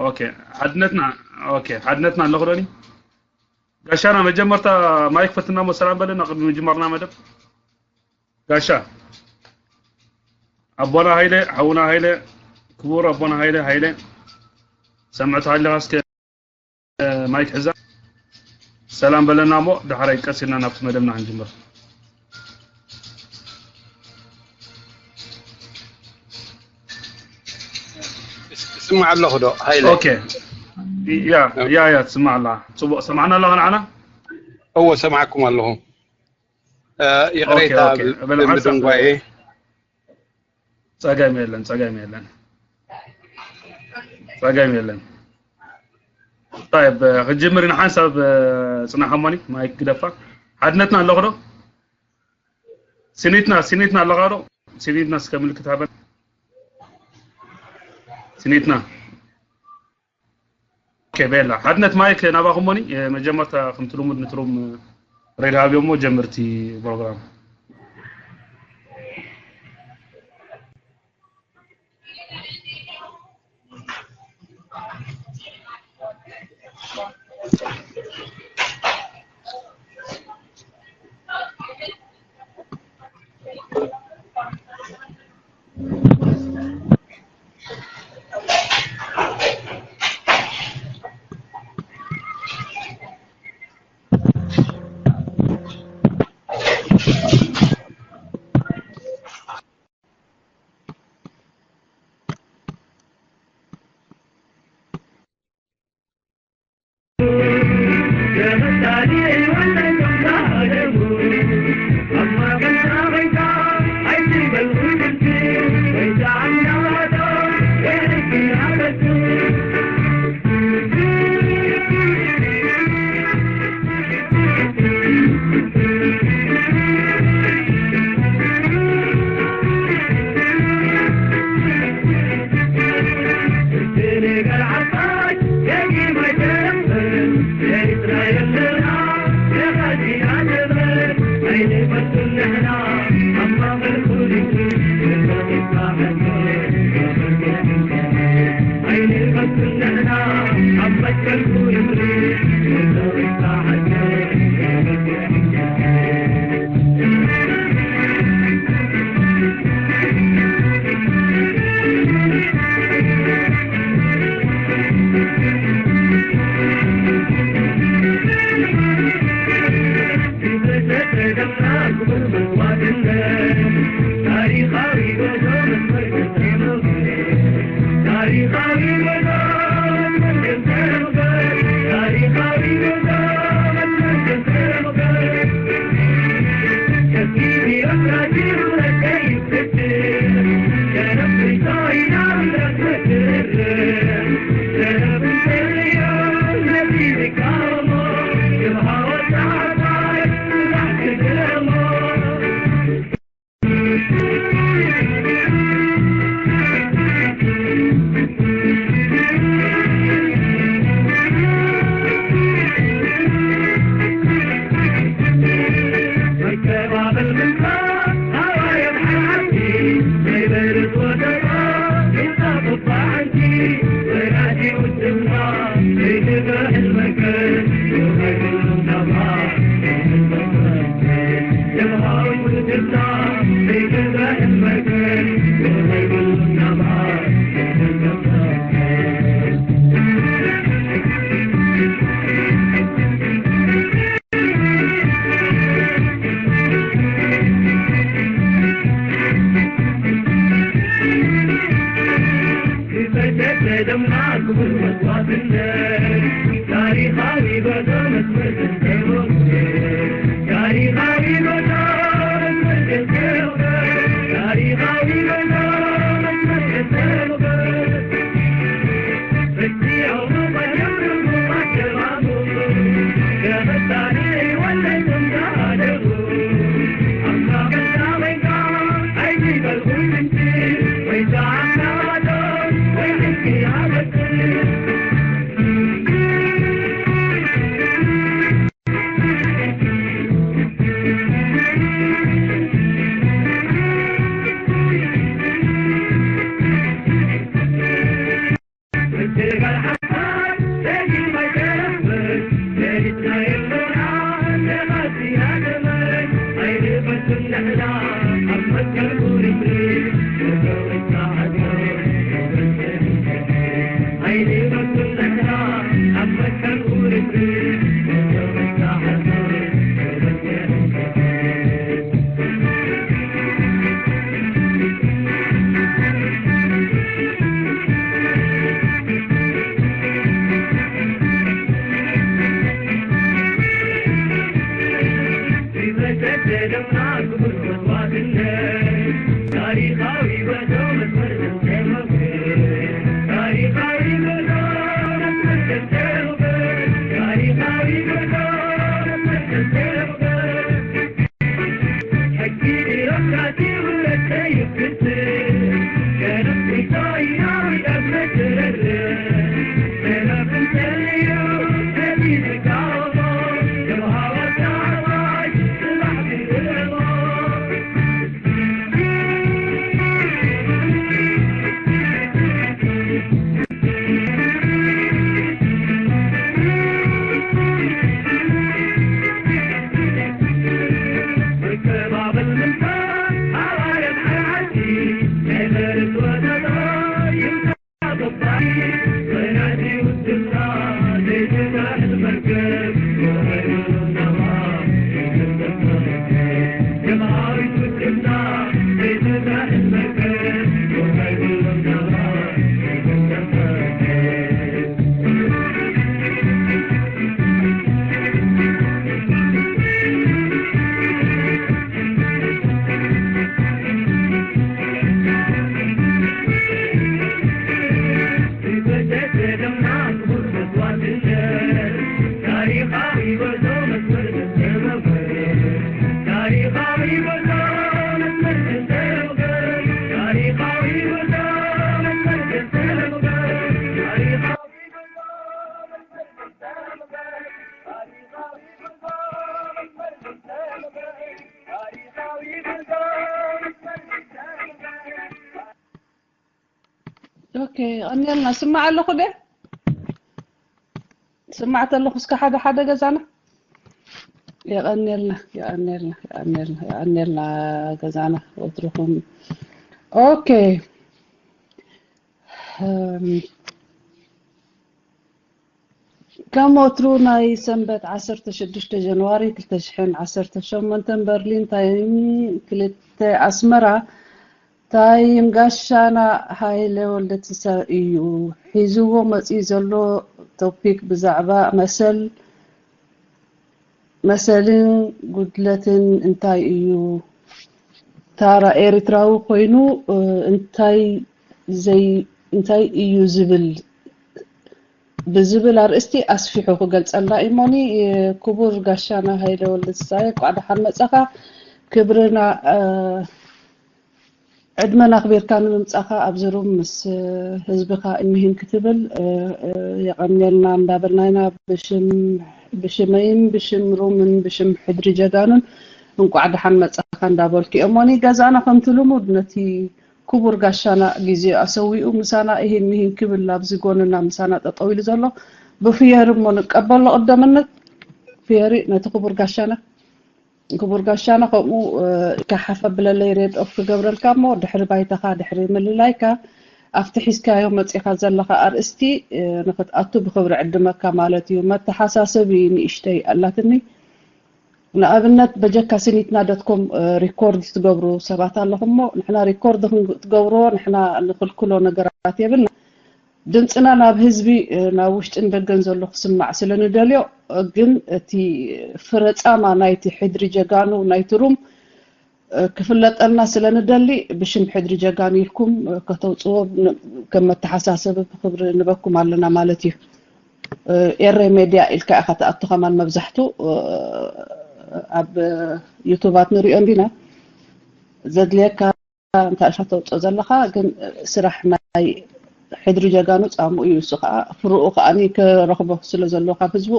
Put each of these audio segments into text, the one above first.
ኦኬ ሓድነትና ኦኬ ሓድነትና ኣለኹ ዶኒ ጋሻና መጀመርታ ማይክ ፈትና ሞ ሰላም በለና ቅድሚ ምጅማርና መደብ ጋሻ ኣቦና ሃይለ ሓውና ሃይለ ክቡር ኣቦና ሃይለ ሃይለ ሰምዕት ሃለኻ እስከ ማይክ ሕዛ ሰላም በለና እሞ ዳሕራይ ቀስ ኢልና ናብቲ መደብና ክንጅምር ስማዕ ኣለኹ ዶ ሃይለ ኦኬ ያ ያ ያ ትስማዕ ኣላ ፅቡቅ ሰማዕና ኣለኻ ንዓና እዎ ሰማዕኩም ኣለኹ ይቕሬታ ብምድንጓኤ ጸገም የለን ጸገም የለን ጸገም የለን طيب ክንጅምር ኢና ሓንሳብ ጽናሕ ኣማኒ ማይክ ግደፋ ሓድነትና ኣለኹ ዶ ሲኒትና ሲኒትና ኣለኻ ዶ ሲኒትና እስከ ምልክት ሃበን ሲኒትና ኦኬ ቤላ ሓድነት ማይክ ናባኹም ሞኒ መጀመርታ ከምቲ ልሙድ ንትሩም ሬድ ሃብዮሞ ጀምርቲ ፕሮግራም የቐንየልና። ስማዕ ኣለኹ ደ? ስማዕ ተለኹ እስከ ሓደ ሓደ ገዛና። የቐንየልና፣ የቐንየልና፣ የቐንየልና፣ የቐንየልና ገዛና ወትርኹም። ኦኬ። እም፣ ከም ወትሩ ናይ ሰንበት ዓሰርተ ሽዱሽተ ጃንዋሪ ክልተ ሽሕን ዓሰርተ ሸሞንተን በርሊን ታይም ክልተ ኣስመራ ታይም ጋሻና ሃይለ ወልደትንሳኤ እዩ ሒዝዎ መፂኡ ዘሎ ቶፒክ ብዛዕባ መሰል መሰልን ጉድለትን እንታይ እዩ? ታራ ኤርትራዊ ኮይኑ እንታይ ዘይ እንታይ እዩ ዝብል ብዝብል ኣርእስቲ ኣስፊሑ ክገልጸልና እሞኒ። ክቡር ጋሻና ሃይለ ወልደትንሳኤ እንቋዕ ደሓን መጻኻ። ክብርና ዕድመን ኣኽቢርካ ንምምጻኻ ኣብዚ ሩም ምስ ህዝብኻ እኒህን ክትብል የቐንየልና እንዳበልና ኢና። ብሽም ብሽመይን ብሽም ሩምን ብሽም ሕድሪ ጀጋኑን እንቋዕ ደሓን መጻኻ እንዳበልኩ እየ። እሞኒ ገዛና ከምቲ ልሙድ ነቲ ክቡር ጋሻና ግዜኡ ኣሰዊኡ ምሳና እሂን ምሂን ክብል ኣብዚ ጎንና ምሳና ጠጠው ኢሉ ዘሎ ብፍየሪ እሞ ንቀበሎ ቀደምነት ፍየሪ ነቲ ክቡር ጋሻና ክቡር ጋሻና ከምኡ ኢልካ ሓፍ ኣብለለይ ሬድ ኦፍ ክገብረልካ እሞ ድሕሪ ባይታኻ ድሕሪ ምልላይካ ኣብቲ ሒዝካዮ መጺኻ ዘለኻ ኣርእስቲ ንክትኣቱ ብክብሪ ዕድመካ ማለት እዩ። መተሓሳሰቢ ንእሽተይ ኣላትኒ። ንኣብነት በጀካ ስኒትና ዶት ኮም ሪኮርድ ትገብሩ ሰባት ኣለኹም እሞ ንሕና ሪኮርድ ክትገብርዎ ንሕና ንክልክሎ ነገራት የብልና። ድምፅና ናብ ህዝቢ ናብ ውሽጥን ደገን ዘሎ ክስማዕ ስለ ንደልዮ ግን እቲ ፍረ ጻማ ናይቲ ሕድሪ ጀጋኑ ናይቲ ሩም ክፍለጠልና ስለ ንደሊ ብሽም ሕድሪ ጀጋኑ ኢልኩም ከተውፅዎ ከም መተሓሳሰቢ ብክብሪ ንበኩም ኣለና ማለት እዩ። ኤረ ሜድያ ኢልካ ኢኻ ትኣቱ ከማን መብዛሕቱ ኣብ ዩቱባት ንሪኦ እንዲና ዘድልየካ እንታይ ኢኻ ተውፅኦ ዘለኻ ግን ስራሕ ናይ ሕድሪ ጀጋኑ ጻምኡ እዩ እሱ ከዓ ፍርኡ ከዓኒ ክረኽቦ ስለ ዘለዎ ካብ ህዝቡ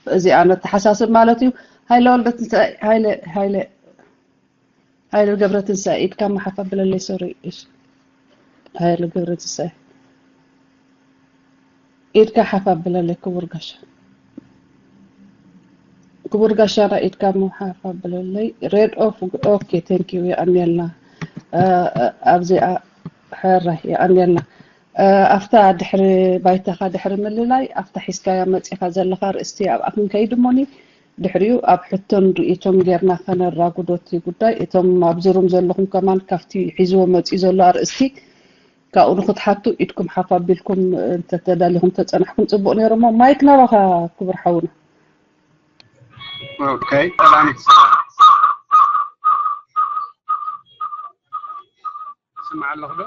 እዚኣ ነተሓሳስብ ማለት እዩ። ሃይለ ወልደትንሳኤ ሃይለ ሃይለ ሃይለ ገብረትንሳኤ ኢድካ መሓፍ ኣብለለይ ሶሪ እሺ። ሃይለ ገብረትንሳኤ ኢድካ ሓፍ ኣብለለይ ክቡር ጋሻ ክቡር ጋሻና ኢድካ ምሓፍ ኣብለለይ ሬድ ኦፍ ኦኬ ቴንክ ዩ የቐንየልና ኣብዚኣ ሕራይ የቐንየልና ኣብታ ድሕሪ ባይታኻ ድሕሪ ምልላይ ኣብታ ሒዝካያ መፂኻ ዘለኻ ርእስቲ ኣብኣ ክንከይድ እሞኒ ድሕሪኡ ኣብ ሕቶን ርእይቶን ጌርና ከነራጉዶ እቲ ጉዳይ እቶም ኣብዚ ሩም ዘለኹም ከማን ካብቲ ሒዝዎ መፂኡ ዘሎ ኣርእስቲ ካብኡ ንክትሓቱ ኢድኩም ሓፍ ኣቢልኩም እንተተዳሊኹም ተፀናሕኩም ፅቡቕ ነይሩ እሞ ማይክ ናባኻ ክቡር ሓውና ኦኬ ሰላም ስማዕ ኣለኹ ዶ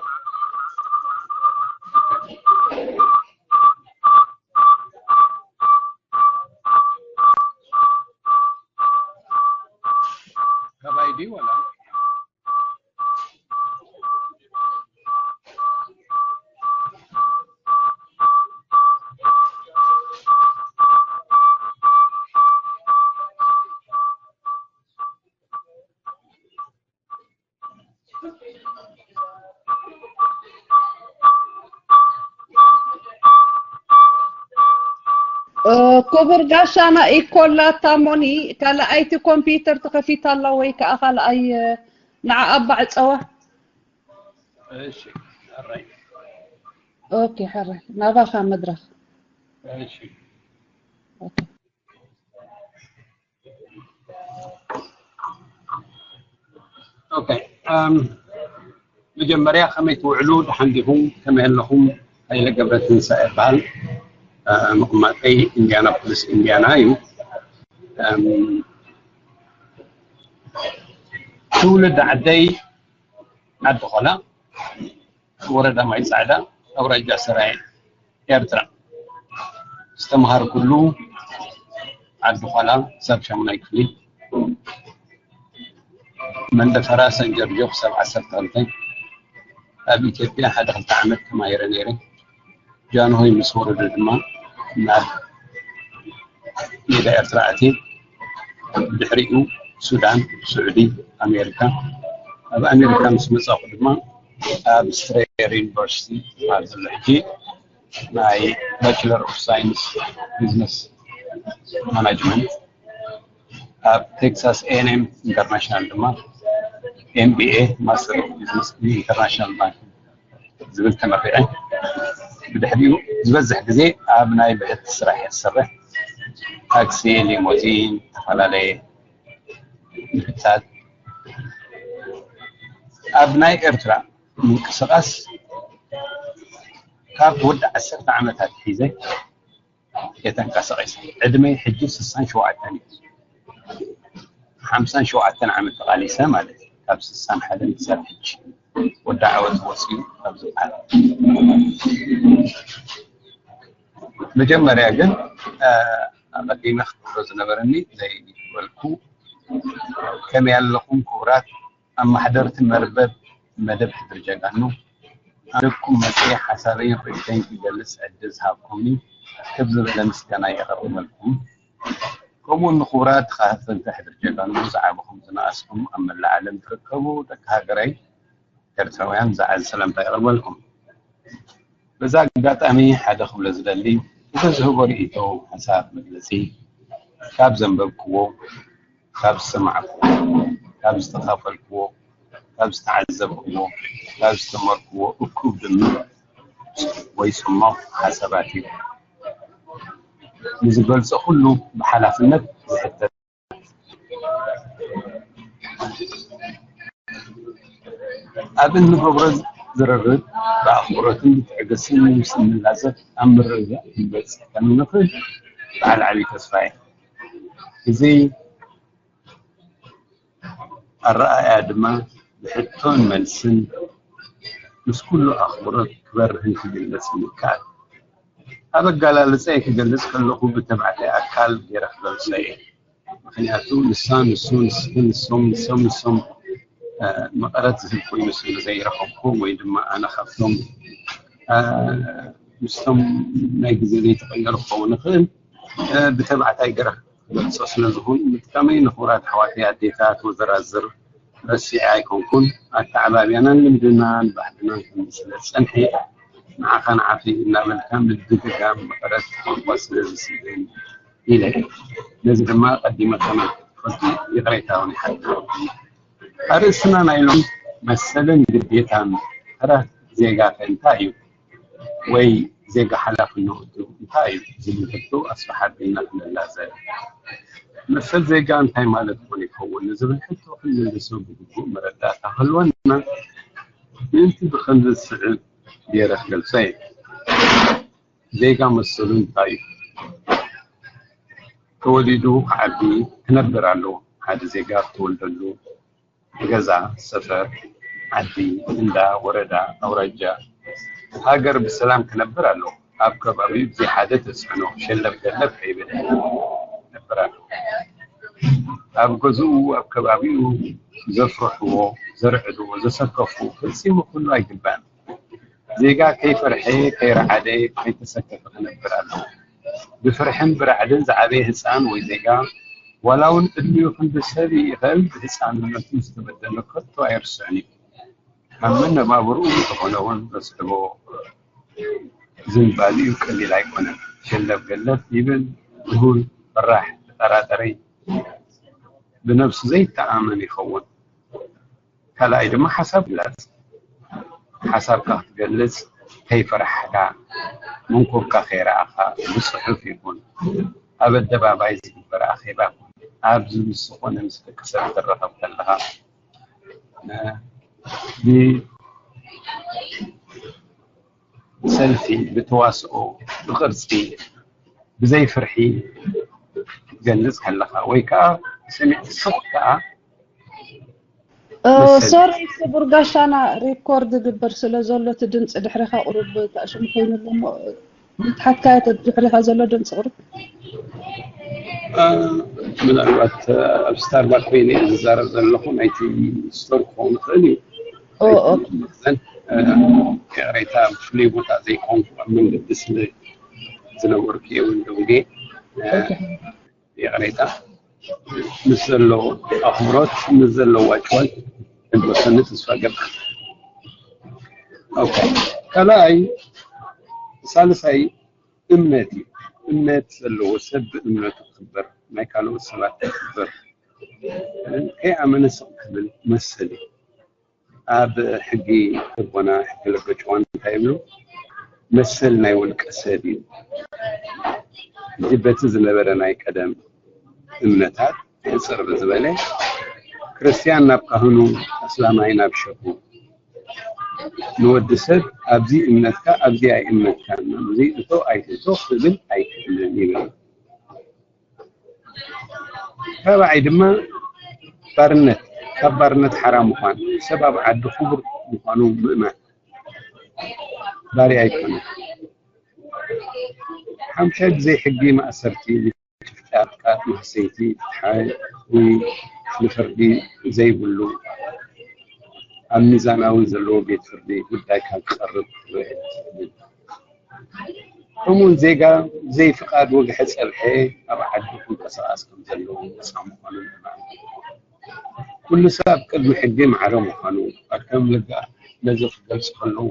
ካባይ ድዩ ወላ ክቡር ጋሻና ኢኮላ ታሞኒ ካልኣይቲ ኮምፒውተር ተኸፊታ ኣላ ወይ ከዓ ካልኣይ ንዓ ኣባ ዕፀዋ እሺ ሕራይ ኦኬ ሕራይ ናባኻ መድረኽ እሺ ኦኬ መጀመርያ ከመይ ትውዕሉ ደሓን ዲኹም ከመይ ኣለኹም ሃይለ ገብረትንሳኤ ይበሃል መቕማጠይ ኢንዲያናፖሊስ ኢንዲያና እዩ ትውልድ ዓደይ ዓዲ ኾላ ወረዳ ማይ ፃዕዳ ኣውራጃ ሰራየ ኤርትራ ዝተምሃርኩሉ ዓዲ ኳላ ክሳብ ሻሙናይ ክፍሊ መንደፈራ ሰን ጀርጆ ክሳብ ዓሰርተ ክልተ ኣብ ኢትዮጵያ ሓደ ክልተ ዓመት ተማሂረ ነይረ ጃንሆይ ምስ ወረዱ ድማ ናብ ሜዳ ኤርትራ ኣትየ ብድሕሪኡ ሱዳን ስዑዲ ኣሜሪካ ኣብ ኣሜሪካ ምስ መፃኹ ድማ ኣብ ስትሬር ዩኒቨርሲቲ ኣብ ዘሎ ሕጂ ናይ ባችለር ኦፍ ሳይንስ ቢዝነስ ማናጅመንት፣ ኣብ ቴክሳስ ኤ ኤን ኤም ኢንተርናሽናል ድማ ኤም ቢ ኤ፣ ማስተር ኦፍ ቢዝነስ ኢንተርናሽናል ባንክ ዝብል ተመሪዐ። ብድሕሪኡ ዝበዝሕ ግዜ ኣብ ናይ ብሕቲ ስራሕ እየ ዝሰርሕ። ታክሲ፣ ሊሞዚን፣ ዝተፈላለየ ንብታት። ኣብ ናይ ኤርትራ ምንቅስቓስ ካብ ወዲ ዓሰርተ ዓመታት ሒዘ እየ ተንቀሳቒሰ። ዕድመይ ሕጂ ስሳን ሸውዓተን እዩ። ሓምሳን ሸውዓተን ዓመት ተቓሊሰ ማለት እዩ። ካብ ስሳን ሓደን ክሳብ ሕጂ ወዲ ዓወት ወፂኡ ካብ ዝበሃል። መጀመርያ ግን፣ እ፣ ኣቐዲመ ክብሎ ዝነበረኒ ዘይበልኩ፣ ከመይ ኣለኹም ክቡራት ኣማሕደርቲ መርበብ መደብ ሕድሪ ጀጋኑ? ኣነኩም መፅየ ሓሳበይን ርእይቶይን ክገልፅ ዕድል ዝሃብኩምኒ ክብ ዝበለ ምስጋና የቐርበልኩም። ከምኡ እውን ንክቡራት ተኻታተልቲ ሕድሪ ጀጋኑ ዝዓበኹም ዝነኣስኩም ኣብ መላእ ዓለም ትርከቡ ደቂ ሃገረይ ኤርትራውያን ዝዓዝ ሰላምታ የቐርበልኩም። በዛ ኣጋጣሚ ሓደ ክብሎ ዝደሊ፣ ብዝህቦ ርእይቶ ሓሳብ መግለጺ ካብ ዘንበብክዎ፣ ካብ ዝሰማዕክዎ፣ ካብ ዝተኻፈልክዎ፣ ካብ ዝተዓዘብክዎ፣ ካብ ዝተመርክዎ እኩብ ድምር ወይ ጽሞቕ ሓሳባት እዩ። ንዝገልጾ ኩሉ ብሓላፍነት ዝሕተት። ኣብ እንገብሮ ዝርርብ ብኣኽብሮትን ብትዕግስትን ምስ እንላዘብ ኣብ ምርድዳእ ክንበጽሕ ከም እንኽእል በዓል ዓብዪ ተስፋ እየ። እዚ ኣረኣእያ ድማ ብሕቶን መልስን ምስ ኩሉ ኣኽብሮት ክበርህን ክግለጽን ይከኣል። ኣብ ኣገላልጻይ ክገልጽ ከለኹ ብተባዕታይ ኣካል ገይረ ክገልጾ እየ። ምኽንያቱ ንሳ፣ ንሱ፣ ንስኺ፣ ንሶም፣ ንሶም፣ ንሶም፣ እ፣ መቐረት ዝህብ ኮይኑ ስለ ዘይረኸብኩ ወይ ድማ ኣነ ካብቶም፣ እ፣ ምስቶም ናይ ግዜ ዘይተቐየሩ ክኸውን ይኽእል፣ እ፣ ብተባዕታይ ገይረ ክገልጾ ስለ ዝኾን ምጥቃመይ ንኽቡራት ኣሕዋተይ ኣዴታት ወዘራዝር ረሲዐ ኣይኮንኩን። ኣተዓባብያናን ልምድናን ባህልናን ከም ስለ ዝጸንሐ ንዓኻ ንዓኺ እናበልካ ምድግጋም መቐረት ቋንቋ ስለ ዝስእን ኢለ። ነዚ ድማ ቀዲመ ከመልክት ይቕሬታ እውን ይሓትት። ኣርእስትና ናይ ሎም መሰልን ግዴታን ተራ ዜጋ ከ እንታይ እዩ? ወይ ዜጋ ሓላፍነቱ እንታይ እዩ ዝብል ሕቶ ኣስፍሓ ኣቢልና ክንላዘብ። መሰል ዜጋ እንታይ ማለት ኮን ይኸውን ንዝብል ሕቶ ክንምልሶ ብግቡእ መረዳእታ ክህልወና ምእንቲ ብኸምዚ ዝስዕብ ገይረ ክገልጾ እየ። ዜጋ መሰሉ እንታይ እዩ? ተወሊዱ ክዓቢ ክነብር ኣለዎ። ሓደ ዜጋ ዝተወልደሉ ገዛ፣ ሰፈር፣ ዓዲ፣ እንዳ፣ ወረዳ፣ ኣውራጃ፣ ሃገር ብሰላም ክነብር ኣለዎ። ኣብ ከባቢኡ ብዘይ ሓደ ተጽዕኖ ሸለብ ገለብ ከይብል ክነብር ኣለዎ። ኣብ ገዝኡ፣ ኣብ ከባቢኡ ዘፍርሕዎ፣ ዘርዕድዎ፣ ዘሰከፉ ፈጺሙ ክህሉ ኣይግባእን። ዜጋ ከይፈርሐ፣ ከይረዓደ፣ ከይተሰከፈ ክነብር ኣለዎ። ብፍርሕን ብራዕድን ዝዓበየ ህጻን ወይ ዜጋ፣ ዋላ እውን ዕድሚኡ ክንዲ ሰብ ይእኸል፣ ብህጻንነቱ ዝተበደሎ ከቶ ኣይርስዕን እዩ። ኣብ መነባብርኡ እንተኾነ እውን ዘስዕቦ ዝንባሊኡ ቀሊል ኣይኮነን። ሸለብ ገለብ ይብል፣ ድሁል፣ ፈራሕ፣ ተጠራጠሪ፣ ብነብሱ ዘይተኣመን ይኸውን። ካልኣይ ድማ ሓሳብ ግላጽ። ሓሳብካ ክትገልጽ ከይፈራሕካ፣ መንኮብካ ከይረኣኻ፣ ብጽሑፍ ይኹን ኣብ ኣደባባይ ዝግበር ኣኼባ ይኹን፣ ኣብ ምስ ዝኾነ ምስ ደቂ ሰብ ትራኸብ ከለኻ፣ እ፣ ብሰልፊ፣ ብተዋስኦ፣ ብቕርጺ፣ ብዘይ ፍርሒ ክትገልጽ ከለኻ፣ ወይ ከኣ ሰሚዕ ስቕ ከኣ መሰል። ሶሪ ክቡር ጋሻና፣ ሪኮርድ ይግበር ስለ ዘሎ እቲ ድምፂ ድሕሪኻ ቁሩብ ተኣሽሙ ኮይኑ ኣሎ እሞ፣ ምትሓትካዮ እቲ ድሕሪኻ ዘሎ ድምፂ ቁሩብ። እ፣ ምናልባት፣ እ፣ ኣብ ስታርባክ ኮይነ እየ ዝዛረብ ዘለኹ፣ ናይቲ ስቶር ክኸውን ይኽእል እዩ። ኦ፣ ኦኬ። መኽዘን፣ እ፣ ይቕሬታ፣ ኣብ ፍሉይ ቦታ ዘይኮንኩ ኣብ መንገዲ ስለ ዝነበርኩ እየ እውን ደንጉየ። እ፣ ኦኬ። ይቕሬታ። ምስ ዘሎ ኣኽብሮት፣ ምስ ዘሎ ዋጭዋጭ ክትመልሰኒ ተስፋ እገብር። ኦኬ። ካልኣይ፣ ሳልሳይ እምነት እዩ። እምነት ዘለዎ ሰብ ብእምነቱ ክኽበር፣ ናይ ካልኦት ሰባት ክኽበር፣ ከይኣመነ ስቕ ክብል መሰል እዩ። ኣብ ሕጊ ልቦና፣ ሕጊ ልበ ጭዋን እንታይ ይብሉ? መሰል ናይ ውልቀ ሰብ እዩ። እዚ በቲ ዝነበረ ናይ ቀደም እምነታት ሕፅር ዝበለ፣ ክርስትያን ናብ ካህኑ፣ ኣስላማይ ናብ ሸኹ፣ ንወዲ ሰብ ኣብዚ እምነትካ፣ ኣብዚ ኣይእምነትካን፣ እዚ እቶ ኣይትእቶ ክብል ኣይክእልን ይብል። ራብዓይ ድማ ባርነት፣ ካብ ባርነት ሓራ ምዃን፣ ሰብ ኣብ ዓዲ ክቡር ምዃኑ ምእማን፣ ባርያ ኣይኮነን። ሓምሻይ ብዘይ ሕጊ ማእሰርቲ፣ ምጭፍጫፍ፣ ጥቃት፣ ማህሰይቲ፣ ፍትሓዊ ንፍርዲ ዘይብሉ፣ ኣብ ሚዛናዊ ዘለዎ ቤት ፍርዲ ጉዳይካ ክቐርብ ክትውዕል ትኽእል። ከምኡውን ዜጋ ብዘይ ፍቓድ ወግሐ ጸብሐ ኣብ ዓዲ ክንቀሳቐስ ከም ዘለዎ ነጻ ምዃኑ ምእማን። ኩሉ ሰብ ኣብ ቅድሚ ሕጊ ማዕረ ምዃኑ፣ ኣድካም ልጋ ነዚ ክገልጽ ከለዉ፣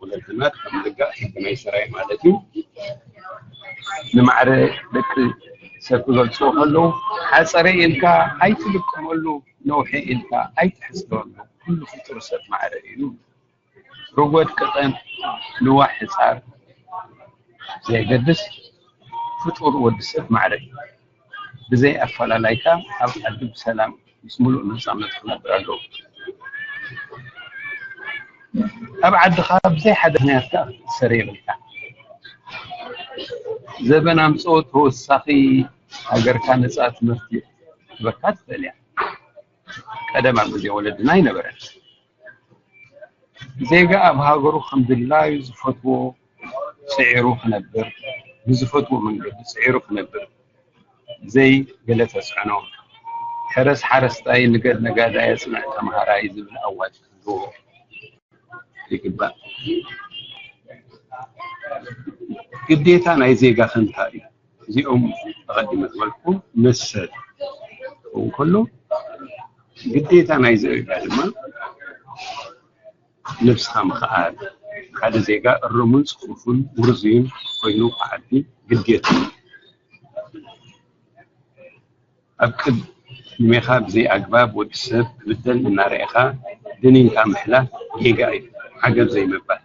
ወለድና ከም ልጋ ሕጊ ናይ ሰራይ ማለት እዩ። ንማዕረ ደቂ ሰብ ክገልጽዎ ከለዉ፣ ሓጸረ ኢልካ ኣይትልቅመሉ፣ ነውሒ ኢልካ ኣይትሕስበሉ፣ ኩሉ ፍጡር ሰብ ማዕረ እዩ። ርጎድ ቅጠን፣ ልዋሕ ሕጻር፣ ዘየገድስ ፍጡር ወዲ ሰብ ማዕረ እዩ። ብዘይ ኣፈላላይካ ኣብ ዓዲ ብሰላም ምስ ሙሉእ ነጻነት ክነብር ኣለዎ። ኣብ ዓድኻ ብዘይ ሓደ ምኽንያት ከኣ ክትእሰር የብልካ። ዘበን ኣምጽኦ ተወሳኺ ሃገርካ ነጻ ትምህርቲ ክትበካ ትኽእል እያ። ቀደም ኣብ ግዜ ወለድና ኣይነበረን። ዜጋ ኣብ ሃገሩ ከም ድላዩ ዝፈትዎ ጽዒሩ ክነብር፣ ብዝፈትዎ መንገዲ ጽዒሩ ክነብር፣ ብዘይ ገለ ተጽዕኖ፣ ሕረስ ሓረስታይ፣ ንገድ ነጋዳይ፣ ኣጽንዕ ተምሃራይ ዝብል ኣዋጅ ክህልዎ ይግባእ። ግዴታ ናይ ዜጋ ከ እንታይ እዩ? እዚኦም ኣቐዲመ ዝበልኩም መሰል ክኸውን ከሎ፣ ግዴታ ናይ ዜጋ ድማ ነብስኻ ምኽኣል። ሓደ ዜጋ እርሙን ጽፉፉን ውርዙይን ኮይኑ ክዓቢ ግዴታ እዩ። ኣብ ቅድሜኻ ብዘይ ኣግባብ ወዲ ሰብ ክብደል እናረኣኻ ድን ኢልካ ምሕላፍ ጌጋ እዩ፣ ዓገብ ዘይምባል።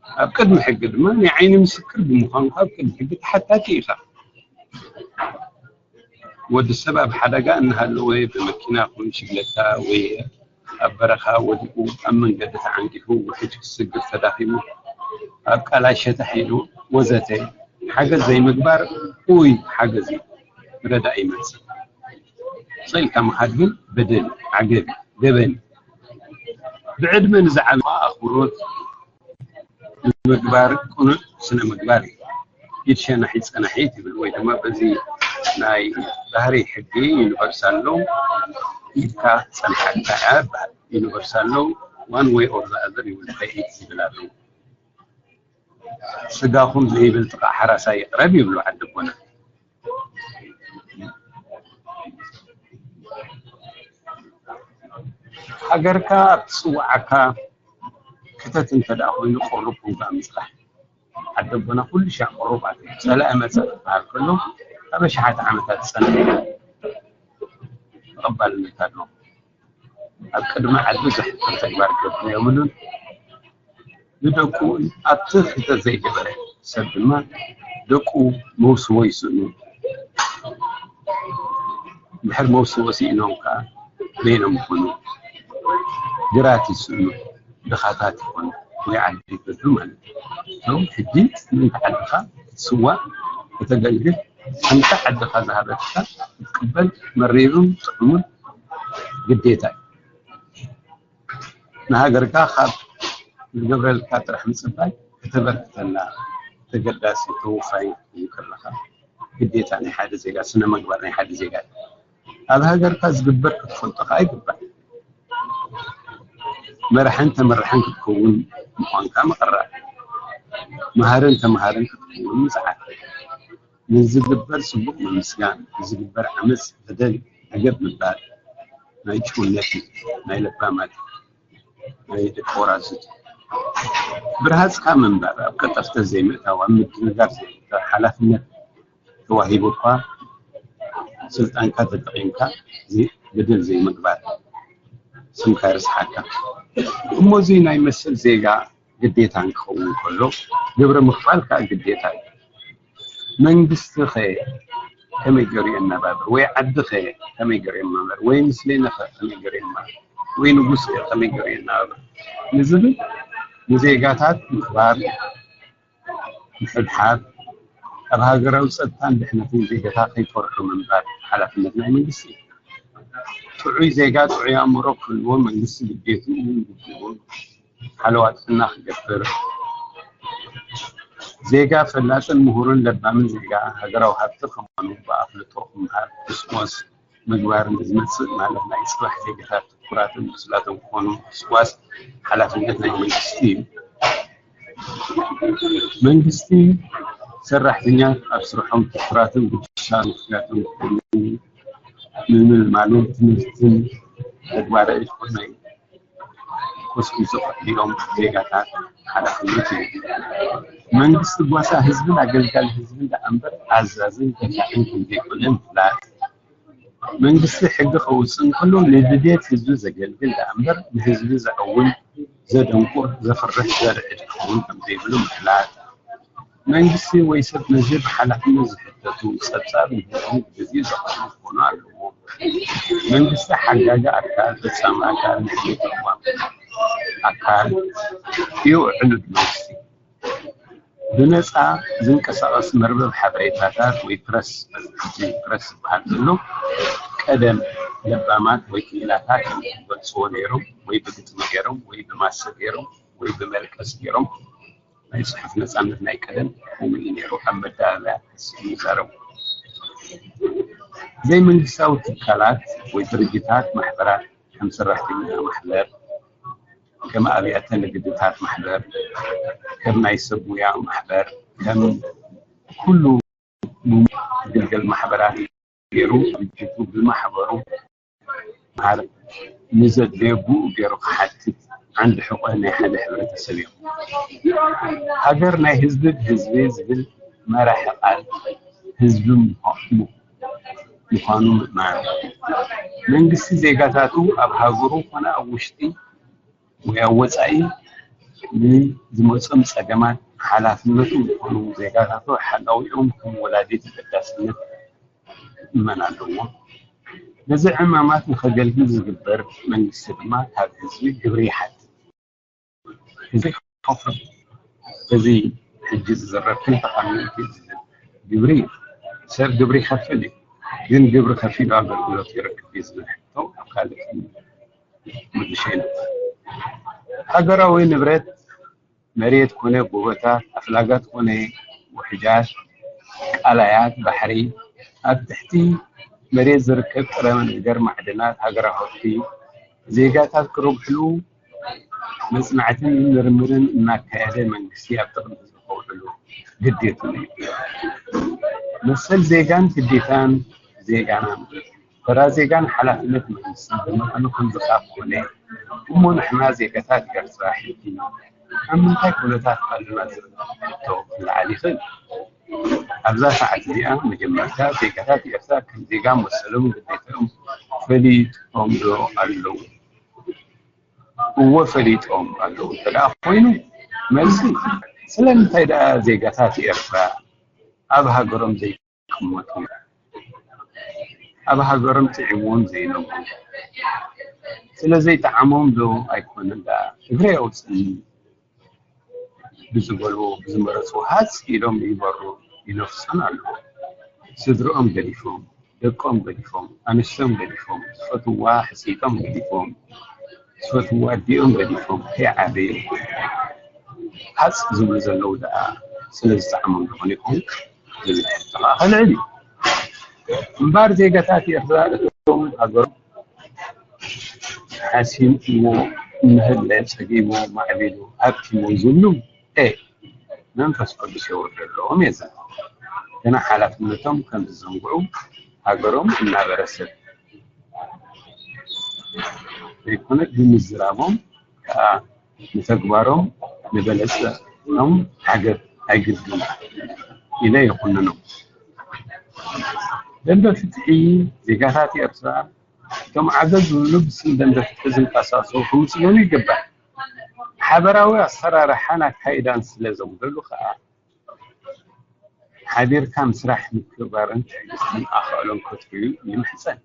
ኣብ ቅድሚ ሕጊ ድማ ናይ ዓይኒ ምስክር ብምዃንካ ኣብ ቅድሚ ሕጊ ተሓታቲ ኢኻ። ወዲ ሰብ ኣብ ሓደጋ እናሃለወ ብመኪና ይኹን ብሽግለታ ወይ ኣብ በረኻ ወዲቑ ኣብ መንገዲ ተዓንቂፉ ውሕጅ ክስግር ተዳኺሙ ኣብ ቃላይ ሸተሕ ኢሉ ወዘተ ሓገዝ ዘይምግባር እውይ ሓገዝ እዩ፣ ረዳኢ ይመጽእ። ስቕ ኢልካ ምኻድ ግን በደል እዩ፣ ዓገብ እዩ፣ ገበን እዩ። ብዕድመ ንዝዓበየ ኣኽብሮት ንምግባር ቅኑዕ ስነ ምግባር እዩ። ኢድ ሸናሒት ጸናሒት ይብል ወይ ድማ በዚ ናይ ባህሪ ሕጊ ዩኒቨርሳል ሎው ኢድካ ጸንሓካ እያ ይበሃል። ዩኒቨርሳል ሎው one way or the other you will pay it ይብል ኣሎ። ስጋኹም ዘይብል ጥቓ ሓራሳይ ይቕረብ ይብሉ ዓዲ ኣቦና። ሃገርካ ኣብ ትጽውዓካ ክተት እንተ ደኣ ኮይኑ ቅሩብ ኮንካ ምጽራሕ። ዓዲ ኣቦና ኩሉ ሻዕ ቅሩባት እዩ። ጸላኢ መጸ ክበሃል ከሎ ኣብ ኣሽሓት ዓመታት ዝጸንሐ ተቐባልነት ኣለዎ። ኣብ ቅድሚ ዓዱ ዘሕፍር ተግባር ክገብር የብሉን። ንደቁ እውን ኣብቲ ክተት ዘይገበረ ሰብ ድማ ደቁ መውስቦ ይስእኑ። ድሕር መውስቦ ስኢኖም ከዓ በይኖም ይኾኑ፣ ግራት ይስእኑ፣ ድኻታት ይኾኑ ወይ ዓዲ ይገዱ ማለት እዩ። እቶም ሕጂ ምእንቲ ዓድኻ ክትስዋእ ከተገልግል ሓንቲ ዓድኻ ዝሃበትካ ክትቅበል መሪሩን ጥዑሙን ግዴታ እዩ። ንሃገርካ ካብ ዝገብረልካ ጥራሕ ምጽባይ ከተበርክተላ ተገዳሲ ተወፋይ ክትከውን ከለኻ ግዴታ ናይ ሓደ ዜጋ ስነ ምግባር ናይ ሓደ ዜጋ እዩ። ኣብ ሃገርካ ዝግበር ክትፈልጦ ከዓ ይግባእ። መራሕን ተመራሕን ክትከውን ምዃንካ ምቕራብ፣ መሃርን ተምሃርን ክትከውን ምጽዓር፣ ንዝግበር ጽቡቕ ምምስጋን፣ ንዝግበር ዓመጽ በደል ዓገብ ምባል ናይ ጭውነት እዩ፣ ናይ ለባማት እዩ፣ ናይ ደቂ ወራዙት እዩ። ብርሃፅካ ምንባር፣ ኣብ ቀጠፍተ ዘይምእታው፣ ኣብ ምድንጋር ዘይምእታው፣ ሓላፍነት ተዋሂቡ እኳ ስልጣንካ ተጠቒምካ ዘይ- በደል ዘይምግባር፣ ስምካ ይርስሓካ። እሞ እዚ ናይ መሰል ዜጋ ግዴታ እንክኸውን ከሎ፣ ግብሪ ምኽፋል ከዓ ግዴታ እዩ። መንግስቲ ኸ ከመይ ገይሩ የናባብር? ወይ ዓዲ ኸ ከመይ ገይሩ የማምር? ወይ ምስሌነ ኸ ከመይ ገይሩ የማምር? ወይ ንጉስ ኸ ከመይ ገይሩ የናባብር? ንዝብል ንዜጋታት ምኽባር፣ ምሕድሓድ፣ ኣብ ሃገራዊ ጸጥታን ድሕነትን ዜጋታት ከይፈርሑ ምንባር ሓላፍነት ናይ መንግስቲ እዩ። ጥዑይ ዜጋ ጥዑይ ኣእምሮ ክህልዎ መንግስቲ ግዴትኡ ግቡእን ሓለዋ ጥዕና ክገብር፣ ዜጋ ፈላጥን ምሁርን ለባምን ዜጋ ሃገራዊ ሃብቲ ከማኑ ብኣፍልጦ ክምሃር፣ ጎስጎስ ምግባርን ዝመጽእ ማለት ናይ ጽባሕ ዜጋታት ትኩራትን ብስላትን ክኾኑ ምጉስጓስ ሓላፍነት ናይ መንግስቲ እዩ። መንግስቲ ሰራሕተኛ ኣብ ስርሖም ትኩራትን ብዱሳን ምኽንያቶም ክኾኑ ምምልማልን ትምህርትን ተግባራዊ ዝኾነ ኮስኪሱ ክሕልዮም ዜጋታት ሓላፍነት እዩ። መንግስቲ ጓሳ ህዝብን ኣገልጋሊ ህዝብን ደኣ እምበር ኣዛዝን ገዛእን ከምዘይኮነ ምፍላጥ፣ መንግስቲ ሕጊ ከውፅእ እንከሎ ንድሌት ህዝቢ ዘገልግል ደኣ እምበር ንህዝቢ ዘዕውን፣ ዘደንቁር፣ ዘፍርሕ፣ ዘርዕድ ክኸውን ከምዘይብሉ ምፍላጥ፣ መንግስቲ ወይ ሰብ መዚ ብሓላፍነት ዝሕተቱ ጸብጻብ ንህዝቢ ብግዜኡ ዘቕርቡ ክኾኑ ኣለዎም። መንግስቲ ሓጋጊ ኣካል፣ ፈጻሚ ኣካል፣ ናይ ተቋም ኣካል እዩ። ዕሉል መንግስቲ ብነጻ ዝንቀሳቐስ መርበብ ሓበሬታታት ወይ ፕረስ፣ ሕጂ ፕረስ ዝበሃል ዘሎ፣ ቀደም ለባማት ወይ ክኢላታት እዮም ዝገልጽዎ ነይሮም፣ ወይ ብግጥሚ ገይሮም፣ ወይ ብማሰ ገይሮም፣ ወይ ብመርቀስ ገይሮም። ናይ ጽሑፍ ነጻነት ናይ ቀደም ከምኡ እዩ ነይሩ። ኣብ መዳበርያ ተሲኡ ይዛረቡ። ዘይመንግስታዊ ትካላት ወይ ድርጅታት፣ ማሕበራት፣ ከም ሰራሕተኛ ማሕበር፣ ከም ኣብያተ ንግድታት ማሕበር፣ ከም ናይ ሰብ ሙያ ማሕበር፣ ከም ኩሉ ግልገል ማሕበራት ገይሩ፣ ድርጅቱ ብማሕበሩ መሃር ንዘድልዮ ብኡ ገይሩ ክሓትት ዓንዲ ሕቆ ናይ ሓደ ሕብረተሰብ እዮም። ሃገር ናይ ህዝቢ ብህዝቢ ዝብል መራሒ ቃል ህዝቢ ምዃ- ምዃኑ ምእማን፣ መንግስቲ ዜጋታቱ ኣብ ሃገሩ ኮነ ኣብ ውሽጢ ወይ ኣብ ወጻኢ ንዝመጾም ጸገማት ሓላፍነቱ ዝኾኑ ዜጋታቱ ሓላዊኦም ከም ወላዲ ተገዳስነት እመን ኣለዎ። ነዚ ዕማማት ንኸገልግል ዝግበር መንግስቲ ድማ ካብ ህዝቢ ግብሪ ይሓትት። ህዝቢ ከፍል በዚ ሕጂ ዝዝረብ ክልተ ካብ ሚእቲ ዝብል ግብሪ እዩ። ሰብ ግብሪ ይኸፍል እዩ፣ ግን ግብሪ ከፊሉ ኣገልግሎት ይረክብ እዩ ዝብል ሕቶ ኣብ ካልእ ምልሻ ይነጥፍ። ሃገራዊ ንብረት መሬት ኮነ ጎቦታት፣ ኣፍላጋት ኮነ ውሕጃት፣ ቃላያት ባሕሪ፣ ኣብ ትሕቲ መሬት ዝርከብ ጥረ ነገር ማዕድናት ሃገራዊ ሃብቲ ዜጋታት ክረብሕሉ መጽናዕትን ምርምርን እናካየደ መንግስቲ ኣብ ጥቕሚ ህዝቢ ከውዕሉ ግዴትኡ እዩ። መሰል ዜጋን ግዴታን ዜጋና ተራ ዜጋን ሓላፍነት መንግስትን ብመጠኑ ከምዚ ካብ ኮነ እሞ ንሕና ዜጋታት ኤርትራ ሕጂ ኣብ ምንታይ ኩነታት ኣለና ዝብል ሕቶ ክለዓል ይኽእል። ኣብዛ ሰዓት እዚኣ መጀመርታ ዜጋታት ኤርትራ ከም ዜጋ መሰሎም ግዴታኦም ፈሊጦም ዶ ኣለዉ? እወ ፈሊጦም ኣለዉ እንተደኣ ኮይኑ መልሲ ስለምንታይ ደኣ ዜጋታት ኤርትራ ኣብ ሃገሮም ዘይቅመጡ? ኣብ ሃገሮም ጥዒምዎም ዘይነብሩ ስለዘይጠዓሞም ዶ ኣይኮነን ደኣ እግረይ ኣውፅእኒ ብዝበልዎ ብዝመረፅዎ ሃፅ ኢሎም ይበሩ ይነፍፁን ኣለዉ። ስድርኦም ገዲፎም፣ ደቆም ገዲፎም፣ ኣንስቶም ገዲፎም፣ ዝፈትውዋ ሕፅይጦም ገዲፎም፣ ዝፈትውዋ ኣዲኦም ገዲፎም ከይዓበዩ ሃፅ ዝብሉ ዘለዉ ደኣ ስለዝጠዓሞም ዝኾነ ይኾን ዝብል ሕቶ ከዓ ከልዕል እዩ። እምበር ዜጋታት ኤርትራ እቶም ሃገሮም ሓሲምዎ፣ እናሃለወ ጸጊቡ ማዕቢሉ ሃብቲሙ ዝብሉ ኤ መንፈስ ቅዱስ የውርደሎም እየ ዝብል። ግና ሓላፍነቶም ከም ዝዘንግዑ ሃገሮም እናበረሰት ዘይኮነ ብምዝራቦም ከዓ ንተግባሮም ንበለጸኦም ዓገብ ኣይግድን ኢለ ይኹንኖም። ደንበ ፍትሒ ዜጋታት ኤርትራ እቶም ዓገብ ዝብሉ ብስም ደንበ ፍትሒ ዝንቀሳቐሱ ክምስገኑ ይግባእ። ሓበራዊ ኣሰራርሓን ኣካይዳን ስለ ዘጉደሉ ከኣ ሓቢርካ ምስራሕ ምክብባርን ትዕግስትን ኣኽእሎን ከትርእዩ ይምሕጸን።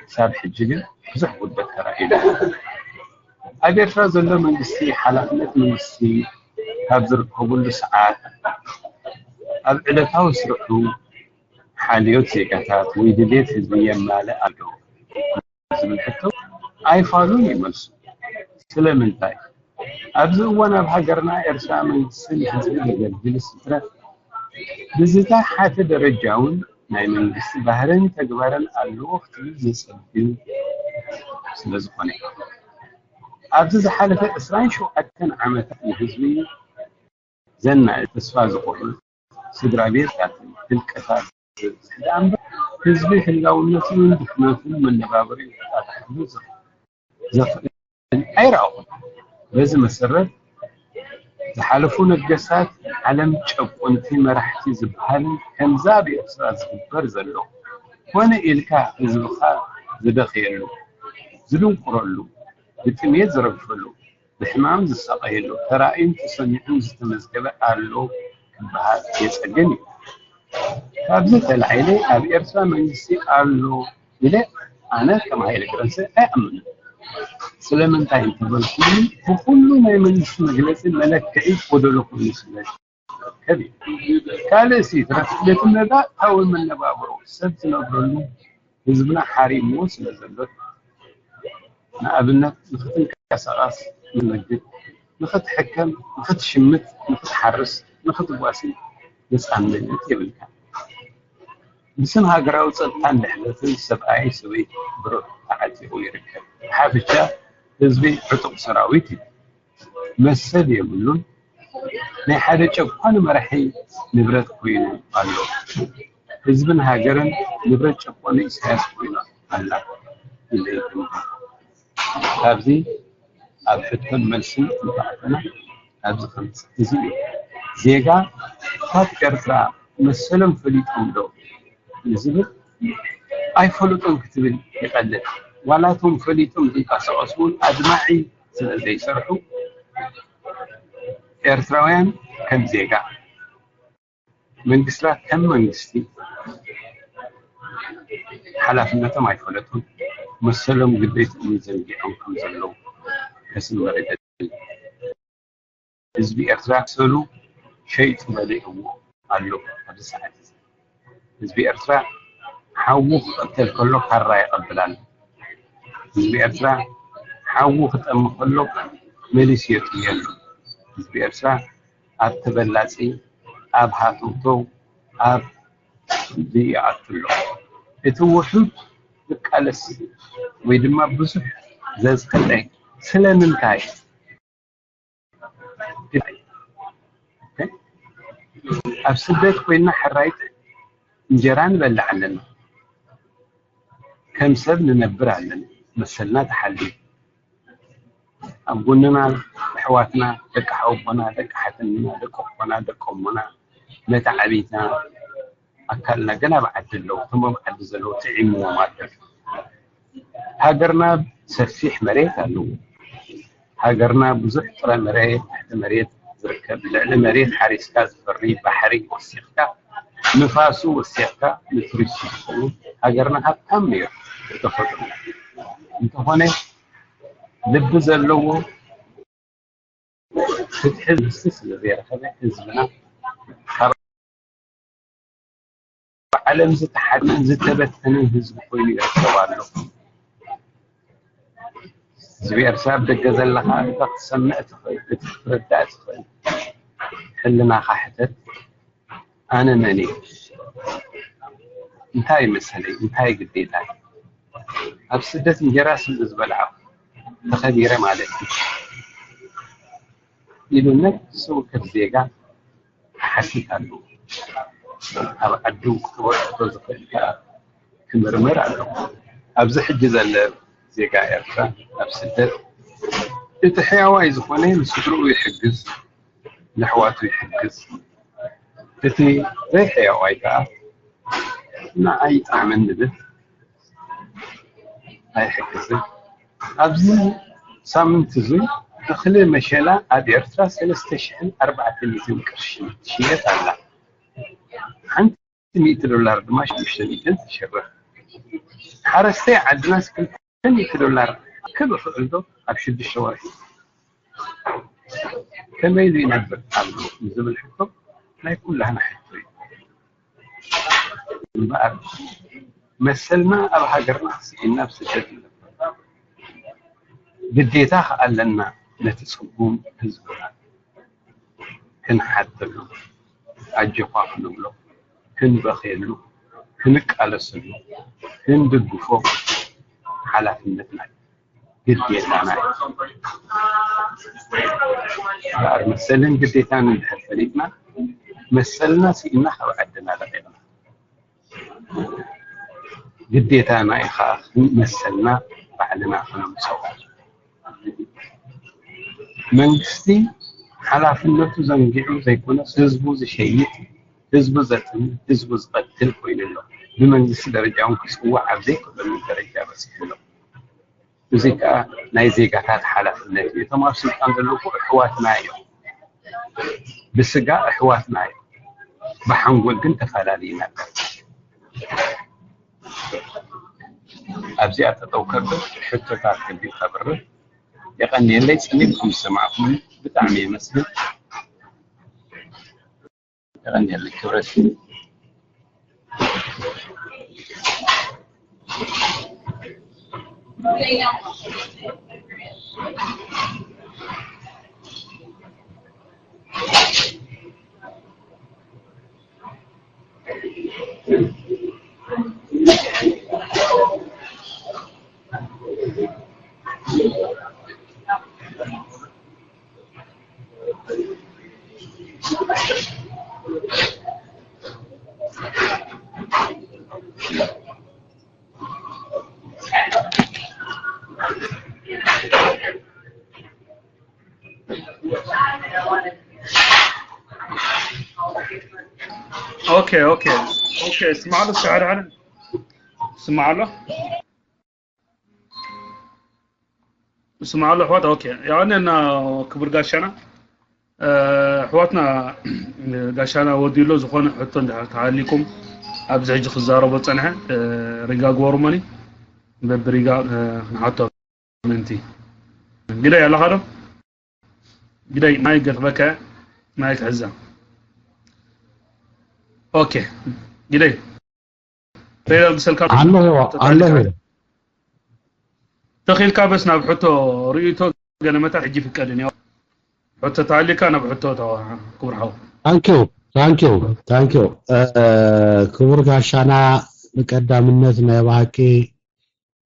ክሳብ ሕጂ ግን ብዙሕ ጉድለት ተራእዩ። ኣብ ኤርትራ ዘሎ መንግስቲ ሓላፍነት መንግስቲ ካብ ዝርከብሉ ሰዓት ኣብ ዕለታዊ ስርሑ ሓልዮት ዜጋታት ወይ ድሌት ህዝቢ የማልእ ኣሎ ዝብል ሕቶ ኣይፋሉን ይመልሱ። ስለምንታይ? ኣብዚ እዋን ኣብ ሃገርና ኤርትራ መንግስቲ ንህዝቢ ዘገልግል ስፍረት ብዝተሓተ ደረጃ እውን ናይ መንግስቲ ባህርን ተግባርን ኣለዎ ክትብል ዘጸግም ስለ ዝኾነ። ኣብዚ ዝሓለፈ ዕስራን ሸውዓተን ዓመታት ንህዝቢ ዘናኢ ተስፋ ዝቖርጽ ስድራ ቤታትን ህልቀታት ዘብዝሕ ደኣ እምበር ህዝቢ ህላውነቱን ድኽነቱን መነባበሪኡ ክጣጣሓሉ ዘኽእል ኣይረኣኹን። በዚ መሰረት ዝሓለፉ ነገስታት ዓለም ጨቆንቲ መራሕቲ ዝበሃል ከምዛ ኣብ ኤርትራ ዝግበር ዘሎ ኮነ ኢልካ ህዝብኻ ዝደኽየሉ፣ ዝድንቁረሉ፣ ብጥሜት ዝረግፈሉ፣ ብሕማም ዝሳቐየሉ ተራእዩን ተሰሚዑን ዝተመዝገበ ኣሎ ክበሃል የጸግም እዩ። ካብዚ ተላዒለ ኣብ ኤርትራ መንግስቲ ኣሎ ኢለ ኣነ ከም ሃይለ ገረንሰ ኣይኣምንን። ስለምንታይ እንተበልኩ ብኩሉ ናይ መንግስቲ መግለጺ መለክዒ ጎደሎ ኮይኑ ስለ ዝርከብ እዩ። ካልእ ሲ ነቲ መባእታዊ መነባብሮ ሰብ ዝነብረሉ ህዝብና ሓሪምዎ ስለ ዘሎ ንኣብነት ንክትንቀሳቐስ ንመግብ፣ ንክትሕከም፣ ንክትሽምት፣ ንክትሓርስ፣ ንክትጓሲ ነፃነት የብልካ። ብስም ሃገራዊ ፀጥታን ድሕነትን ሰብኣይ ሰበይቲ ብረት ተዓጢቑ ይርከብ። ብሓፈሻ ህዝቢ ዕጡቕ ሰራዊት እዩ። መሰል የብሉን። ናይ ሓደ ጨቋኒ መራሒ ንብረት ኮይኑ ኣሎ። ህዝብን ሃገርን ንብረት ጨቋኒ ኢሳያስ ኮይና ኣላ ኢለ ይግምት። ካብዚ ኣብ ሕቶን መልስን እንተኣተና ኣብዚ ከምፅእ እዚ እዩ። ዜጋታት ኤርትራ መሰሎም ፈሊጦም ዶ ንዝብል ኣይፈለጦም ክትብል ይቐልል። ዋላ እቶም ፈሊጦም ዝንቀሳቐሱ እውን ኣድማዒ ስለ ዘይሰርሑ ኤርትራውያን ከም ዜጋ መንግስታት ከም መንግስቲ ሓላፍነቶም ኣይፈለጡን። መሰሎም ግዴትኦም ዘንጊዖም ከም ዘለዉ ከስምር ይደሊ። ህዝቢ ኤርትራ ሰሉ ሸይጡ በሊዕዎ ኣሎ። ኣብዚ ሰዓት እዚ ህዝቢ ኤርትራ ሓዉ ክቐተል ከሎ ካራ ይቐብል ኣሎ። ህዝቢ ኤርትራ ሓዉ ክጠሚ ከሎ መሊሱ የጥምየሉ። ህዝቢ ኤርትራ ኣብ ተበላጺ፣ ኣብ ሃተውተው፣ ኣብ ይኣቱ ኣሎ። እቲ ውሑድ ዝቃለስ ወይ ድማ ብዙሕ ዘዝክለ ስለምንታይ? ኣብ ስደት ኮይንና ሕራይት እንጀራ ንበልዕ ኣለና። ከም ሰብ ንነብር ኣለና። መሰልና ተሓልዩ ኣብ ጎንና ኣሕዋትና፣ ደቂ ሓወቦና፣ ደቂ ሓትንና፣ ደቂ ኣቦና፣ ደቂ ኣሞና፣ መታዕቢትና፣ ኣካልና ገና ኣብ ዓዲ ኣለዉ። እቶም ኣብ ዓዲ ዘለዉ ጥዒምዎም ኣሎ። ሃገርና ሰፊሕ መሬት ኣለዎ። ሃገርና ብዙሕ ጥረ መሬት፣ ትሕቲ መሬት ዝርከብ፣ ልዕሊ መሬት ሓሪስካ ዝፈሪ፣ ባሕሪ ወሲኽካ፣ ንፋሱ ወሲኽካ ንቱሪስት ዝኸውን ሃገርና ሃብታም ነይሩ ብተፈጥሮ። እንተኾነ ልቢ ዘለዎ ፍትሒ ዝምስል ስለ ዘይረኸበ ህዝብና ካብ ዓለም ዝተሓድመን ዝተበተነን ህዝቢ ኮይኑ ይርከብ ኣሎ። ህዝቢ ኤርትራ ኣብ ደገ ዘለኻ እንታይ ክትሰምዕ ትኽእል፣ እንታይ ክትረዳእ ትኽእል? ሕልናኻ ሕተት። ኣነ መን እየ? እንታይ መሰለይ? እንታይ ግዴታ? ኣብ ስደት እንጀራ ስለ ዝበልዓኹ ተኸቢረ ማለት እዩ ኢሉ ነፍሲ ወከፍ ዜጋ ክሓትት ኣለዎ። ኣብ ዓዱ ክበጽሖ ዝኽእል ከኣ ክምርምር ኣለዎ። ኣብዚ ሕጂ ዘሎ ዜጋ ኤርትራ ኣብ ስደት እቲ ሕያዋይ ዝኾነ ንስድርኡ ይሕግዝ፣ ንኣሕዋቱ ይሕግዝ። እቲ ዘይሕያዋይ ከኣ ንዓይ ይጥዓመኒ ዝብል ኣይሕግዝን። ኣብዚ ሳምንት እዚ እኽሊ መሸላ ኣብ ኤርትራ ሰለስተ ሽሕን ኣርባዕተ ሚእትን ቅርሺ ትሽየጥ ኣላ። ሓንቲ ሚእቲ ዶላር ድማ ሽዱሽተ ሚእትን ትሽርኽ። ሓረስታይ ዓድናስ ክልተ ሚእቲ ዶላር ክብ ይኽእል ዶ ኣብ ሽዱሽተ ወርሒ? ከመይ ይነብር ኣሎ ዝብል ሕቶ ናይ ኩላህና ሕቶ እዩ። እምበኣር መሰልና ኣብ ሃገርና ስኢና ኣብ ስደት ንነብር። ግዴታ ከኣ ኣለና ነቲ ጽጉም ህዝብና ክንሓተሉ፣ ኣጆኻ ክንብሎ፣ ክንበኽየሉ፣ ክንቃለሰሉ፣ ክንድግፎ ሓላፍነትና እዩ፣ ግዴታና እዩ። እምበኣር መሰልን ግዴታን እንድሕር ፈሊጥና፣ መሰልና ስኢና ካብ ዓድና ለቒቕና፣ ግዴታና እዩ ኸዓ መሰልና ባዕልና ክነምፅኦ። መንግስቲ ሓላፍነቱ ዘንጊዑ ዘይኮነስ ህዝቡ ዝሸይጥ፣ ህዝቡ ዘጥምት፣ ህዝቡ ዝቐትል ኮይኑ ኣሎ። ብመንግስቲ ደረጃ እውን ክፅዋዕ ኣብ ዘይክእለሉ ደረጃ በፂሑ ኣሎ። እዚ ከዓ ናይ ዜጋታት ሓላፍነት እዩ። እቶም ኣብ ስልጣን ዘለዉ እኮ ኣሕዋትና እዮም። ብስጋ ኣሕዋትና እዮም። ብሓንጎል ግን ተፈላለዩና ኣለዉ። ኣብዚኣ ጠጠው ከብል ሕቶታት ክብል ከብርህ። የቐንየለይ፣ ጸሚምኩም ዝሰማዕኩምኒ ብጣዕሚ የመስግን። የቐንየለይ፣ ክብረት። ኦኬ ኦኬ ኦኬ። ስማዕ ኣሎ፣ ስማዕ ኣሎ፣ ስማዕ ኣሎ፣ ስማዕ ኣሎ ኣሕዋት። ኦኬ፣ የቐንየልና ክቡር ጋሻና፣ ኣሕዋትና ጋሻና ወዲሎ ዝኾነ ሕቶ እንድሕር ተሃሊኩም ኣብዚ ሕጂ ክዛረቦ ጸንሐ ሪጋ ግበሩ መኒ በብሪጋ ክንሓቶ ምንቲ ግዳይ ኣለኻ ዶ? ግዳይ ማይ ገርበከ ማይ ክሕዛ። ኦኬ ግዳይ ሬዳ ግሰልካ ኣለኹ ኣለኹ። ተኺልካ በስ ናብ ሕቶ ርእይቶ ገለመታት ሕጂ ፍቀድን እዩ። ሕቶ ተሃሊካ ናብ ሕቶ ተዋ ክቡር ሓው። Thank you thank you thank you ክቡር ጋሻና ብቀዳምነት ናይ ብሃቂ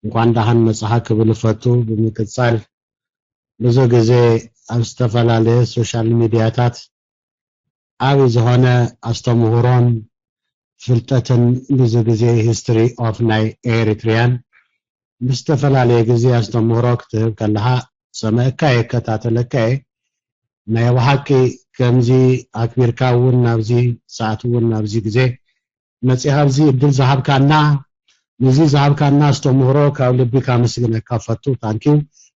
እንኳን ደሓን መጻኻ ክብል እፈቱ። ብምቅጻል ብዙ ግዜ ኣብ ዝተፈላለየ ሶሻል ሚድያታት ዓቢ ዝኾነ ኣስተምህሮን ፍልጠትን ብዙ ግዜ history of ናይ Eritrean ብዝተፈላለየ ግዜ ኣስተምህሮ ክትህብ ከለኻ ሰምዐካ እየ፣ እከታተለካ እየ። ናይ ብሓቂ ከምዚ ኣክቢርካ እውን ናብዚ ሰዓት እውን ናብዚ ግዜ መፂኻ ኣብዚ እድል ዝሃብካና፣ ነዚ ዝሃብካና ኣስተምህሮ ካብ ልቢ ካመስግነካ ፈቱ። Thank you።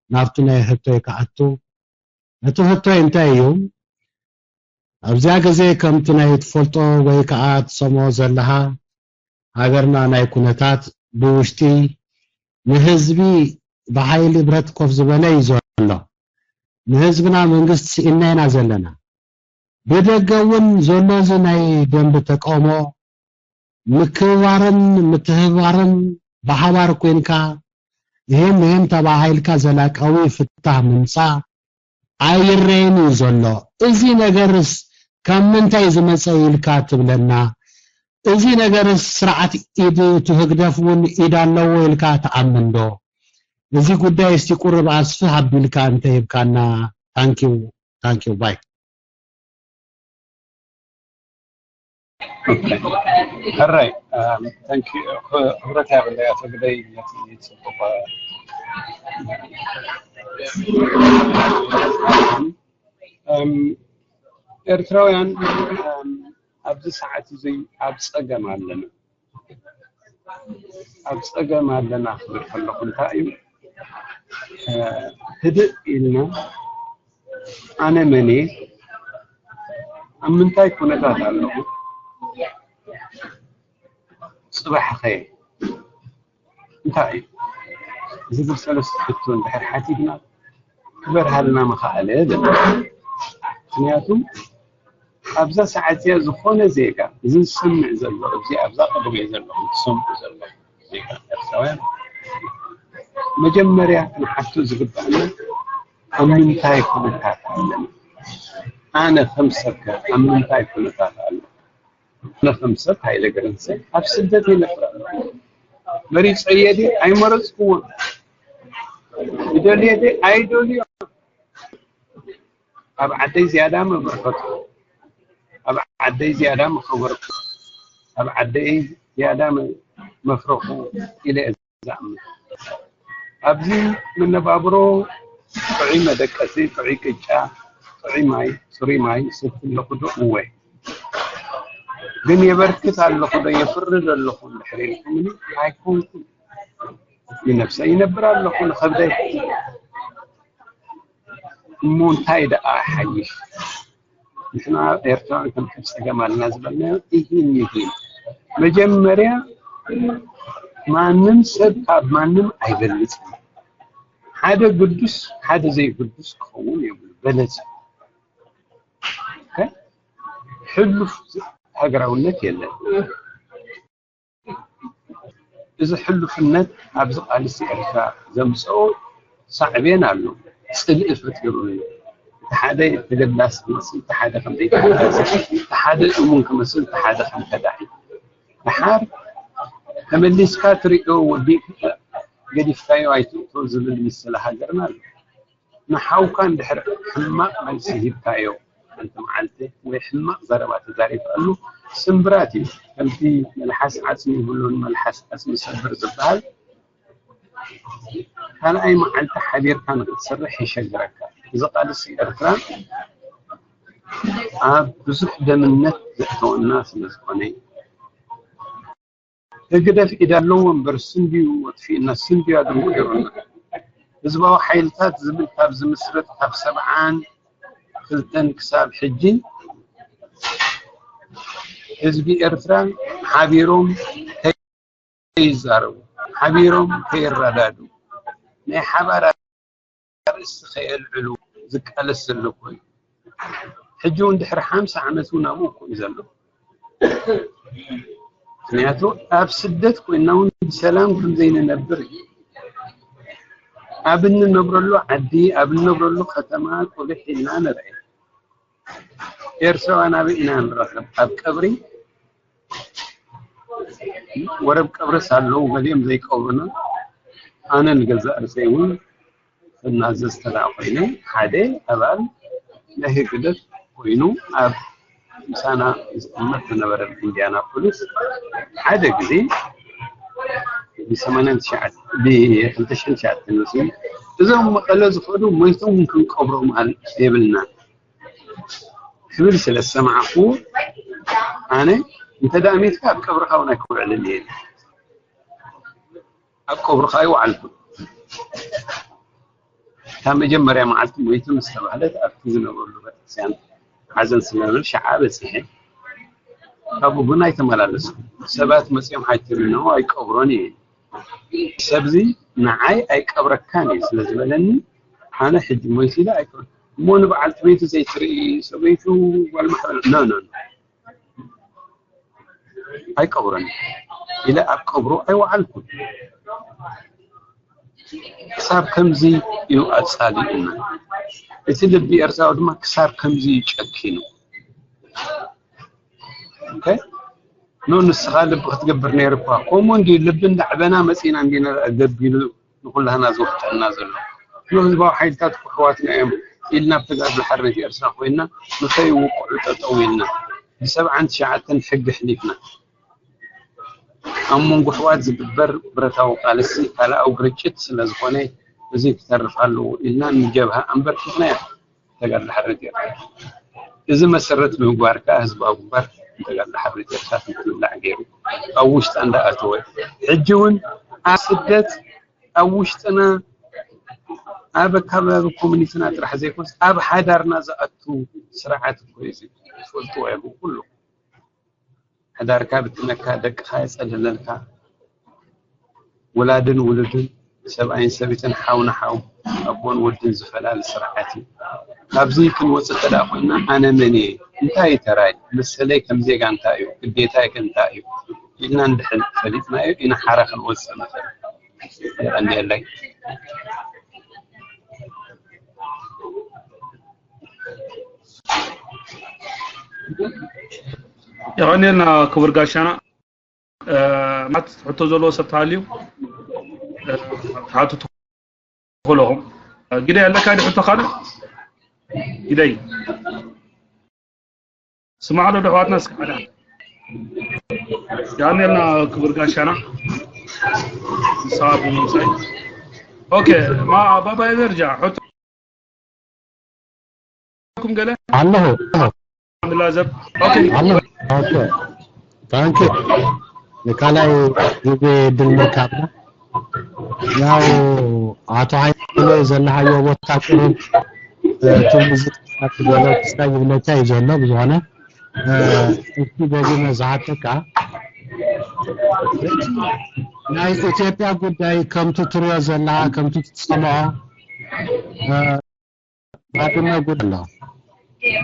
ናብቲ ናይ ሕቶይ ክኣቱ። እቲ ሕቶይ እንታይ እዩ? ኣብዚኣ ግዜ ከምቲ ናይ ትፈልጦ ወይ ከዓ ትሰምዖ ዘለኻ ሃገርና ናይ ኩነታት ብውሽጢ ንህዝቢ ብሓይሊ ብረት ኮፍ ዝበለ እዩ ዘሎ። ንህዝብና መንግስቲ ስኢንና ኢና ዘለና። ብደገ እውን ዘሎ እዚ ናይ ደንቢ ተቃውሞ ምክብባርን ምትህብባርን ብሓባር ኮይንካ ይህን ይህን ተባሂልካ ዘላቃዊ ፍታህ ምምፃእ ኣይረየን እዩ ዘሎ። እዚ ነገርስ ካብ ምንታይ ዝመፀ ኢልካ ትብለና? እዚ ነገርስ ስርዓት ኢድ እቲ ህግደፍ እውን ኢድ ኣለዎ ኢልካ ትኣምን ዶ? እዚ ጉዳይ እስቲ ቁርብ ኣስፍህ ኣቢልካ እንተሂብካና። ታንኪው ታንኪው ባይ። ሕራይ ታንኪ ክብረት ያብለይ ኣቶ ግደይ ነቲ ጽቡቕ እም፣ ኤርትራውያን፣ እም፣ ኣብዚ ሰዓት እዚ ኣብ ጸገም ኣለና። ኣብ ጸገም ኣለና ክብል ከለኹ እንታይ እዩ? እ፣ ህድእ ኢልና፣ ኣነ መን እየ? ኣብ ምንታይ ኩነታት ኣለኹ? ጽባሕ ኸ እንታይ እዩ? ዝብል ሰለስተ ሕቶ እንድሕር ሓቲትና፣ ክበርሃልና ምኸኣለ እብል። ምኽንያቱ ኣብዛ ሰዓት እዚኣ ዝኾነ ዜጋ፣ እዚ ዝሰምዕ ዘሎ፣ እዚ ኣብዛ ቅድመይ ዘለኹም ትሰምዑ ዘለኹም ዜጋ ኤርትራውያን፣ መጀመርያ ክንሓቶ ዝግባኣና፣ ኣብ ምንታይ ኩነታት ኣለና? ኣነ ከም ሰብ ከ ኣብ ምንታይ ኩነታት ኣለኹ? ኣነ ከም ሰብ ሃይለ ገረንሰ ኣብ ስደት ይነብር ኣለኹ። መሪጸየ ድየ? ኣይመረጽኩዎን። ይደልየ ድየ? ኣይደልዮን። ኣብ ዓደይ ዝያዳ መበርከትኩ፣ ኣብ ዓደይ ዝያዳ መኸበርኩ፣ ኣብ ዓደይ ዝያዳ መ-፣ መፍረኹ ኢለ እየ ዝኣምን። ኣብዚ መነባብሮ ጥዑይ መደቀሲ፣ ጥዑይ ቅጫ፣ ጥዑይ ማይ፣ ጽሩይ ማይ ይሰቲ ኣለኹ ዶ? እወ። ግን የበርክት ኣለኹ ዶ? የፍርድ ኣለኹ እንድሕር ኢልኩምኒ፣ ኣይኮንኩን። ንነብሰይ ይነብር ኣለኹ፣ ንኸብደይ። እሞ እንታይ ደኣ ሓይሽ? ንሕና ኤርትራውያን ከም ከም ጸገም ኣለና ዝበልናዮ፣ ይህን ይህን። መጀመርያ ማንም ሰብ ካብ ማንም ኣይበልጽን። ሓደ ግዱስ፣ ሓደ ዘይግዱስ ክኸውን የብሉ። በለጽ። ኦኬ? ሕሉፍ ሃገራውነት የለን። እዚ ሕሉፍነት ኣብዚ ቃልሲ ኤርትራ ዘምጽኦ ሳዕቤን ኣሎ። ጽልኢ ፈጢሩ እዩ። እቲ ሓደ ተገዳሲ ክመስል፣ እቲ ሓደ ከም ዘይተገዳሲ፣ እቲ ሓደ እሙን ክመስል፣ እቲ ሓደ ከም ከዳዒ። ደሓር ተመሊስካ ትርእዮ፣ ወዲእካ ገዲፍካዮ ኣይትእቶ ዝብል ምስላ ሃገርና ኣሎ። ንሓውካ እንድሕር ሕማቕ መልሲ ሂብካዮ፣ ሓንቲ መዓልቲ ወይ ሕማቕ ዘረባ ተዛሪብካሉ፣ ስምብራት እዩ። ከምቲ መልሓስ ዓጽሚ ይብሉን መልሓስ ዓጽሚ ሰብር ዝበሃል፣ ካልኣይ መዓልቲ ሓቢርካ ንክትሰርሕ ይሸግረካ። እዚ ቃልሲ ኤርትራ ኣብ ብዙሕ ደምነት ዘእተወና ስለ ዝኾነ እዩ። ህግደፍ ኢድ ኣለዎ እምበር ስንድዩ ኣጥፊእና፣ ስንድዩ ኣድንቂሩና። ህዝባዊ ሓይልታት ዝብል ካብ ዝምስረት ካብ ሰብዓን ክልተን ክሳብ ሕጂ ህዝቢ ኤርትራ ሓቢሮም ከይዛረቡ፣ ሓቢሮም ከይረዳዱ፣ ናይ ሓባር ኣርእስቲ ከየልዕሉ ዝቃለስ ዘሎ ኮይኑ፣ ሕጂ እውን ድሕሪ ሓምሳ ዓመት እውን ኣብኡ እኮ እዩ ዘሎ። ምክንያቱ ኣብ ስደት ኮይና እውን ብሰላም ከም ዘይንነብር እዩ። ኣብ እንነብረሉ ዓዲ፣ ኣብ እንነብረሉ ከተማ ቁልሕ ኢልና ንርአ። ኤርትራውያን ኣበይ ኢና ንራኸብ? ኣብ ቀብሪ? ወረብ ቀብርስ ኣለዉ፣ ገሊኦም ዘይቀብሩና። ኣነ ንገዛእ ርእሰይ እውን ክናዘዝ ተደኣ ኮይነ፣ ሓደ ኣባል ናይ ህግደፍ ኮይኑ ኣብ ምሳና ዝቕመጥ ዝነበረ ኢንድያናፖሊስ ሓደ ግዜ ብ ሰማንያን ትሽዓተን፣ ብ ክልተ ሽሕን ትሽዓተን መሲሉ፣ "እዞም መቐለ ዝኸዱ ሞይቶም እውን ክንቀብሮም ኣል-፣ የብልናን" ክብል ስለ ዝሰማዕኩ፣ ኣነ እንተ ደኣ ሜትካ ኣብ ቀብርኻ እውን ኣይክውዕልን እየ። ኣብ ቀብርኻ ኣይወዓልኩን። ካብ መጀመርያ መዓልቲ ሞይቱ ምስ ተባህለት ኣብቲ ዝነበረሉ ቤተክርስትያን ሓዘን ስለ ዝነበረ ሽዓ በጺሐ። ካብኡ ግን ኣይተመላለስኩን። ሰባት መጺኦም ሓቲቶምኒ፣ "ኣይቀብሮን እየ። ሰብዚ ንዓይ ኣይቀብረካን እዩ" ስለ ዝበለኒ፣ ኣነ ሕጂ ሞይቱ ኢለ ኣይቀብር-፣ እሞ ንበዓልቲ ቤቱ ዘይትርኢ፣ ሰበይቱ፣ ጓል ማሕበር፣ ኖ፣ ኖ፣ ኖ። ኣይቀብሮን ኢለ ኣብ ቀብሩ ኣይወዓልኩን። ክሳብ ከምዚ እዩ ኣጻሊኡና። እቲ ልቢ ኤርትራዊ ድማ ክሳብ ከምዚ እዩ ጨኪኑ። ኦኬ? ኖ፣ ንስኻ ልቢ ክትገብር ነይሩ እኳ። ከምኡ እንድዩ ልቢ እንዳዕበና መጺና እንዲና ገቢሉ ንኩላህና ዘውፍጠና ዘሎ። ንህዝባዊ ሓይልታት ክሕዋትና እዮም ኢልና ኣብ ተጋድሎ ሓርነት ኤርትራ ኮይንና ንኸይውቅዑ ጠጠው ኢልና። ብሰብዓን ትሽዓተን ሕጊ ኣሕሊፍና። ኣብ መንጎ ኣሕዋት ዝግበር ብረታዊ ቃልሲ ካልኣዊ ግርጭት ስለ ዝኾነ እዚ ክተርፍ ኣለዎ ኢልና ንጀብሃ ኣንበርኪኽናያ። ተጋድሎ ሓርነት ኤርትራ። እዚ መሰረት ብምግባር ከኣ ህዝባዊ ግንባር ተጋድሎ ሓርነት ኤርትራ ከምቲ ዝብላዕ ገይሩ ኣብ ውሽጣ እንዳኣተወ፣ ሕጂ እውን ኣብ ስደት ኣብ ውሽጥና ኣብ ኣከባቢ ኮሚኒቲና ጥራሕ ዘይኮነስ ኣብ ሓዳርና ዝኣቱ ስርዓት እኮ እዩ። እዚ ትፈልጥዎ ኢኹም ኩሉ። ሓዳርካ ብትነካ፣ ደቅኻ የጸልለልካ፣ ወላድን ውሉድን፣ ሰብኣይን ሰበይትን፣ ሓው ንሓው፣ ኣቦን ወድን ዝፈላሊ ስርዓት እዩ። ካብዚ ክንወጽእ እንተ ደኣ ኮይንና ኣነ መን እየ? እንታይ እዩ ተራይ? መሰለይ ከም ዜጋ እንታይ እዩ? ግዴታይ ከ እንታይ እዩ? ኢልና እንድሕር ፈሊጥናዮ ኢና ሓራ ክንወጽእ ንኽእል። የቐንየለይ። የቐንየልና ክቡር ጋሻና። ማት ሕቶ ዘለዎ ሰብ ተሃልዩ ትሓቱ ትኽእሉ ኢኹም። ግደይ ኣለካ ዲ ሕቶ ካልእ? ግደይ ስማዕ ዶ ኣሕዋትና እስኪ ሓደ የቐንየልና ክቡር ጋሻና ንስኻ ብምምሳይ። ኦኬ፣ ማ ባባ ኤቨርጃ ሕቶ ኩም ገለ ኣለኹ ኣለኹ። ላዘብ ኦኬ ኣለኹ። ኦኬ ታንክ ዩ። ንካላይ ግዜ ድል ምርካብና ያው ኣቶ ሃይለ ዘለሃዮ ቦታ ቁሩብ እቲ ሙዚቃ ክገለ ክስታይ ይብለካ እዩ ዘሎ። ብዝኾነ እስቲ ደጊመ ዝሓተካ ናይ ኢትዮጵያ ጉዳይ ከምቲ ትሪኦ ዘለኻ ከምቲ ትሰምዖ ባድመ ጉድ ኣሎ።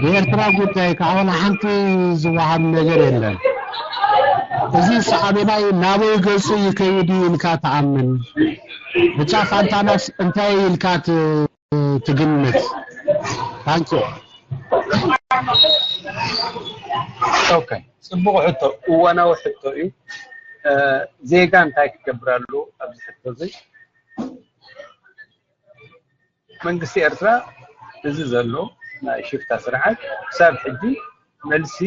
ብኤርትራ ጉዳይ ከዓ ዋላ ሓንቲ ዝወሃብ ነገር የለን። እዚ ሳዕቤናይ ናበይ ገፁ ይከይድ እዩ ኢልካ ትኣምን? ብቻ ፋንታናስ እንታይ ኢልካ ትግምት? ታንኪ ኦኬ፣ ፅቡቕ ሕቶ፣ እዋናዊ ሕቶ እዩ። ዜጋ እንታይ ክገብር ኣለዎ ኣብዚ ሕቶ እዚ? መንግስቲ ኤርትራ እዚ ዘሎ ናይ ሽፍታ ስርዓት ክሳብ ሕጂ መልሲ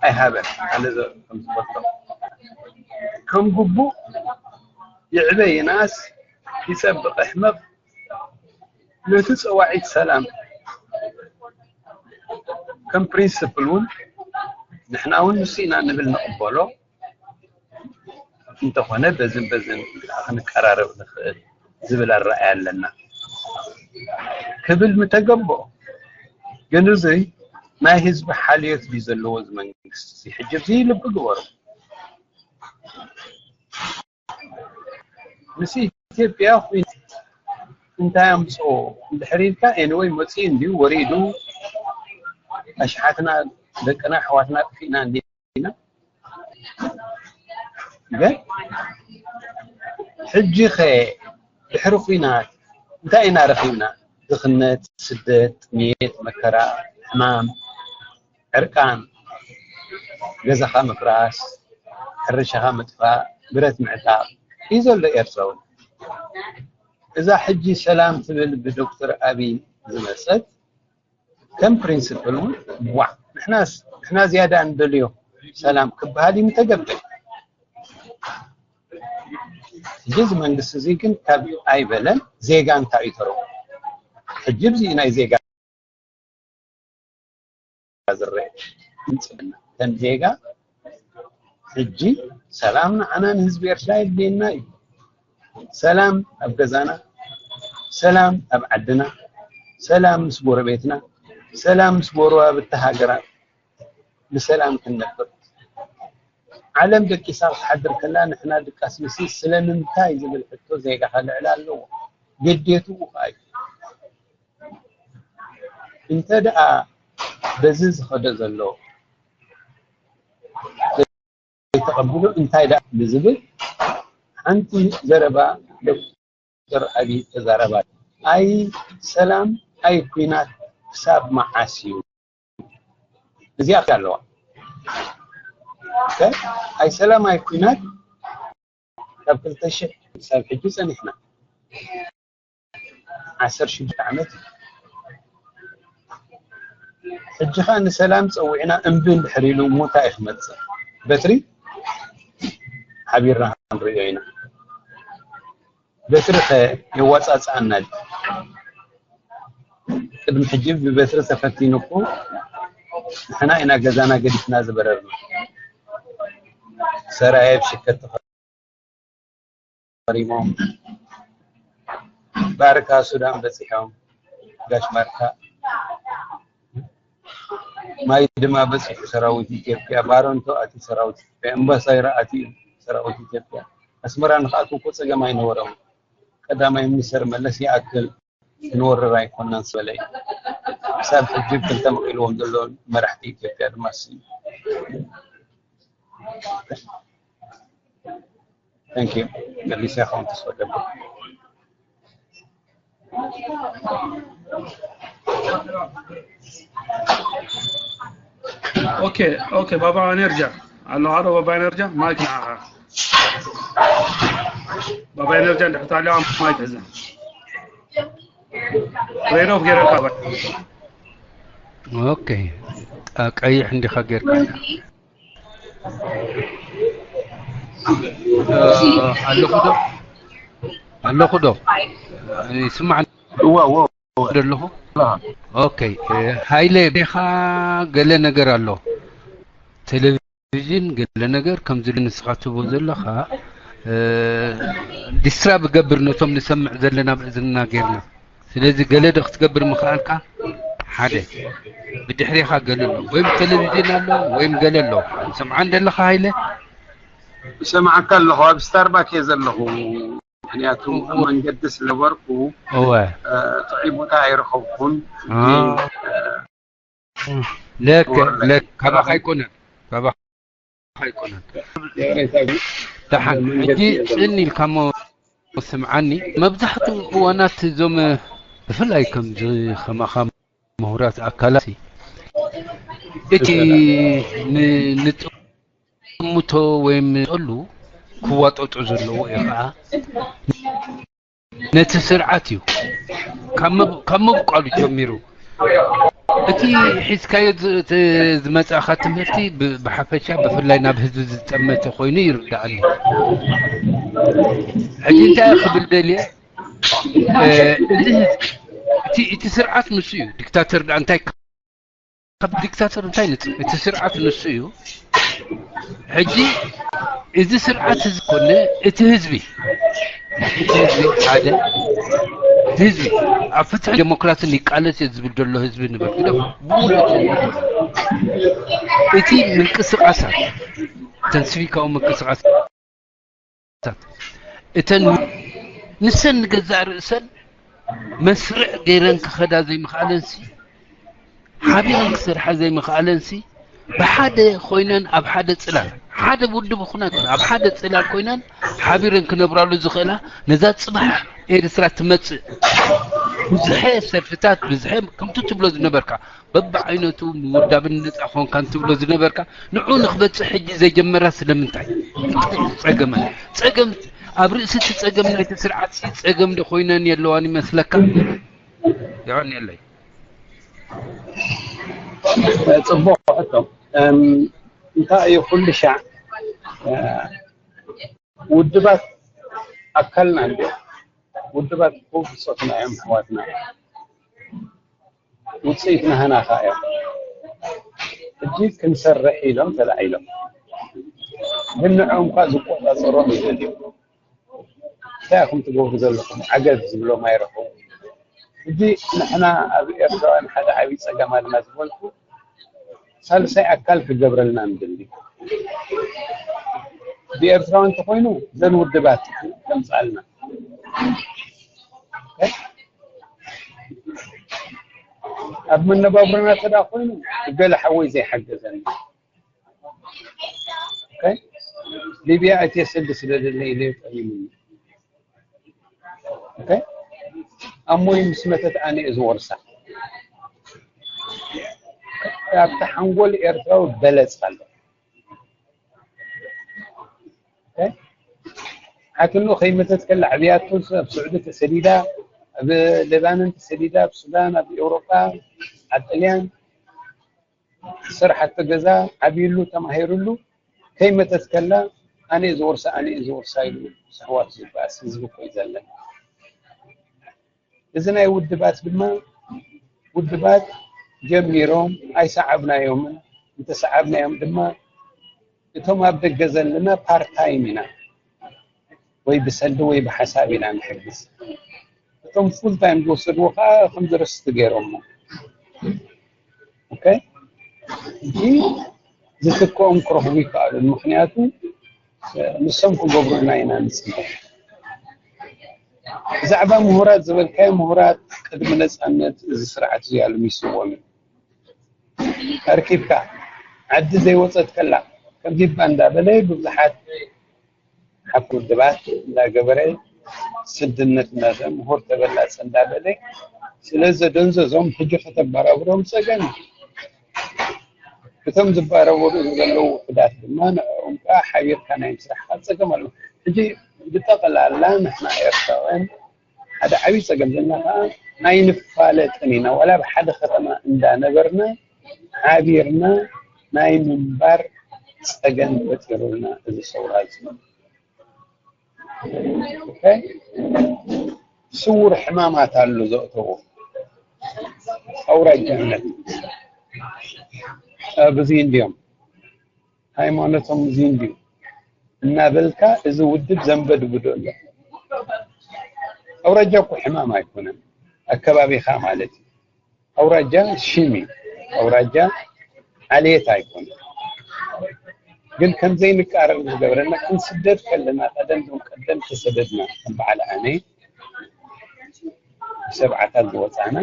ኣይሃበን። ኣነ ከም ዝፈልጦ ከም ግቡእ ይዕበ ይንኣስ ይጸብቕ ይሕመቕ ነቲ ጸዋዒት ሰላም ከም ፕሪንስፕል እውን ንሕና እውን ንሱ ኢና ንብል ንቕበሎ። እንተኾነ በዝን በዝን ክንቀራረብ ንኽእል ዝብል ኣረኣያ ኣለና ክብል ምተገበኦ። ግን እዚ ናይ ህዝቢ ሓልዮት ድዩ ዘለዎ እዚ መንግስቲ? ሕጂ እዚ ልቢ ግበሩ። ምስ ኢትዮጵያ ኩናት እንታይ ኣምፅኦ እንድሕር ኢልካ፣ ኤንወይ መፂኡ እንድዩ ወሪዱ፣ ኣሽሓትና ደቅና ኣሕዋትና ኣጥፊእና እንዲና። ግን ሕጂ ኸ ድሕሪ ኩናት እንታይ ኢና ረኺብና? ድኽነት፣ ስደት፣ ጥሜት፣ መከራ፣ ሕማም፣ ዕርቃን፣ ገዛኻ ምፍራስ፣ ሕርሻኻ ምጥፋእ፣ ብረት ምዕጣቕ እዩ ዘሎ ኤርትራዊ። እዛ ሕጂ ሰላም ትብል ብዶክተር ኣብይ ዝመጸት ከም ፕሪንስፕል እውን ዋዕ ንሕናስ ንሕና ዝያዳ እንደልዮ ሰላም ክበሃል እዩ ምተገብር። ሕጂ እዚ መንግስቲ እዚ ግን ካብ ኣይበለን ዜጋ እንታይ እዩ ተረፉ? ሕጂ ብዚ ናይ ዜጋ ዝረአ ንጽብና ከም ዜጋ ሕጂ ሰላም ንዓና ንህዝቢ ኤርትራ የድልየና እዩ። ሰላም ኣብ ገዛና፣ ሰላም ኣብ ዓድና፣ ሰላም ምስ ጎረቤትና፣ ሰላም ምስ ጎረባብቲ ሃገራት ብሰላም ክንነብር። ዓለም ደቂሳ ክትሓድር ከላ ንሕና ድቃስ ምስ ስለምንታይ ዝብል ሕቶ ዜጋ ከልዕል ኣለዎ። ግዴትኡ ከኣ እዩ። እንተ ደኣ በዚ ዝኸደ ዘሎ ዘይተቐብሎ እንታይ ደኣ ንዝብል ሓንቲ ዘረባ ዶክተር ኣብይ ተዛረባ። ኣይ ሰላም ኣይ ኲናት ክሳብ መዓስ እዩ? እዚኣ ኣለዋ። ኣይ ሰላም ኣይ ኲናት ካብ ክልተ ሽሕ ክሳብ ሕጂ ጸኒሕና። ዓሰርተ ሽዱሽተ ዓመት እዩ። ሕጂ ኸኣ ንሰላም ጸዊዕና እምቢ እንድሕር ኢሉ እሞ እንታይ እዩ ክመጽእ? በትሪ ሓቢርና ክንርእዮ ኢና። በትሪ ከ የዋጻጽኣና ድዩ? ቅድሚ ሕጂ ብበትሪ ተፈቲኑ እኮ ንሕና ኢና ገዛና ገዲፍና ዝበረርና። ሰራየ ብሽከት ተኸሪሞም ባርካ ሱዳን በጺሖም። ጋሽ ባርካ ማይ ድማ በጺሑ ሰራዊት ኢትዮጵያ፣ ባረንቶ ኣትዩ ሰራዊት ኢትዮጵያ፣ እምባሳይራ ኣትዩ ሰራዊት ኢትዮጵያ። ኣስመራ ንኽኣትዉ እኮ ጸገም ኣይነበሮም። ቀዳማይ ሚኒስተር መለስ ይኣክል ክንወርር ኣይኮናን ዝበለ እዩ። ክሳብ ሕጂ ክልተ መቒልዎም ዘሎ መራሕቲ ኢትዮጵያ ድማ እሱ እዩ። Thank you። መሊሰ ይኸውን ተስፋ ገብር። ኦኬ ኦኬ ባባ ነርጃ ኣሎ ኣሎ ባባ ነርጃ ማይክ ንዓኻ ባባ ነርጃ እንድሕር ትሃልያ ማይክ ሕዘ ሬድ ኦፍ ገይረካ ባባ ኦኬ ቀይሕ እንዲኻ ጌርካ ኣለኹ ዶ ኣለኹ ዶ ይስማዕ እዋ እዋ ደለኹ ኦኬ ሃይለ ቤኻ ገለ ነገር ኣሎ ቴሌቪዥን ገለ ነገር ከምዚ ንስኻ ትቦ ዘለኻ ዲስትራብ ገብር ነቶም ንሰምዕ ዘለና ብእዝንና ጌርና ስለዚ ገለ ዶ ክትገብር ምኽኣልካ ሓደ ብድሕሬኻ ገለ ኣሎ ወይም ቴሌቪዥን ኣሎ ወይም ገለ ኣሎ ሰምዓ እንደለኻ ሃይለ ይሰማዓካ ኣለኹ ኣብ ስታርባክ እየ ዘለኹ ምክንያቱ ኣብ መንገዲ ስለነበርኩ እወ ጥዑይ ቦታ ኣይረኸብኩን ለከ ለከ ካባኻ ኣይኮነን ካባኻ ኣይኮነን ደሓን ሕጂ ጽን ኢልካ እሞ ስምዓኒ መብዛሕትኡ እዋናት እዞም ብፍላይ ከምዚ ከማኻ ምሁራት ኣካላት እቲ ንጥምቶ ወይም ንጠሉ ክዋጠጡ ዘለዎ እዩ ከዓ ነቲ ስርዓት እዩ ካብ ምብቃሉ ጀሚሩ እቲ ሒዝካዮ ዝመፃእካ ትምህርቲ ብሓፈሻ ብፍላይ ናብ ህዝቢ ዝጠመተ ኮይኑ ይርዳእኒ ሕጂ እንታይ ክብል ደልየ እቲ ስርዓት ንሱ እዩ ዲክታተር ዳ እንታይ ካብ ዲክታተር እንታይ ንፅእ እቲ ስርዓት ንሱ እዩ ሕጂ እዚ ስርዓት እዚ ኮነ እቲ ህዝቢ እቲ ህዝቢ ሓደ እቲ ህዝቢ ኣብ ፍትሒ ዴሞክራሲን ይቃለስ እየ ዝብል ዘሎ ህዝቢ ንበል ግደ ብሙሉእ እቲ ምንቅስቃሳት ተንስፊካዊ ምንቅስቃሳት እተን ንሰን ንገዛእ ርእሰን መስርዕ ገይረን ክኸዳ ዘይምኽኣለንሲ ሓቢረን ክሰርሓ ዘይምኽኣለንሲ ብሓደ ኮይነን ኣብ ሓደ ፅላል ሓደ ውድብ ኹና ኣብ ሓደ ፅላል ኮይነን ሓቢረን ክነብራሉ ዝኽእላ ነዛ ፅባሕ ኤርትራ ትመፅእ ብዝሐ ሰልፍታት ብዝሐ ከምቲ ትብሎ ዝነበርካ በብዓይነቱ ምውዳብን ነፃ ኮንካን ትብሎ ዝነበርካ ንዑ ንክበፅሕ ሕጂ ዘይጀመራ ስለምንታይ ፀገመ ፀገም ኣብ ርእሲ እቲ ፀገም ናይቲ ስርዓት ፀገም ዶ ኮይነን የለዋን ይመስለካ ይቐንየለይ ፅቡቅ ሕቶ እንታይ እዩ ኩሉ ሻዕ ውድባት ኣካልና እንዲ ውድባት እኮ ብፆትና እዮም ኣሕዋትና ውፅኢት ናህና ከ እዮም ሕጂ ክንሰርሕ ኢሎም ተላዒሎም ግን ንዕኦም ኳ ዝቆፃፀሮም ይደልዩ እንታይ ኢኹም ትገብሩ ዘለኹም ዓገብ ዝብሎም ኣይረኽቡ ሕጂ ንሕና ኣብ ኤርትራውያን ሓደ ዓብዪ ፀገም ኣለና ዝበልኩ ሳልሳይ ኣካል ክገብረልና ንደሊ ብኤርትራዊ እንተኮይኑ ዘን ውድባት ከምፅኣልና ኣብ መነባብሮና ተዳ ኮይኑ ገለ ሓወይ ዘይሓገዘኒ ሊብያ ኣይትየሰዲ ስለደለ ኢለ ጠሚሙኒ ኣሞይ ምስ መተት ኣነ እየ ዝወርሳ ኣብቲ ሓንጎል ኤርትራዊ በለፅ ኣሎ ሓትኖ ከይመተት ከላ ዕብያቶ ኣብ ስዑዲ ተሰዲዳ ኣብ ሌባኖን ተሰዲዳ ኣብ ሱዳን ኣብ ኤውሮጳ ኣብ ጥልያን ዝሰርሓቶ ገዛ ዓብይሉ ተማሂርሉ ከይመተት ከላ ኣነ ዝወርሳ ኣነ ዝወርሳ ኢሉ ስሕዋት ዝበኣስ ህዝቢ እኮ እዩ ዘለና። እዚ ናይ ውድባት ድማ ውድባት ጀሚሮም ኣይሰዓብናዮምን፣ እንተሰዓብናዮም ድማ እቶም ኣብ ደገ ዘለና ፓርታይም ኢና ወይ ብሰልዲ ወይ ብሓሳብ ኢና ንሕግዝ። እቶም ፉል ታይም ዝወሰድዎ ከዓ ከም ዝርስቲ ገይሮሞ። ኦኬ፣ እዚ ዝትክኦም ክረኽቡ ይከኣሉ። ምክንያቱ ንሶም ክገብሩልና ኢና ንፅበ። ብዛዕባ ምሁራት ዝበልካዮ፣ ምሁራት ቅድሚ ነፃነት እዚ ስርዓት እዚ ኣልሚስዎም እዩ። ኣርኪብካ ዓዲ ዘይወፀት ከላ ከምዚ እባ እንዳበለ ብዙሓት ሓፍ ውድባት እንዳገበረ ስድነት እናተ ምሁር ተበላፀ እንዳበለ ስለ ዘደንዘዞም ሕጂ ከተባራብሮም ፀገም እዩ። እቶም ዝባረበሩ ዘለዉ ውሑዳት ድማ ንዕኦም ከዓ ሓቢርካ ናይ ምስራሕ ከዓ ፀገም ኣሎ። ሕጂ ብጠቕላላ ንሕና ኤርትራውያን ሓደ ዓብዪ ፀገም ዘለና ከዓ ኣይንፋለጥን ኢና። ዋላ ኣብ ሓደ ከተማ እንዳነበርና ሓቢርና ናይ ምንባር ፀገም ፈጢሩልና እዚ ሰውራ እዚ። ኦኬ? ስውር ሕማማት ኣሎ ዘእተዎ ኣውራጃነት። ኣብዚ እንዲዮም ሃይማኖቶም እዚ እንዲዩ እናበልካ እዚ ውድብ ዘንበድብዶ ኣሎ። ኣውራጃ እኮ ሕማም ኣይኮነን፣ ኣከባቢኻ ማለት እዩ። ኣውራጃ ሽም እዩ፣ ኣውራጃ ዓሌት ኣይኮነን። ግን ከምዘይንቃረብ ዝገብረና ክንስደድ ከለና ቀደም ዞም ቀደም ተሰደድና ከም በዓል ኣነ ብሰብዓታት ዝወፃና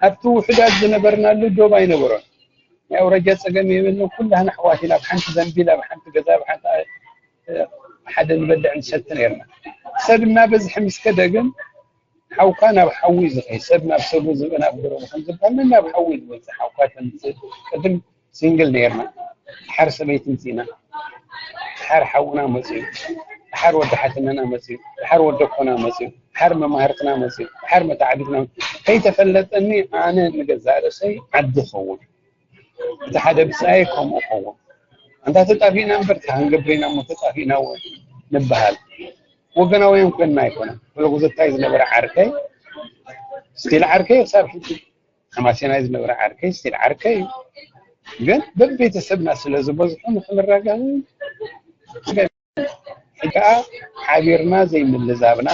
ኣብቲ ውሕዳት ዝነበርናሉ ዶብ ኣይነበሮን። ናይ ኣውራጃ ፀገም የብልን። ኩላህና ኣሕዋት ኢና። ኣብ ሓንቲ ዘንቢል፣ ኣብ ሓንቲ ገዛ፣ ኣብ ሓንቲ ሓደ ንበልዕ ንሰቲ ነርና። ሰብ እናበዝሐ ምስ ከደ ግን ሓውካ ናብ ሓዊ እዩ ዝኸይድ። ሰብ ናብ ሰቡ፣ ዝብኢ ናብ ገረቡ ከም ዝበሃል ናብ ሓዊ እዩ ዝወፅእ። ሓውካ ተምፅእ። ቅድም ሲንግል ነርና። ድሓር ሰበይቲ ምፂና። ድሓር ሓውና መፅዩ። ድሓር ወዲ ሓትነና መፅዩ። ድሓር ወዲ ኣኮና መፅዩ። ድሓር መማህርትና መፅዩ። ድሓር መታዕቢትና መፅዩ። ከይተፈለጠኒ ኣነ ንገዛእ ርእሰይ ዓዲ ኸውን። እቲ ሓደ ብጻይ ከምኡ ኸውን። ኣንታ ተጣፊእና እምበር ካህን ገብሬና እሞ ተጣፊእና እውን ንበሃል። ወገናውያን ኮይንና ኣይኮነን። ብለጉዘታይ ዝነበረ ዓርከይ ስቲል ዓርከይ ክሳብ ሕጂ ሓማሴናይ ዝነበረ ዓርከይ ስቲል ዓርከይ እዩ። ግን በቤተሰብና ስለ ዝበዝሑ ንክንራጋግ ሕጂ ከዓ ሓቢርና ዘይምልዛብና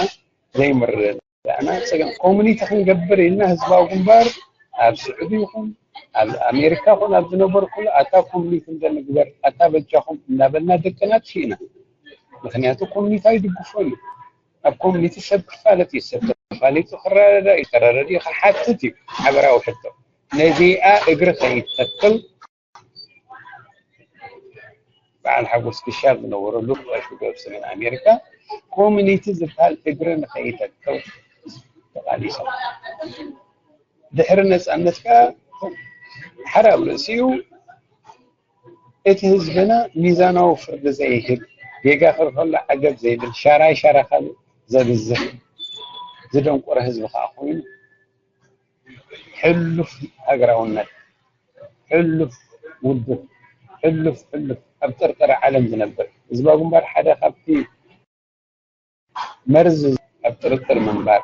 ዘይምርዳእና ፀገም ኮሚኒቲ ክንገብር ኢልና ህዝባዊ ግንባር ኣብ ስዑዲ ይኹን ኣብ ኣሜሪካ ይኹን ኣብ ዝነበርኩሉ ኣታ ኮሚኒቲ እንደንግበር ኣታ በጃኹም እናበልና ደቅና ትሽኢና። ምክንያቱ ኮሚኒቲ ኣይድግፎን እዩ። ኣብ ኮሚኒቲ ሰብ ክፋለጥ እዩ። ሰብ ተፋሊጡ ክረዳዳእ እዩ። ተረዳዲኡ ክሓትት እዩ። ሓበራዊ ሕቶ ነዚኣ እግሪ ከይተክል በዓል ሓጎስ ክሻ ዝነበረሉ ቀሹ ዶብ ሰሜን ኣሜሪካ ኮሚኒቲ ዝበሃል እግሪ ንኸይተክል ተቓሊሶም። ድሕሪ ነፃነት ከዓ ሓር ኣብ ርእሲኡ እቲ ህዝብና ሚዛናዊ ፍርዲ ዘይህብ፣ ጌጋ ክርኸሎ ዓገብ ዘይብል፣ ሻራይ ሻራ ካልእ ዘብዝሕ ዝደንቆረ ህዝቢ ከዓ ኮይኑ ሕሉፍ ሃገራውነት፣ ሕሉፍ ውድብ፣ ሕሉፍ ሕሉፍ ኣብ ጥርጥር ዓለም ዝነብር ህዝባዊ ግንባር ሓደ ካብቲ መርዚ ኣብ ጥርጥር ምንባር።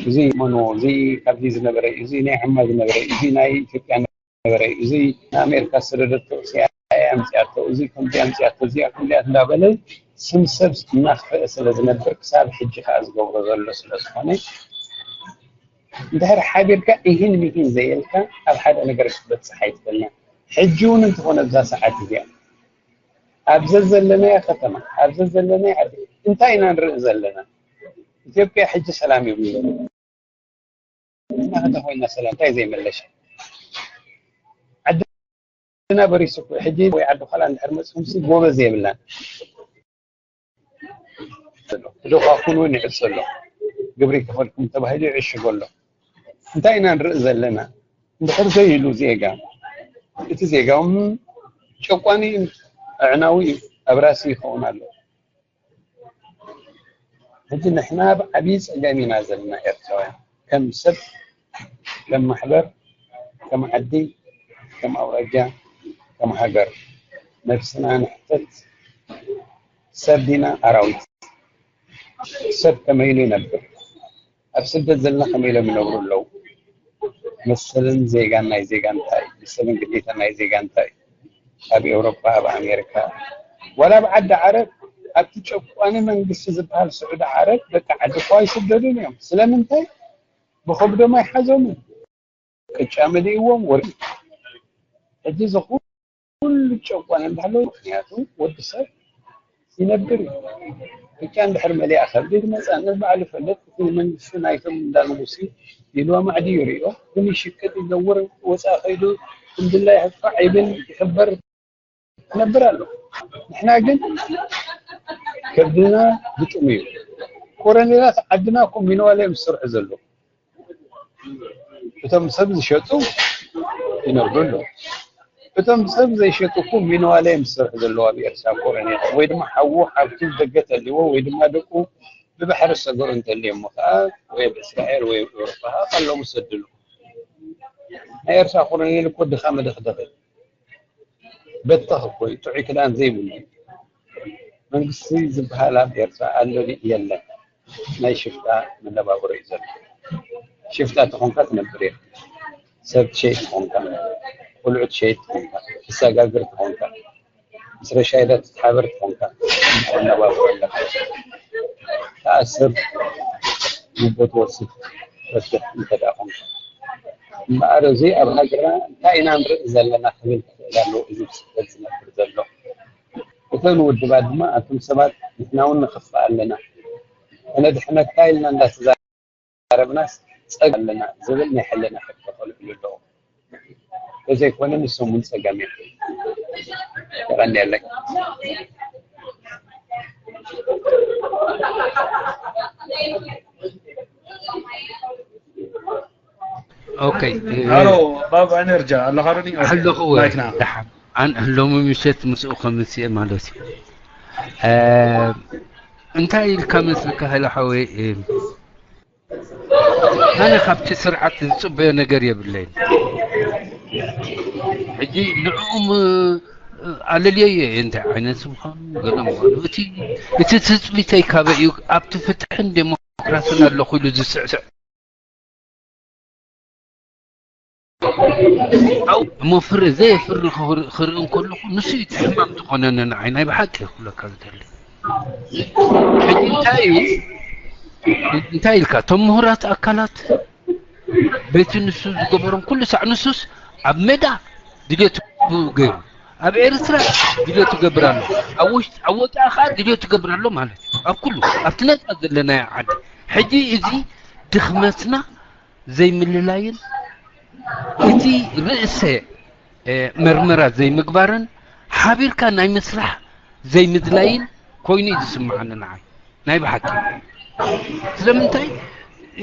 እዚ መኖ፣ እዚ ካብዚ ዝነበረ እዩ፣ እዚ ናይ ዓማ ዝነበረ እዩ፣ እዚ ናይ ኢትዮጵያ ነበረ እዩ፣ እዚ ንኣሜሪካ ዝሰደደቶ ሲኣይኤ ኣምፅኣቶ፣ እዚ ከምዚ ኣምፅኣቶ፣ እዚኣ ከምዚኣ እንዳበለ ስም ሰብ እናኽፈአ ስለ ዝነብር ክሳብ ሕጂ ከዓ ዝገብሮ ዘሎ ስለ ዝኾነ እንድሕር ሓቢርካ ኢሂን ሚሂን ዘየልካ ኣብ ሓደ ነገር ክትበፅሕ ኣይትኽእልና። ሕጂ እውን እንተኾነ ኣብዛ ሰዓት እዚኣ ኣብ ዘዘለናያ ከተማ ኣብ ዘዘለናያ ዓዲ እንታይ ኢና ንርኢ ዘለና? ኢትዮጵያ ሕጂ ሰላም የብሉን። እና እንተ ኮይና ሰላም እንታይ ዘይመለሽ? ዓድና በሪሱ እኮ ሕጂ ወይ ዓዲ ኳላ እንድሕር መፅኹም ሲ ጎበዝ የብላን። ድኻኹን እውን ይዕፅ ኣሎ። ግብሪ ከፈልኩም ተባሂሉ ይዕሽጎ ኣሎ። እንታይ ኢና ንርኢ ዘለና? እንድሕር ዘይሉ ዜጋ፣ እቲ ዜጋ እውን ጨቋኒ እዩ፣ ኣዕናዊ እዩ፣ ኣብራሲ ይኸውን ኣሎ። ሕጂ ንሕና ኣብ ዓብዪ ፀገም ኢና ዘለና ኤርትራውያን፣ ከም ሰብ፣ ከም ማሕበር፣ ከም ዓዲ፣ ከም ኣውራጃ፣ ከም ሃገር ነብስና ንሕተት። ሰብ ዲና ኣራዊት? ሰብ ከመይ ኢሉ ይነብር? ኣብ ስደት ዘለና ከመይ ኢሎም ይነብሩ ኣለዉ? መሰልን ዜጋን ናይ ዜጋ እንታይ? መሰልን ግዴታ ናይ ዜጋ እንታይ? ኣብ ኤውሮጳ፣ ኣብ ኣሜሪካ፣ ዋላ ኣብ ዓዲ ዓረብ፣ ኣብቲ ጨቋኒ መንግስቲ ዝበሃል ስዑዲ ዓረብ፣ በቃ ዓዲ እኳ ኣይስደዱን እዮም። ስለምንታይ? ብኸብዶም ኣይሓዞምን። ቅጫ መሊእዎም ወርቂ። ሕጂ እዚ ኩሉ ጨቋን እንዳሃለወ፣ ምኽንያቱ ወዲ ሰብ ይነብር እዩ። ቅጫ እንድሕር መሊኣ ከብዲ ትመፅእ፣ ነባዕሉ ይፈልጥ። እቲ መንግስቲ ናይቶም እንዳ ንጉሲ ኢልዋ ማዕዲ ይሪኦ፣ ግን ይሽቅጥ፣ ይዘውር፣ ወፃኢ ከይዱ እንድላይ ሕፋዕ ይብል፣ ይኽበር፣ ይነብር ኣሎ። ንሕና ግን ከብድና ግጥሙ እዩ። ኮረኔላት ዓድና እኮ ሚነዋል እዮም ዝሰርሑ ዘለዉ። እቶም ሰብ ዝሸጡ ይነብሩ ኣለዉ። እቶም ሰብ ዘይሸጡ እኮ ሚነዋል እዮም ዝሰርሑ ዘለዉ ኣብ ኤርትራ ኮረኔል። ወይ ድማ ሓዉ ሓብቱ ደገ ተልይዎ ወይ ድማ ደቁ ብባሕሪ ዝሰገሩ እንተልዮም ከዓ ወይ ኣብ እስራኤል ወይ ኣብ ኤውሮጳ ከዓ ከለዉ ዝሰድሉ። ናይ ኤርትራ ኮረኔል እኮ ድኻ መደኽደኺ በተኽ እኮ እዩ፣ ጥዑይ ክዳን ዘይብሉ። መንግስቲ ዝበሃል ኣብ ኤርትራ ኣሎ ድዩ? የለን። ናይ ሽፍታ መነባብሮ እዩ ዘሎ። ሽፍታ ተኾንካ ትነብር ኢኻ። ሰብ ትሸይጥ ተኾንካ፣ ቆልዑ ትሸይጥ ተኾንካ፣ ትሰጋግር ተኾንካ፣ ምስ ረሻይዳ ትትሓበር ተኾንካ፣ መነባብሮ ኣለካ። ትኣስር፣ ጉቦ ትወስድ፣ ትፈትሕ እንተ ደኣ ኾንካ። እምበኣር፣ እዚ ኣብ ሃገርና እንታይ ኢና ንርኢ ዘለና ክብል ክኽእል ኣለዎ፣ እዚ ብስደት ዝነብር ዘሎ። እተን ውድባት ድማ፣ ኣቱም ሰባት፣ ንሕና እውን ንኸፍእ ኣለና፣ ሕነ ድሕነካ ኢልና እንዳተዛረብናስ ጸገም ኣለና ዝብል ናይ ሕልና ሕቶ ከልዕሉ ኣለዎም። ተዘይኮነ ንሶም እውን ጸገም እዮም። የቐንየለይ። ኦኬ። ሃሎ፣ ባብ ኤነርጃ ኣለኻ ዶ? ኦኬ። ኣለኹ ወይ? ላይክና። ደሓን። ኣን ሎሚ ምሸት ምስኡ ከምስየ ማለት እዩ። እ፣ እንታይ ኢልካ መስልካ ሃይለ ሓወይ? እ፣ ኣነ ካብቲ ስርዓት ዝጽበዮ ነገር የብለይን። ሕጂ ንዕኡም፣ እ፣ ኣለልየዮ እየ፣ እንታይ ዓይነት ምዃኑ፣ ገለ ምዃኑ። እቲ፣ እቲ ትጽቢተይ ካበይ እዩ? ኣብቲ ፍትሕን ዴሞክራስን ኣለኹ ኢሉ ዝስዕስዕ ኣው እሞ ፍረ ዘየፍሪ ክር- ክርኢ እንከለኹ፣ ንሱ እዩ እቲ ሕማም ዝኾነኒ ንዓይ። ናይ ብሓቂ ክብለካ ዝደሊ። ሕጂ እንታይ እዩ? እንታይ ኢልካ? እቶም ምሁራት ኣካላት በቲ ንሱ ዝገበሮም ኩሉ ሳዕ፣ ንሱስ ኣብ ሜዳ ድሌቱ ገይሩ፣ ኣብ ኤርትራ ድሌቱ ገብር ኣሎ፣ ኣብ ውሽጢ፣ ኣብ ወፃኢ ከዓ ድሌቱ ገብር ኣሎ ማለት እዩ። ኣብ ኩሉ፣ ኣብቲ ነፃ ዘለናዮ ዓዲ። ሕጂ እዚ ድኽመትና ዘይምልላይን እቲ ርእሰ፣ እ፣ መርመራ ዘይምግባርን ሓቢርካ ናይ ምስራሕ ዘይምድላይን ኮይኑ እዩ ዝስምዓኒ ንዓይ። ናይ ብሓቂ። ስለምንታይ?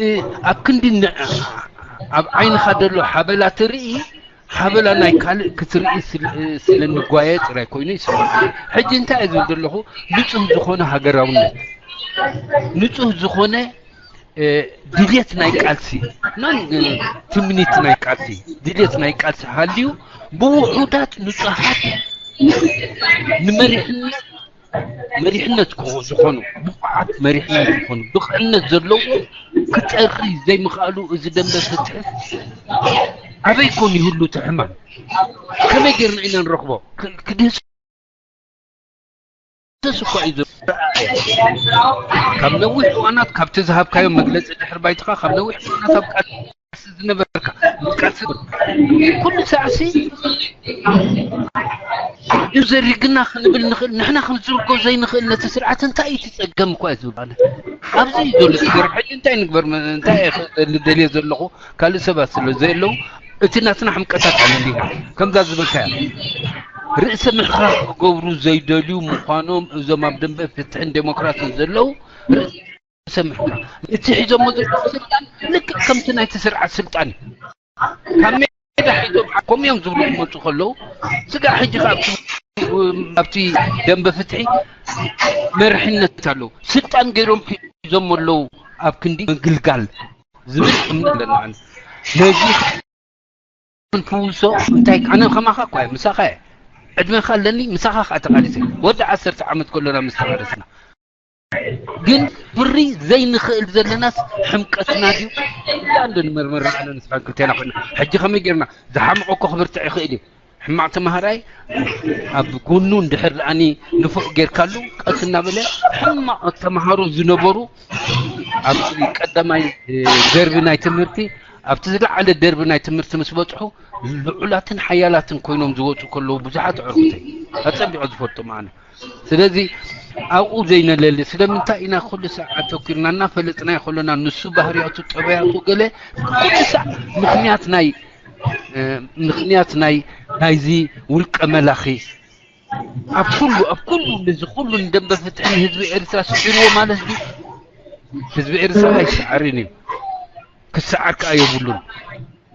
እ፣ ኣብ ክንዲ ን-፣ ኣብ ዓይንኻ ዘሎ ሓበላ ትርኢ፣ ሓበላ ናይ ካልእ ክትርኢ ስለ፣ ስለ ንጓየ ጥራይ ኮይኑ ይስምዓኒ። ሕጂ እንታይ እየ ዝብል ዘለኹ? ንጹህ ዝኾነ ሃገራውነት፣ ንጹህ ዝኾነ፣ እ፣ ድልየት ናይ ቃልሲ፣ ናን፣ እ፣ ትምኒት ናይ ቃልሲ፣ ድልየት ናይ ቃልሲ ሃልዩ፣ ብውሑዳት ንጹሃት ንመሪሕነት፣ መሪሕነት ክኾ-፣ ዝኾኑ፣ ብቑዓት መሪሕነት ዝኾኑ፣ ብቕዕነት ዘለዎ ክጸሪ ዘይምኽኣሉ፣ እዚ ደንበ ፍትሒ ኣበይ ኮን ይህሉ እቲ ሕማም? ከመይ ጌርና ኢና ንረኽቦ? ክ-፣ ክድህሰስ እኳ እዩ ዝረኣየ። ካብ ነዊሕ እዋናት፣ ካብቲ ዝሃብካዮ መግለጺ ድሕሪ ባይትኻ፣ ካብ ነዊሕ እዋናት ኣብ ቃልሲ ዝነበርካ፣ ቃልሲ ኩሉ ሳዕሲ እዩ ዘሪግና ክንብል ንኽእል። ንሕና ክንዝርጎ ዘይንኽእል ነቲ ስርዓት እንታይ እዩ እቲ ጸገም እኳ እዩ ዝብል ማለት። ኣብዚ እዩ ዘሎ ችግር። ሕጂ እንታይ ንግበር? መ-፣ እንታይ እየ ክደልዮ ዘለኹ? ካልእ ሰባት ስለ ዘየለዉ፣ እቲ ናትና ሕምቀታት ኣመሊና፣ ከምዛ ዝበልካያ፣ ርእሰ ምሕኻኽ ክገብሩ ዘይደልዩ ምዃኖም፣ እዞም ኣብ ደንበ ፍትሕን ዴሞክራስን ዘለዉ፣ ርእሰ ምሕኻኽ፣ እቲ ሒዞሞ ዘለዉ ስልጣን ልክዕ ከምቲ ናይቲ ስርዓት ስልጣን እዩ። ካብ ሜዳ ሒዞም ከምኡ እዮም ዝብሉ ክመፁ ከለዉ፣ ስጋዕ ሕጂ ከኣ ኣብቲ፣ ኣብቲ ደንበ ፍትሒ መርሕነት ኣለዉ፣ ስልጣን ገይሮም ሒዞም ኣለዉ፣ ኣብ ክንዲ ምግልጋል ዝብል እምነት ኣለና። ነዚ ክንፍውሶ እንታይ፣ ኣነ ከማኻ እኳ እየ፣ ምሳኻ እየ። ዕድመኻ ኣለኒ፣ ምሳኻ ከዓ ተቓሊሰ። ወዲ ዓሰርተ ዓመት ከሎና ምስ ተቓለስና። ግን ብሪ ዘይንኽእል ዘለናስ ሕምቀትና ድዩ? እያ እንዶ ንመርመር ንዓና ንስኻ ክልቴና ኮይና። ሕጂ ከመይ ጌርና? ዝሓምቐ እኮ ክብርትዕ ይኽእል እዩ። ሕማቕ ተማሃራይ ኣብ ጎኑ እንድሕር ደኣኒ ንፉዕ ጌርካሉ፣ ቀስ እናበለ ሕማቕ ተምሃሮ ዝነበሩ ኣብቲ ቀዳማይ፣ እ፣ ደርቢ ናይ ትምህርቲ፣ ኣብቲ ዝለዓለ ደርቢ ናይ ትምህርቲ ምስ በጽሑ፣ ልዑላትን ሓያላትን ኮይኖም ዝወጹ ከለዉ ብዙሓት ኣዕሩኽተይ ኣጸቢቐ ዝፈልጦም ኣነ። ስለዚ ኣብኡ ዘይነለሊ ስለምንታይ ኢና ኩሉ ሳዕ ኣተኲርና እናፈለጥናዮ ከሎና ንሱ ባህርያቱ፣ ጠባያቱ ገለ ኩሉ ሳዕ ምኽንያት ናይ፣ እ፣ ምኽንያት ናይ ናይዚ ውልቀ መላኺ ኣብ ኩሉ፣ ኣብ ኩሉ ነዚ ኩሉ ንደንበ ፍትሒ ንህዝቢ ኤርትራ ስዒርዎ ማለት ድዩ? ህዝቢ ኤርትራ ኣይሰዓርን እዩ። ክሰዓር ከኣ የብሉን።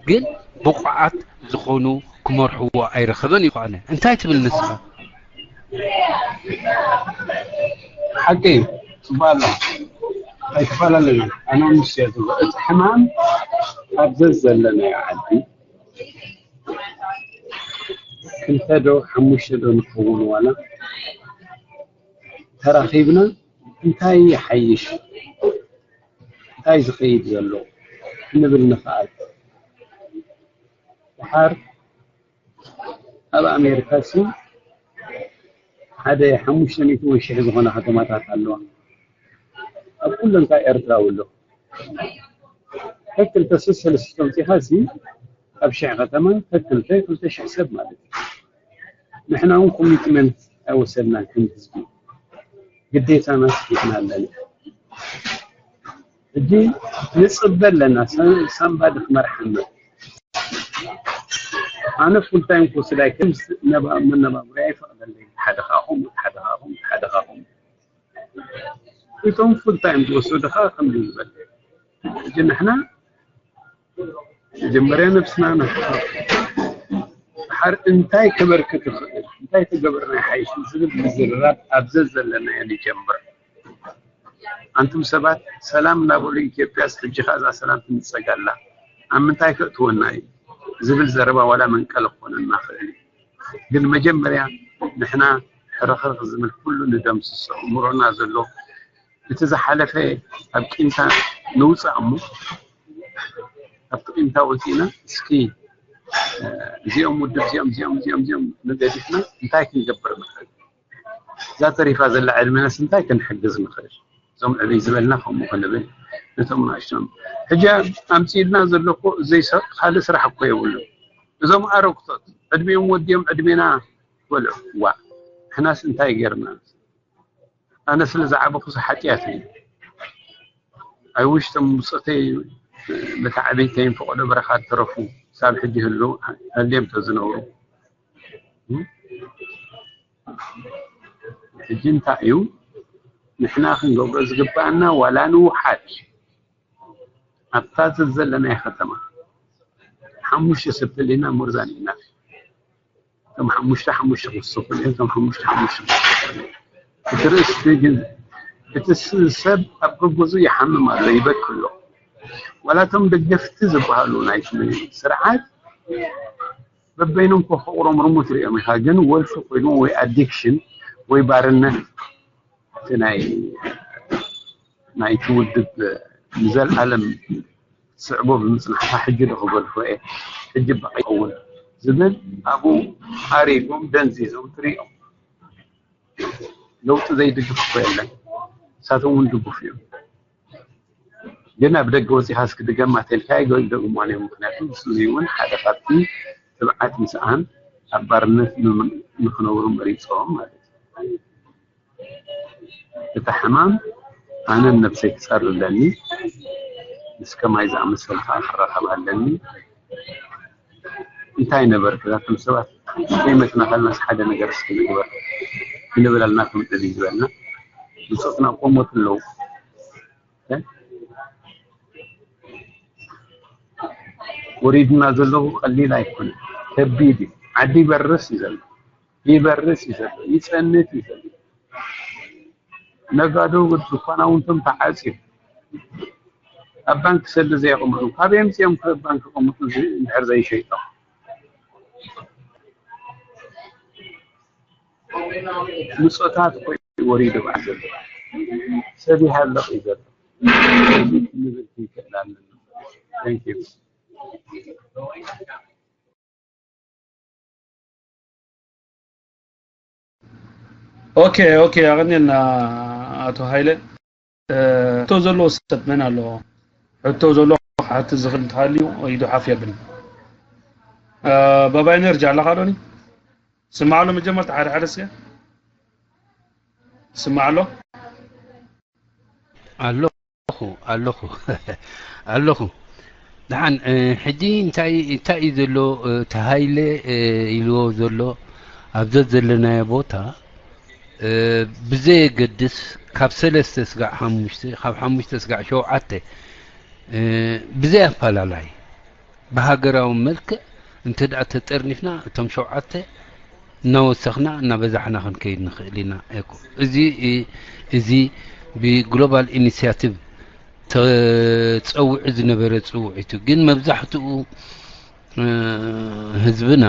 ግን ብቑዓት ዝኾኑ ክመርሕዎ ኣይረኸበን እዩ። ኣነ እንታይ ትብል ንስኻ? ሓቂ እዩ። ጽቡቕ ኣሎ። ኣይተፈላለዩ። ኣነ ምስ እየ ዝብሎ። እቲ ሕማም ኣብ ዘዘለናዮ ዓዲ ክልተ ዶ ሓሙሽተ ዶ ንኸውን ዋላ ተራኺብና እንታይ ይሓይሽ? እንታይ ዝኸይድ ዘሎ? ክንብል ንኽኣል። ድሓር ኣብ ኣሜሪካ ሲ ሓደ ሓሙሽተ ሚእቲ ወይ ሽሕ ዝኾና ከተማታት ኣለዋ። ኣብ ኩለን ካብ ኤርትራ ኣሎ። ከክልተ ሽሕ ሰለስተ ተምፂኻ ሲ ኣብ ሽሕ ከተማ ከክልተ ክልተ ሽሕ ሰብ ማለት እዩ። ንሕና እውን ኮሚትመንት ኣይወሰድናን ከም ህዝቢ። ግዴታና ስሒትና ኣለና። ሕጂ ንጽበ ኣለና ሰ-፣ ሳምባዲ ክመርሓና። ኣነ ፉል ታይም ክወስድ ኣይክእልን፣ ነባ-፣ መነባብሮ ኣይፈቕደለይ። ሓደ ካኹም፣ ሓደ ካኹም፣ ሓደ ካኹም። እቶም ፉል ታይም ዝወሰዱ ኸኣ ከምዚ ዝበለ። ሕጂ ንሕና መጀመርያ ነብስና ነፍትሖ። ድሓር እንታይ ከበርክት ይኽእል፣ እንታይ ተገበርና ይሓይሽ ዝብል ምዝርራብ ኣብ ዘዘለናዮ ንጀምር። ኣንቱም ሰባት ሰላም እናበሉ ኢትዮጵያስ ሕጂ ኸኣ እዛ ሰላም ትንጸግ ኣላ፣ ኣብ ምንታይ ከእትወና እዩ ዝብል ዘረባ ዋላ መንቀሊ ክኾነና ይኽእል እዩ። ግን መጀመርያ ንሕና ሕርኽርኽ ዝብል ኩሉ ንደምስሶ፣ እምሮና ዘሎ እቲ ዝሓለፈ ኣብ ቂምታ ንውጻእ እሞ ኣብቲ ቂምታ ወጺእና እስኪ፣ እ፣ እዚኦም ውድብ እዚኦም እዚኦም እዚኦም እዚኦም ንገዲፍና እንታይ ክንገብር ንኽእል? እዛ ተሪፋ ዘላ ዕድመናስ እንታይ ክንሕግዝ ንኽእል? እዞም ዕብይ ዝበልና ከምኡ ክንብል ነቶም ንኣሽቶም ሕጂ ኣምጺእልና ዘሎ እኮ ዘይሰ-፣ ካልእ ስራሕ እኮ የብሉን። እዞም ኣረግቶት ዕድሜኦም ወዲኦም ዕድሜና በልዑ። ዋ፣ ንሕናስ እንታይ ጌርና? ኣነ ስለ ዝዓበኹስ ሓጢኣት እዩ። ኣይ ዊሽ ቶም ብጾተይ በቲ ዓበይተይን ፈቐዶ በረኻ ተረፉ ሳብ ሕጂ ህልው፣ ሃልዮም ተዝነብሩ። ሕጂ እንታይ እዩ ንሕና ክንገብሮ ዝግባኣና? ዋላ ንውሓድ ኣብታ ዘለናዮ ከተማ ሓሙሽተ ሰብ ተሊና more than enough። እቶም ሓሙሽተ ሓሙሽተ ክውሰኹ እዮም። እቶም ሓሙሽተ ሓሙሽተ ክውሰኹ እዮም። እቲ ርእሲ ግን እቲ ስ-፣ ሰብ ኣብ ገገዝኡ ይሓምም ኣሎ፣ ይበኪ ኣሎ። ዋላ እቶም ደገፍቲ ዝበሃሉ ናይቲ ስርዓት በበይኖም ኮ ከቑሮምርሙ ትሪኦም ኢኻ፣ ግን ወልፊ ኮይኑ ወይ ኣዲክሽን ወይ ባርነት እቲ ናይ ናይቲ ውድብ ንዘለኣለም ስዕቦ ብምጽናሕካ ሕጂ ዶ ክገድፎ እየ፣ ሕጂ በቃ ይኸውን ዝብል ኣብኡ ኣሪጎም ደንዚዞም ትሪኦም። ለውጢ ዘይድግፍ እኮ የለን። ንሳቶም እውን ድጉፍ እዮም። ግን ኣብ ደገ ወጺኻ እስኪ ድገማ ተልካ ይደግምዋን እዮም። ምክንያቱ ንሱ እውን ሓደ ካብቲ ትብዓት ምስኣን ኣብ ባርነት ን-፣ ንኽነብሩ መሪጾም ማለት እዩ። እቲ ሕማም ኣነን ነብሰይ ክጸሪ ኣለኒ፣ ምስ ከማይ ዝኣመሰሉ ከዓ ክራኸብ ኣለኒ። እንታይ ነበርክ እዛቶም ሰባት ከይመትና ከለናስ ሓደ ነገር እስኪ ንግበር ክንብል ኣለና። ከም ዕብይ ዝበልና ብጾትና እኮ ሞት ኣለዉ። ወሪድና ዘለዉ ቀሊል ኣይኮነን፣ ከቢድ እዩ። ዓዲ ይበርስ እዩ ዘሎ፣ ይበርስ እዩ ዘሎ፣ ይጸንት እዩ ዘሎ። ነጋዶ ድኳናውንቶም ተዓጽዩ ኣብ ባንክ ሰልዲ ዘየቐምጡ ካበይ ኣምጺኦም ባንክ ቀምጡ እንድሕር ዘይሸይጦም? ምጾታት እኮ እዩ ወሪዱ ባዕ ዘሎ። ሰብ ይሃልቕ እዩ ዘሎ። እዚ ክንብል ክንክእል ኣለና። Thank you። ኦኬ፣ ኦኬ፣ ኣቐንየልና ኣቶ ሃይለ። እ፣ ሕቶ ዘለዎ ሰብ መን ኣሎ? ሕቶ ዘለዎ ክሓትት ዝኽእል እንተሃልዩ ኢዱ ሓፍ የብል። እ፣ ባባ ኤነርጂ ኣለኻ ዶኒ? ስማዕ ኣሎ መጀመርታ ሓደ ሓደ እስከ። ስማዕ ኣሎ? ኣለኹ፣ ኣለኹ፣ ኣለኹ። ደሓን፣ እ፣ ሕጂ እንታይ፣ እንታይ እዩ ዘሎ፣ እ፣ እቲ ሃይለ፣ እ፣ ኢልዎ ዘሎ ኣብ ዘዘለናዮ ቦታ፣ እ፣ ብዘየገድስ ካብ ሰለስተ ስጋዕ ሓሙሽተ፣ ካብ ሓሙሽተ ስጋዕ ሸውዓተ፣ እ፣ ብዘይ ኣፈላላይ ብሃገራዊ መልክዕ እንተ ደኣ ተጠርኒፍና፣ እቶም ሸውዓተ እናወሰኽና፣ እናበዛሕና ክንከይድ ንኽእል ኢና። እኮ እዚ፣ እዚ ብግሎባል ኢኒስያቲቭ ተጸዊዑ ዝነበረ ጽውዒት እዩ። ግን መብዛሕትኡ፣ እ፣ ህዝብና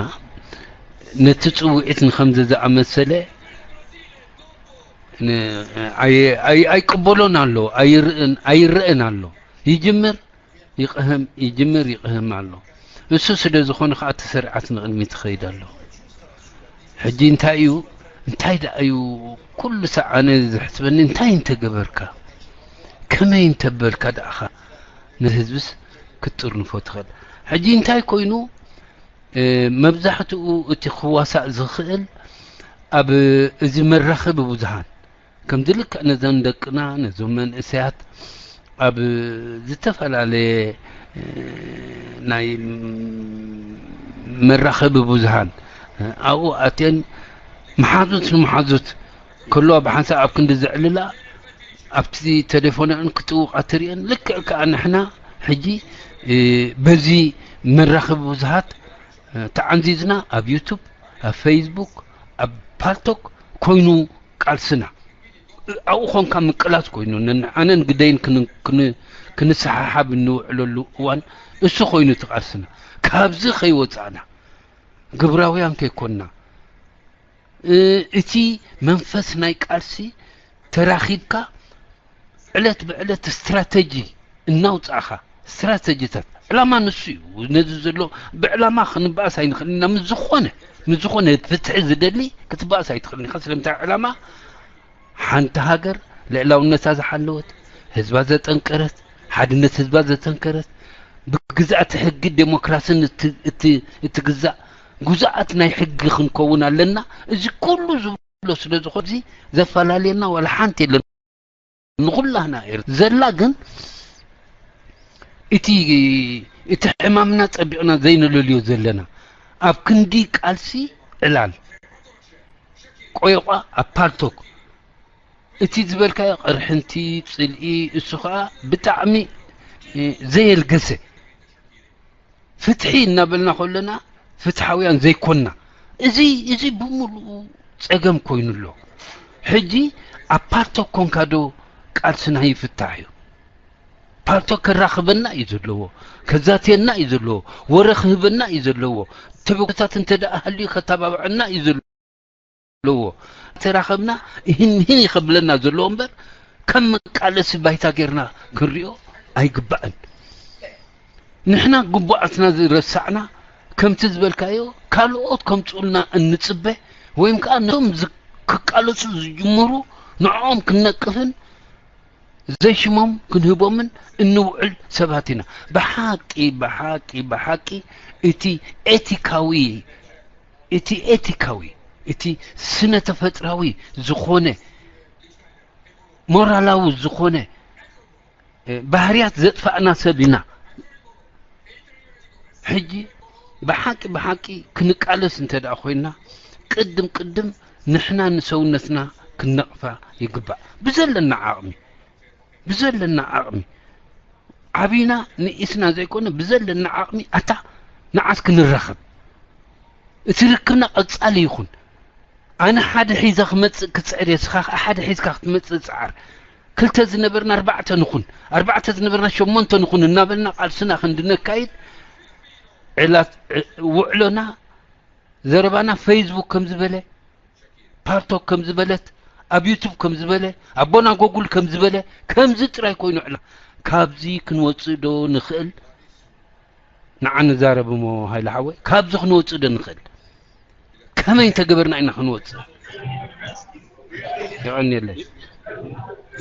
ነቲ ጽውዒት ንኸምዚ ዝኣመሰለ ን-፣ ኣይ-፣ ኣይ-፣ ኣይቅበሎን ኣሎ፣ ኣይርእን፣ ኣይርእን ኣሎ። ይጅምር ይቕህም፣ ይጅምር ይቕህም ኣሎ። እሱ ስለ ዝኾነ ኸኣ እቲ ስርዓት ንቕድሚት ይኸይድ ኣሎ። ሕጂ እንታይ እዩ፣ እንታይ ደኣ እዩ ኩሉ ሰዓት ኣነ ዘሕስበኒ፣ እንታይ እንተገበርካ፣ ከመይ እንተበልካ ደኣኻ ንህዝብስ ክትጥርንፎ ትኽእል? ሕጂ እንታይ ኮይኑ፣ እ፣ መብዛሕትኡ እቲ ክዋሳእ ዝኽእል ኣብ እዚ መራኸቢ ብዙሃን፣ ከምዚ ልክዕ ነዘን ደቅና፣ ነዞም መንእሰያት ኣብ ዝተፈላለየ፣ እ፣ ናይ መራኸቢ ብዙሃን፣ እ፣ ኣብኡ ኣትየን መሓዙት ንመሓዙት ከለዋ ብሓንሳብ ኣብ ክንዲ ዘዕልላ ኣብቲ ቴሌፎንአን ክጥውቓ ትርእየን። ልክዕ ከኣ ንሕና ሕጂ፣ እ፣ በዚ መራኸቢ ብዙሃት፣ እ፣ ተዓንዚዝና ኣብ ዩቱብ፣ ኣብ ፌስቡክ፣ ኣብ ፓልቶክ ኮይኑ ቃልስና። ኣብኡ ኾንካ ምቅላስ ኮይኑ፣ ነንዓነን ግደይን ክን-፣ ክን-፣ ክንሰሓሓብ እንውዕለሉ እዋን እሱ ኮይኑ እቲ ቃልስና። ካብዚ ከይወጻእና፣ ግብራውያን ከይኮንና፣ እ፣ እቲ መንፈስ ናይ ቃልሲ ተራኺብካ ዕለት ብዕለት ስትራተጂ እናውጻእኻ፣ ስትራተጂታት፣ ዕላማ ንሱ እዩ። ነዚ ዘሎ ብዕላማ ክንበኣስ ኣይንኽእልን ኢና። ምስ ዝኾነ፣ ምስ ዝኾነ ፍትሒ ዝደሊ ክትበኣስ ኣይትኽእልን ኢኻ። ስለምንታይ? ዕላማ ሓንቲ ሃገር ልዕላውነታ ዝሓለወት፣ ህዝባ ዘጠንከረት፣ ሓድነት ህዝባ ዘጠንከረት፣ ብግዝኣት ሕጊ ዴሞክራስን እት-፣ እት-፣ እትግዛእ ግዙኣት ናይ ሕጊ ክንከውን ኣለና። እዚ ኩሉ ዝብሎ ስለ ዝኾነ፣ እዚ ዘፈላልየና ዋላ ሓንቲ የለን። ንኹላህና ኤር-፣ ዘላ ግን እቲ፣ እቲ ሕማምና ጸቢቕና ዘይነለልዮ ዘለና፣ ኣብ ክንዲ ቃልሲ ዕላል፣ ቆይቋ ኣብ ፓልቶክ፣ እቲ ዝበልካዮ ቅርሕንቲ፣ ጽልኢ፣ እሱ ኸኣ ብጣዕሚ፣ እ፣ ዘየልገሰ። ፍትሒ እናበልና ከለና ፍትሓውያን ዘይኮንና። እዚ፣ እዚ ብምሉኡ ጸገም ኮይኑ ኣሎ። ሕጂ ኣብ ፓልቶክ ኮንካ ዶ ቃልስና ይፍታሕ እዩ? ፓልቶክ ከራኽበና እዩ ዘለዎ፣ ከዛትየና እዩ ዘለዎ፣ ወረ ክህበና እዩ ዘለዎ፣ ተበግሶታት እንተ ደኣ ሃልዩ ከተባብዐና እዩ ዘለዎ። ተራኸብና ይህን ይህን እዩ ከብለና ዘለዎ እምበር፣ ከም መቃለሲ ባይታ ጌርና ክንሪኦ ኣይግባእን። ንሕና ግቡኣትና ዝረሳዕና፣ ከምቲ ዝበልካዮ ካልኦት ከምጽኡልና እንጽበ፣ ወይም ከኣ ነቶም ዝ-፣ ክቃለሱ ዝጅምሩ ንዕኦም ክንነቅፍን ዘይሽሞም ክንህቦምን እንውዕል ሰባት ኢና። ብሓቂ፣ ብሓቂ፣ ብሓቂ እቲ ኤቲካዊ፣ እቲ ኤቲካዊ፣ እቲ ስነ ተፈጥራዊ ዝኾነ፣ ሞራላዊ ዝኾነ፣ እ፣ ባህርያት ዘጥፋእና ሰብ ኢና። ሕጂ ብሓቂ፣ ብሓቂ ክንቃለስ እንተ ደኣ ኮይንና፣ ቅድም ቅድም ንሕና ንሰውነትና ክንነቕፋ ይግባእ። ብዘለና ዓቕሚ፣ ብዘለና ዓቕሚ፣ ዓቢና ንኢስና ዘይኮነ፣ ብዘለና ዓቕሚ ኣታ ንዓስ ክንራኸብ። እቲ ርክብና ቀጻሊ ይኹን። ኣነ ሓደ ሒዘ ክመጽእ ክጽዕር እየ፣ ንስኻ ከኣ ሓደ ሒዝካ ክትመጽእ ጽዓር። ክልተ ዝነበርና ኣርባዕተ ንኹን፣ ኣርባዕተ ዝነበርና ሸሞንተ ንኹን እናበልና ቃልስና ክንዲ ነካይድ፣ ዕላት-፣ ዕ-፣ ውዕሎና፣ ዘረባና ፌስቡክ ከም ዝበለ፣ ፓርቶክ ከም ዝበለት፣ ኣብ ዩቱብ ከም ዝበለ፣ ኣቦና ጎጉል ከም ዝበለ፣ ከምዚ ጥራይ ኮይኑ ዕላ። ካብዚ ክንወፅእ ዶ ንኽእል? ንዓ ንዛረብ እሞ ሃይለ ሓወይ፣ ካብዚ ክንወፅእ ዶ ንኽእል? ከመይ እንተገበርና ኢና ክንወፅእ? የቐንየለይ።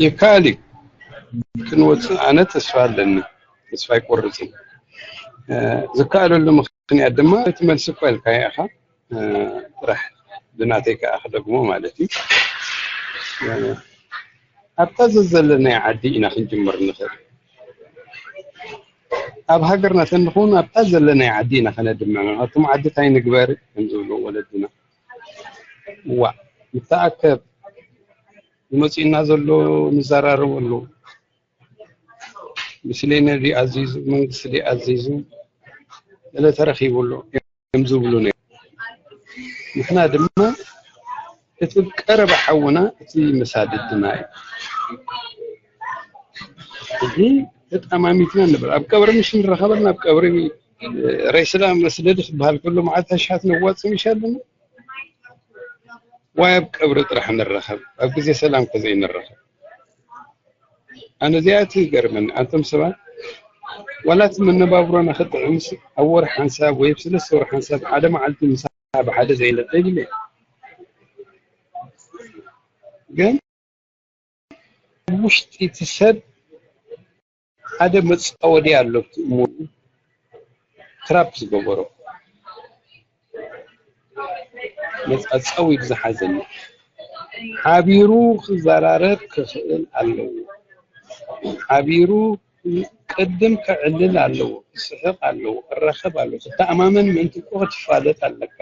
ይከኣል እዩ ክንወፅእ። ኣነ ተስፋ ኣለኒ፣ ተስፋ ኣይቆርፅን። ዝከኣለሉ ምኽንያት ድማ እቲ መልሲ እኳ ኢልካዮ ኢኻ። ጥራሕ ብናተይ ከዓ ክደግሞ ማለት እዩ። ኣብታ ዘዘለናይ ዓዲ ኢና ክንጅምር ንኽእል። ኣብ ሃገርና ተንኸውን ኣብታ ዘለናይ ዓዲ ኢና ከነድምዕ። እቶም ዓዲ ታይ ንግበር ከም ዝብሉ ወለድና፣ ዋ ንተኣከብ፣ ዝመፅእና ዘሎ ንዘራረበሉ፣ ምስሌነ ድዩ ኣዚዙ፣ መንግስቲ ድዩ ኣዚዙ፣ ገለ ተረኺቡ ኣሎ እዮም ዝብሉ ነይሩ። ንሕና ድማ እቲ ቀረባ ሓውና እቲ መሳድድና እዩ። እዚ ተጣማሚትና ንብል። ኣብ ቀብሪ ምሽ ንራኸበልና፣ ኣብ ቀብሪ ሬስላ መስደዲ ክበሃል ከሎ መዓልቲ ኣሽሓት ነዋፅእ ምሽ ኣለና። ዋይ ኣብ ቀብሪ ጥራሕ ንራኸብ፣ ኣብ ግዜ ሰላም ከዘይ ንራኸብ። ኣነ እዚኣ ትገርመኒ፣ ኣንቶም ሰባት ዋላ እቲ መነባብሮና ክጥዕምስ ኣብ ወርሒ ሓንሳብ ወይ ኣብ ሰለስተ ወርሒ ሓንሳብ ሓደ መዓልቲ ምሳ ብሓደ ዘይንቕብ ኢለ። ግን ኣብ ውሽጢ እቲ ሰብ ሓደ መፃወዲ ኣሎ፣ እቲ እሙን ትራፕ ዝገበሮ መፃፀዊ ብዝሓዘኒ ሓቢሩ ክዘራረብ ክኽእል ኣለዎ። ሓቢሩ ቅድም ከዕልል ኣለዎ፣ ክስሕቕ ኣለዎ፣ ክራኸብ ኣለዎ። ክተኣማመን ምእንቲ እኮ ክትፋለጥ ኣለካ።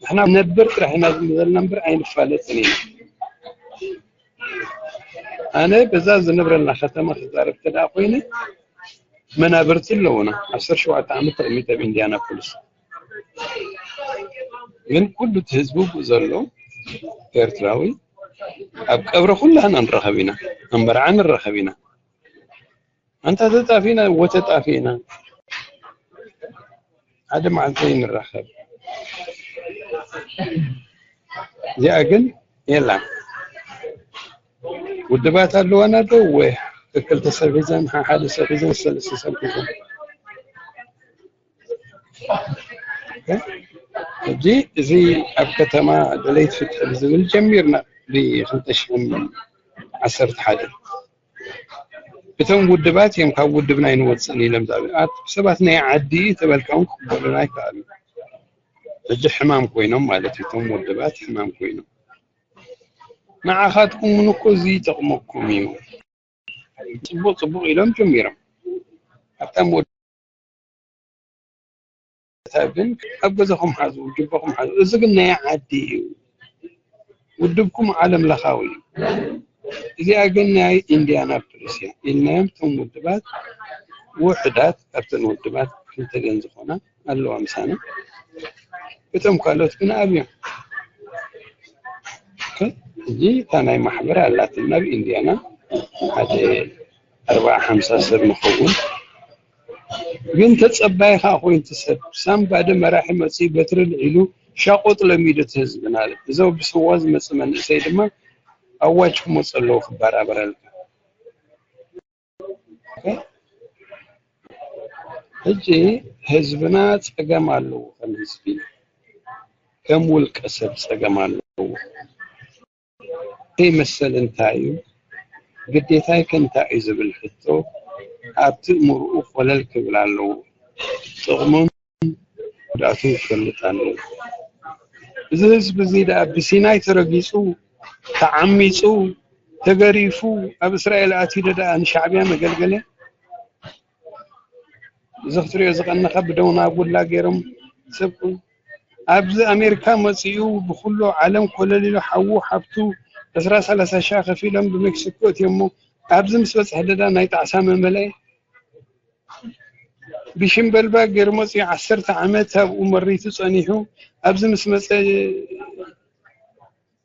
ንሕና ነብር ጥራሕ ኢና ዘለና እምበር ኣይንፋለጥን ኢና። ኣነ በዛ ዝነብረላ ከተማ ክዛረብ ተደኣ ኮይነ መናብርቲ ኣለውና። ዓሰርተ ሸውዓተ ዓመት ተቐሚጠ ኣብ ኢንዲያናፖሊስ። ግን ኩሉ እቲ ህዝቢ ብኡ ዘሎ ኤርትራዊ ኣብ ቀብሪ ኩላህና ንራኸብ ኢና፣ ኣብ መርዓ ንራኸብ ኢና። ኣንታ ተጣፊና ወተጣፊና ሓደ መዓልቲ ንራኸብ። እዚኣ ግን የላን። ውድባት ኣለዋና ዶ ወይ ክልተ ሰብ ሒዘን፣ ሓደ ሰብ ሒዘን፣ ሰለስተ ሰብ ሒዘን? ሕጂ እዚ ኣብ ከተማ ደለይቲ ፍትሒ ብዝብል ጀሚርና ብክልተ ሽሕን ዓሰርተ ሓደ። እቶም ውድባት እዮም ካብ ውድብና ኣይንወፅእን ኢሎም ዛብ ኣት ሰባት ናይ ዓዲ ተበልካ እውን ክቕበሉና ኣይከኣሉ። ሕጂ ሕማም ኮይኖም ማለት እዩ። እቶም ውድባት ሕማም ኮይኖም ንዓኻትኩም እውን እኮ እዚ ይጠቕመኩም እዩ። ፅቡቕ ፅቡቕ ኢሎም ጀሚሮም። ሃብታም ወዲ ግን ኣብ ገዛኹም ሓዙ፣ ጅባኹም ሓዙ። እዚ ግን ናይ ዓዲ እዩ። ውድብኩም ዓለም ለኻዊ እዩ። እዚኣ ግን ናይ ኢንዲያና ፖሊስ እያ ኢልናዮም። እቶም ውድባት ውሕዳት ኣብተን ውድባት ክልተ ገን ዝኾና ኣለዋ ምሳና። እቶም ካልኦት ግን ኣብዮም። ሕጂ እታ ናይ ማሕበር ኣላትና ኣብ ኢንዲያና ሓደ ኣርባዓ ሓምሳ ሰብ ንኸውን። ግን ተጸባይ ኸኣ ኮይኑ እቲ ሰብ ሳምባደ መራሒ መጺኡ በትሪ ልዒሉ ሻቆጥ ለሚዱ እቲ ህዝብና። እዚ ብስዋ ዝመጽእ መንእሰይ ድማ ኣዋጅ ክመጽእ ኣለዎ ክበራበረልካ። ሕጂ ህዝብና ጸገም ኣለዎ፣ ከም ህዝቢ ከም ውልቀ ሰብ ጸገም ኣለዎ። ይህ መሰል እንታይ እዩ? ግዴታይከ እንታይ እዩ ዝብል ሕቶ ኣብቲ እምርኡ ኮለል ክብል ኣለዎ። ጥቕሙን ጉድኣቱን ክፈልጥ ኣለዎ። እዚ ህዝቢ እዚ ደኣ ብሲናይ ተረጊጹ፣ ተዓሚጹ፣ ተገሪፉ፣ ኣብ እስራኤል ኣትዩ ደኣ ንሻዕብያ መገልገለ? እዚ ክትሪኦ ዝቐነኻ ብደውና ጉላ ገይሮም ሰብ ኣብዚ ኣሜሪካ መፂኡ ብኩሉ ዓለም ኮለል ኢሉ ሓዉ ሓብቱ ዕስራ ሰላሳ ሻ ከፊሎም ብሜክሲኮ እትዮሞ ኣብዚ ምስ በፅሐ ደዳ ናይ ጣዕሳ መመለየ ብሽምበልባ ገይሩ መፂኡ ዓሰርተ ዓመት ኣብኡ መሪቱ ፀኒሑ ኣብዚ ምስ መፀ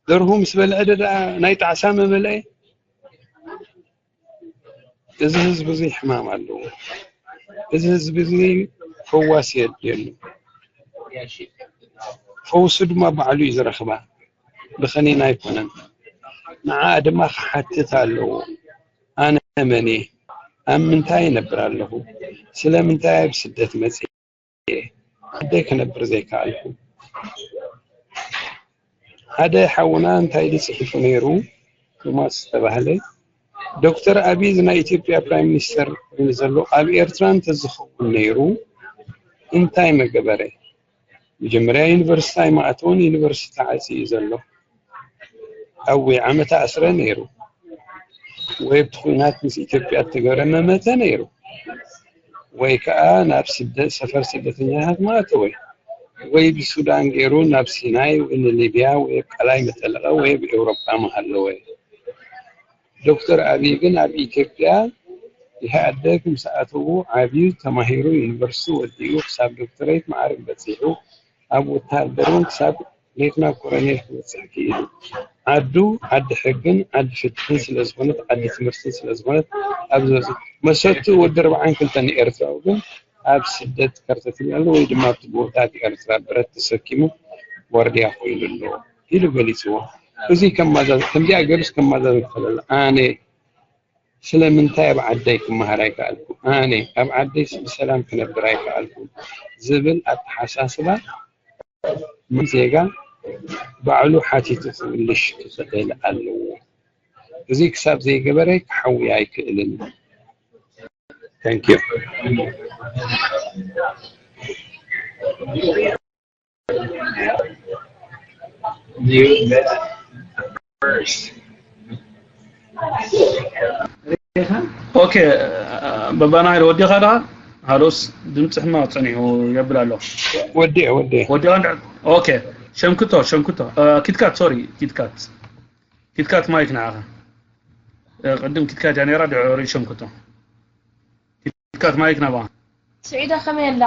ደርሁ ምስ በልዐ ደዳ ናይ ጣዕሳ መመለየ እዚ ህዝቢ እዚ ሕማም ኣለዎ። እዚ ህዝቢ እዚ ፈዋሲ የድልየሉ። ፈውሱ ድማ ባዕሉ እዩ ዝረኽባ። ብኸኒና ኣይኮነን። ንዓኣ ድማ ክሓትት ኣለዎ። ኣነ መን እየ? ኣብ ምንታይ እነብር ኣለኹ? ስለምንታይ ኣብ ስደት መጽየ? ዓደይ ክነብር ዘይከኣልኩ? ሓደ ሓውና እንታይ ኢሉ ጽሒፉ ነይሩ? ቶማስ ዝተባህለ፣ ዶክተር ኣቢይ ናይ ኢትዮጵያ ፕራይም ሚኒስተር ኮይኑ ዘሎ ኣብ ኤርትራ እንተዝኸውን ነይሩ እንታይ መገበረ? መጀመርያ ዩኒቨርሲቲ ኣይመኣተወን፣ ዩኒቨርሲቲ ተዓጽዩ እዩ ዘሎ። ኣብ ወይ ዓመት ኣስረ ነይሩ፣ ወይ ኣብቲ ኲናት ምስ ኢትዮጵያ እተገብረ መመተ ነይሩ፣ ወይ ከዓ ናብ ስደት፣ ሰፈር ስደተኛታት መኣተወ፣ ወይ ብሱዳን ገይሩ ናብ ሲናይ ወይ ንሊብያ ወይ ኣብ ቀላይ መጠለቐ ወይ ኣብ ኤውሮጳ መሃለወ። ዶክተር ኣቢይ ግን ኣብ ኢትዮጵያ ኢህኣደግ ምስ ኣተዉ ዓብዩ ተማሂሩ ዩኒቨርሲቲ ወዲኡ ክሳብ ዶክተሬት ማዕርግ በፂሑ ኣብ ወታደር እውን ክሳብ ሌትና ኮረኔል ክበፅሕ ክኢሉ። ዓዱ ዓዲ ሕግን ዓዲ ፍትሕን ስለዝኾነት ዓዲ ትምህርትን ስለዝኾነት ኣብዚ በፂሑ። መሰቱ ወዲ ኣርብዓን ክልተን ኤርትራዊ ግን ኣብ ስደት ከርተት ኣሎ ወይ ድማ ኣብቲ ጎቦታት ኤርትራ ብረት ተሰኪሙ ዋርድያ ኮይኑ ኣሎ ኢሉ ገሊፅዎ። እዚ ከማዛዝ ከምዚኣ ገይሩስ ከማዛዝ ይኽእል ኣሎ። ኣነ ስለምንታይ ኣብ ዓደይ ክመሃር ኣይከኣልኩ? ኣነ ኣብ ዓደይ ብሰላም ክነብር ኣይከኣልኩ? ዝብል ኣተሓሳስባ ዜጋ ባዕሉ ሓቲቱ ክምልሽ ክኽእል ኣለዎ። እዚ ክሳብ ዘይገበረ ክሓውይ ኣይክእልን። Thank you. ኦኬ፣ በባና ወዲኻ ዳ ሃሎስ ድምፂ ሕማቕ ፀኒሑ የብል ኣሎ። ወዲኤ ወዲኤ ወዲኻ እንድሕር ኦኬ፣ ሸምክቶ ሸምክቶ ኪትካት ሶሪ ኪትካት ኪትካት ማይክ ንዓኻ። ቅድም ኪትካት እያ ነይራ፣ ድሕሪ ሸምክቶ። ኪትካት ማይክ ናባኻ። ስዒዳ ከመይ ኣላ?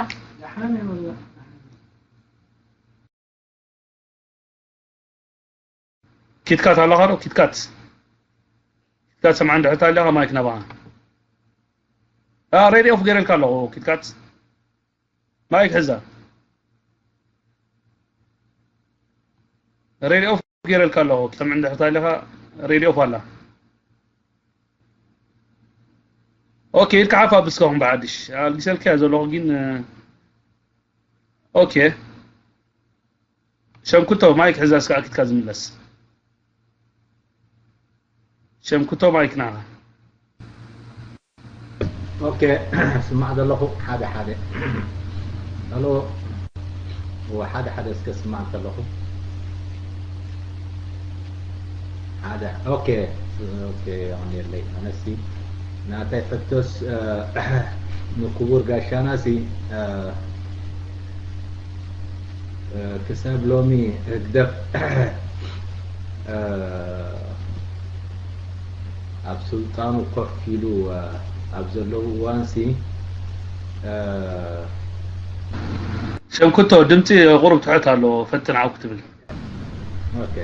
ኪትካት ኣለኻ ዶ? ኪትካት ኪትካት ሰምዓ እንድሕር ኣለኻ ማይክ ናባኻ። ሬድዮ ኦፍ ገይረልካ ኣለኹ ኪትካት። ማይክ ሕዛ። ሬድዮ ኦፍ ገይረልካ ኣለኹ። ትሰምዕ እንድሕር ኣለኻ ሬድዮ ኦፍ ኣላ። ኦኬ ኢልካ ሓፍ ኣብስካ ኹን ብሓድሽ ኣልጊሰልካ እያ ዘለኹ ግን ኦኬ። ሸምኩቶ ማይክ ሕዛ እስካ ኣኪትካ ዝምለስ ሸምኩቶ ማይክ ናኻ። ኦኬ ስማዕ ዘለኹ ሓደ ሓደ ሄሎ እወ ሓደ ሓደ እስከ ስማዕ እንተለኹ ሓደ ኦኬ ኦኬ የቐንየለይ ኣነሲ ናታይ ሕቶስ ንክቡር ጋሻናሲ ክሳብ ሎሚ ህግደፍ ኣብ ስልጣኑ ኮፍ ኢሉ ኣብ ዘለዉ እዋንሲ ሸምኩቶ ድምፂ ቁሩብ ትሕት ኣሎ ፈትን ዓው ክትብል ኦኬ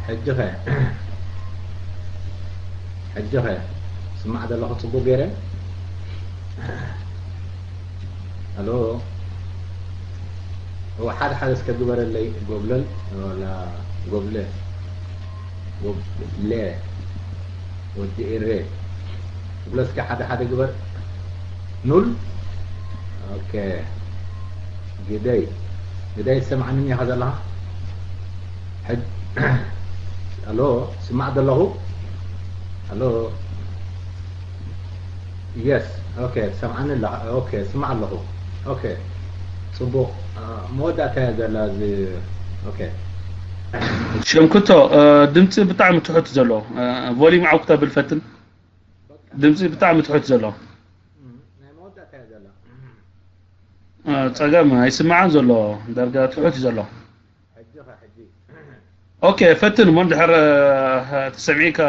ሕጂ ኸ ሕጂ ኸ ስማዕ ዘለኹ ፅቡቅ ገይረ ኣሎ እወ ሓደ ሓደ እስከ ግበረለይ ጎብለል ወላ ጎብለ ጎብለ ወዲ ኤሬ ጎብለ እስከ ሓደ ሓደ ግበር ኑል ኦኬ ግደይ ግደይ ትሰምዓኒ እኒኻ ዘለኻ ሕጂ ኣሎ ስማዕ ዘለኹ ኣሎ የስ ኦኬ ትሰምዓኒ ኣለኻ ኦኬ ስማዕ ኣለኹ ኦኬ ፅቡቕ መወዳእታ እያ ዘላ እዚ ኦኬ ሸምክቶ ድምፂ ብጣዕሚ ትሑት ዘሎ ቮሊም ዓው ክተብል ፈትን ድምፂ ብጣዕሚ ትሑት ዘሎ ናይ መወዳእታ እያ ዘላ ፀገም ኣይስማዓን ዘሎ ዳርጋ ትሑት እዩ ዘሎ ሕጂ ኸ ሕጂ ኦኬ ፈትን እሞ እንድሕር ተሰሚዕካ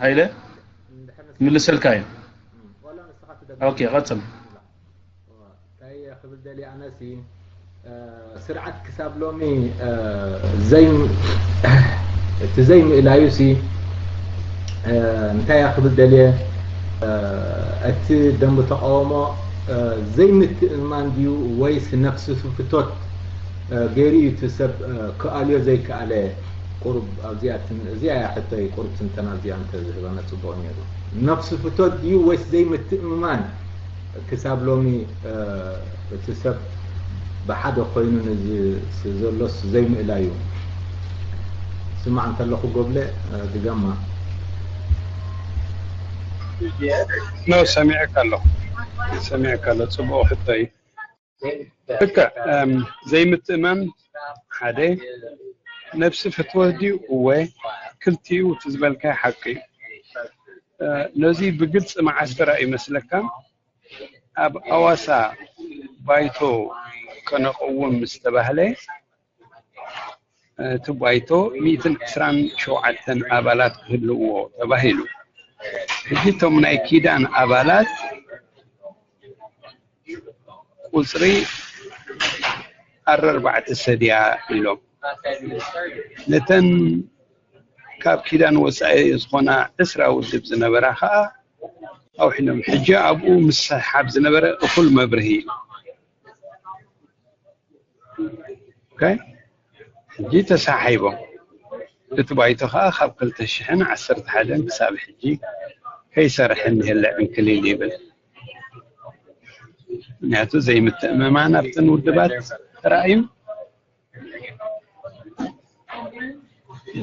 ሃይለ እንድሕር ክምልሰልካ እዩ ወላ ንስኻ ትደግም ኦኬ ቀፅል እንታይ ክብል ደልየ ኣነሲ ስርዓት ክሳብ ሎሚ ዘይ እቲ ዘይምእላዩ ሲ እንታይ እያ ክብል ደልየ እቲ ደንብ ተቃውሞ ዘይምትእምማን ድዩ ወይስ ነፍሲ ፍቶት ገይሩ እዩ እቲ ሰብ ክኣልዮ ዘይከኣለ? ቁሩብ ኣብዚኣ እዚኣ እያ ሕቶይ። ቁሩብ ትንተና እዚኣ እንተዝህበና ጽቡቕ ነይሩ። ነፍሲ ፍቶት ድዩ ወይስ ዘይምትእምማን? ክሳብ ሎሚ እቲ ሰብ ብሓደ ኮይኑ ነዚ ዘሎስ ዘይምእላዩ። ስማዕ እንተለኹ ጎብለ ድገማ። ኖ ሰሚዐካ ኣለኹ፣ ሰሚዐካ ኣለኹ። ጽቡቕ ሕቶ እዩ። ልክዕ። ዘይምትእማን ሓደ፣ ነብሲ ፍትወት ድዩ? እወ፣ ክልቲኡ እቲ ዝበልካዮ ሓቂ እዩ። ነዚ ብግልፂ መዓስ ተራእዩ ይመስለካ? ኣብ ኣዋሳ ባይቶ ከነቕውም ምስ ተባህለ፣ እቲ ባይቶ ሚእትን ዕስራን ሸውዓተን ኣባላት ክህልውዎ ተባሂሉ። ሕጂ እቶም ናይ ኪዳን ኣባላት ቁፅሪ ኣረርባዕተ ሰድያ ኢሎም፣ ነተን ካብ ኪዳን ወፃኢ ዝኾና ዕስራ ውድብ ዝነበራ ከዓ ኣውሒዶም። ሕጂ ኣብኡ ምስሕሓብ ዝነበረ እኹል መብርሂ እዩ። ሕጂ ተሳሒቦም። እቲ ባይቶ ከዓ ካብ ክልተ ሽሕን ዓሰርተ ሓደን ክሳብ ሕጂ ከይሰርሐ እኒሀለ ዕንክሊል ይብል። ምክንያቱ ዘይምትእምማን ኣብተን ውድባት ተራእዩ፣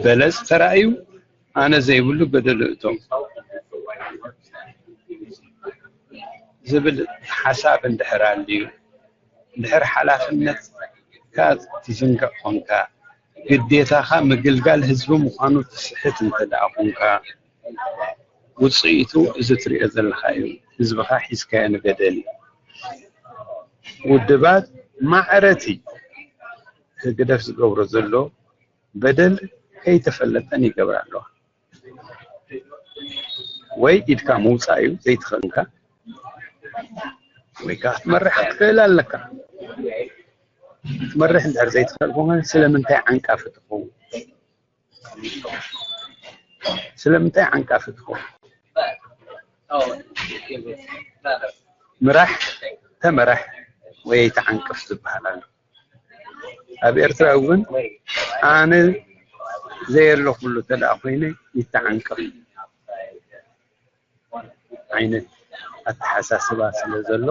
በለፅ ተራእዩ፣ ኣነ ዘይብሉ ገደሉ እቶም ዝብል ሓሳብ እንድሕር ኣልዩ፣ እንድሕር ሓላፍነትካ ትዝንግዕ ኮንካ፣ ግዴታኻ ምግልጋል ህዝቢ ምዃኑ ትስሕት እንተ ደኣ ኮንካ፣ ውፅኢቱ እዚ ትሪኦ ዘለኻ እዩ። ህዝብኻ ሒዝካዮ ንገደል እዩ። ውድባት ማዕረቲ ህግደፍ ዝገብሮ ዘሎ በደል ከይተፈለጠን ይገብራ ኣለዋ። ወይ ኢድካ ምውፃእ እዩ ዘይትኽእልካ፣ ወይ ከዓ ክትመርሕ ክትኽእል ኣለካ። ክትመርሕ እንድሕር ዘይትኽእል ኮንካ ስለምንታይ ዓንቃፊ ትኸውን? ስለምንታይ ዓንቃፊ ትኸውን? ምራሕ፣ ተመራሕ ወይ ኣይትዓንቅፍ ዝበሃል ኣሎ። ኣብ ኤርትራ እውን ኣነ ዘየለኹሉ ተደኣ ኮይነ ይተዓንቀፍ ዓይነት ኣተሓሳስባ ስለ ዘሎ፣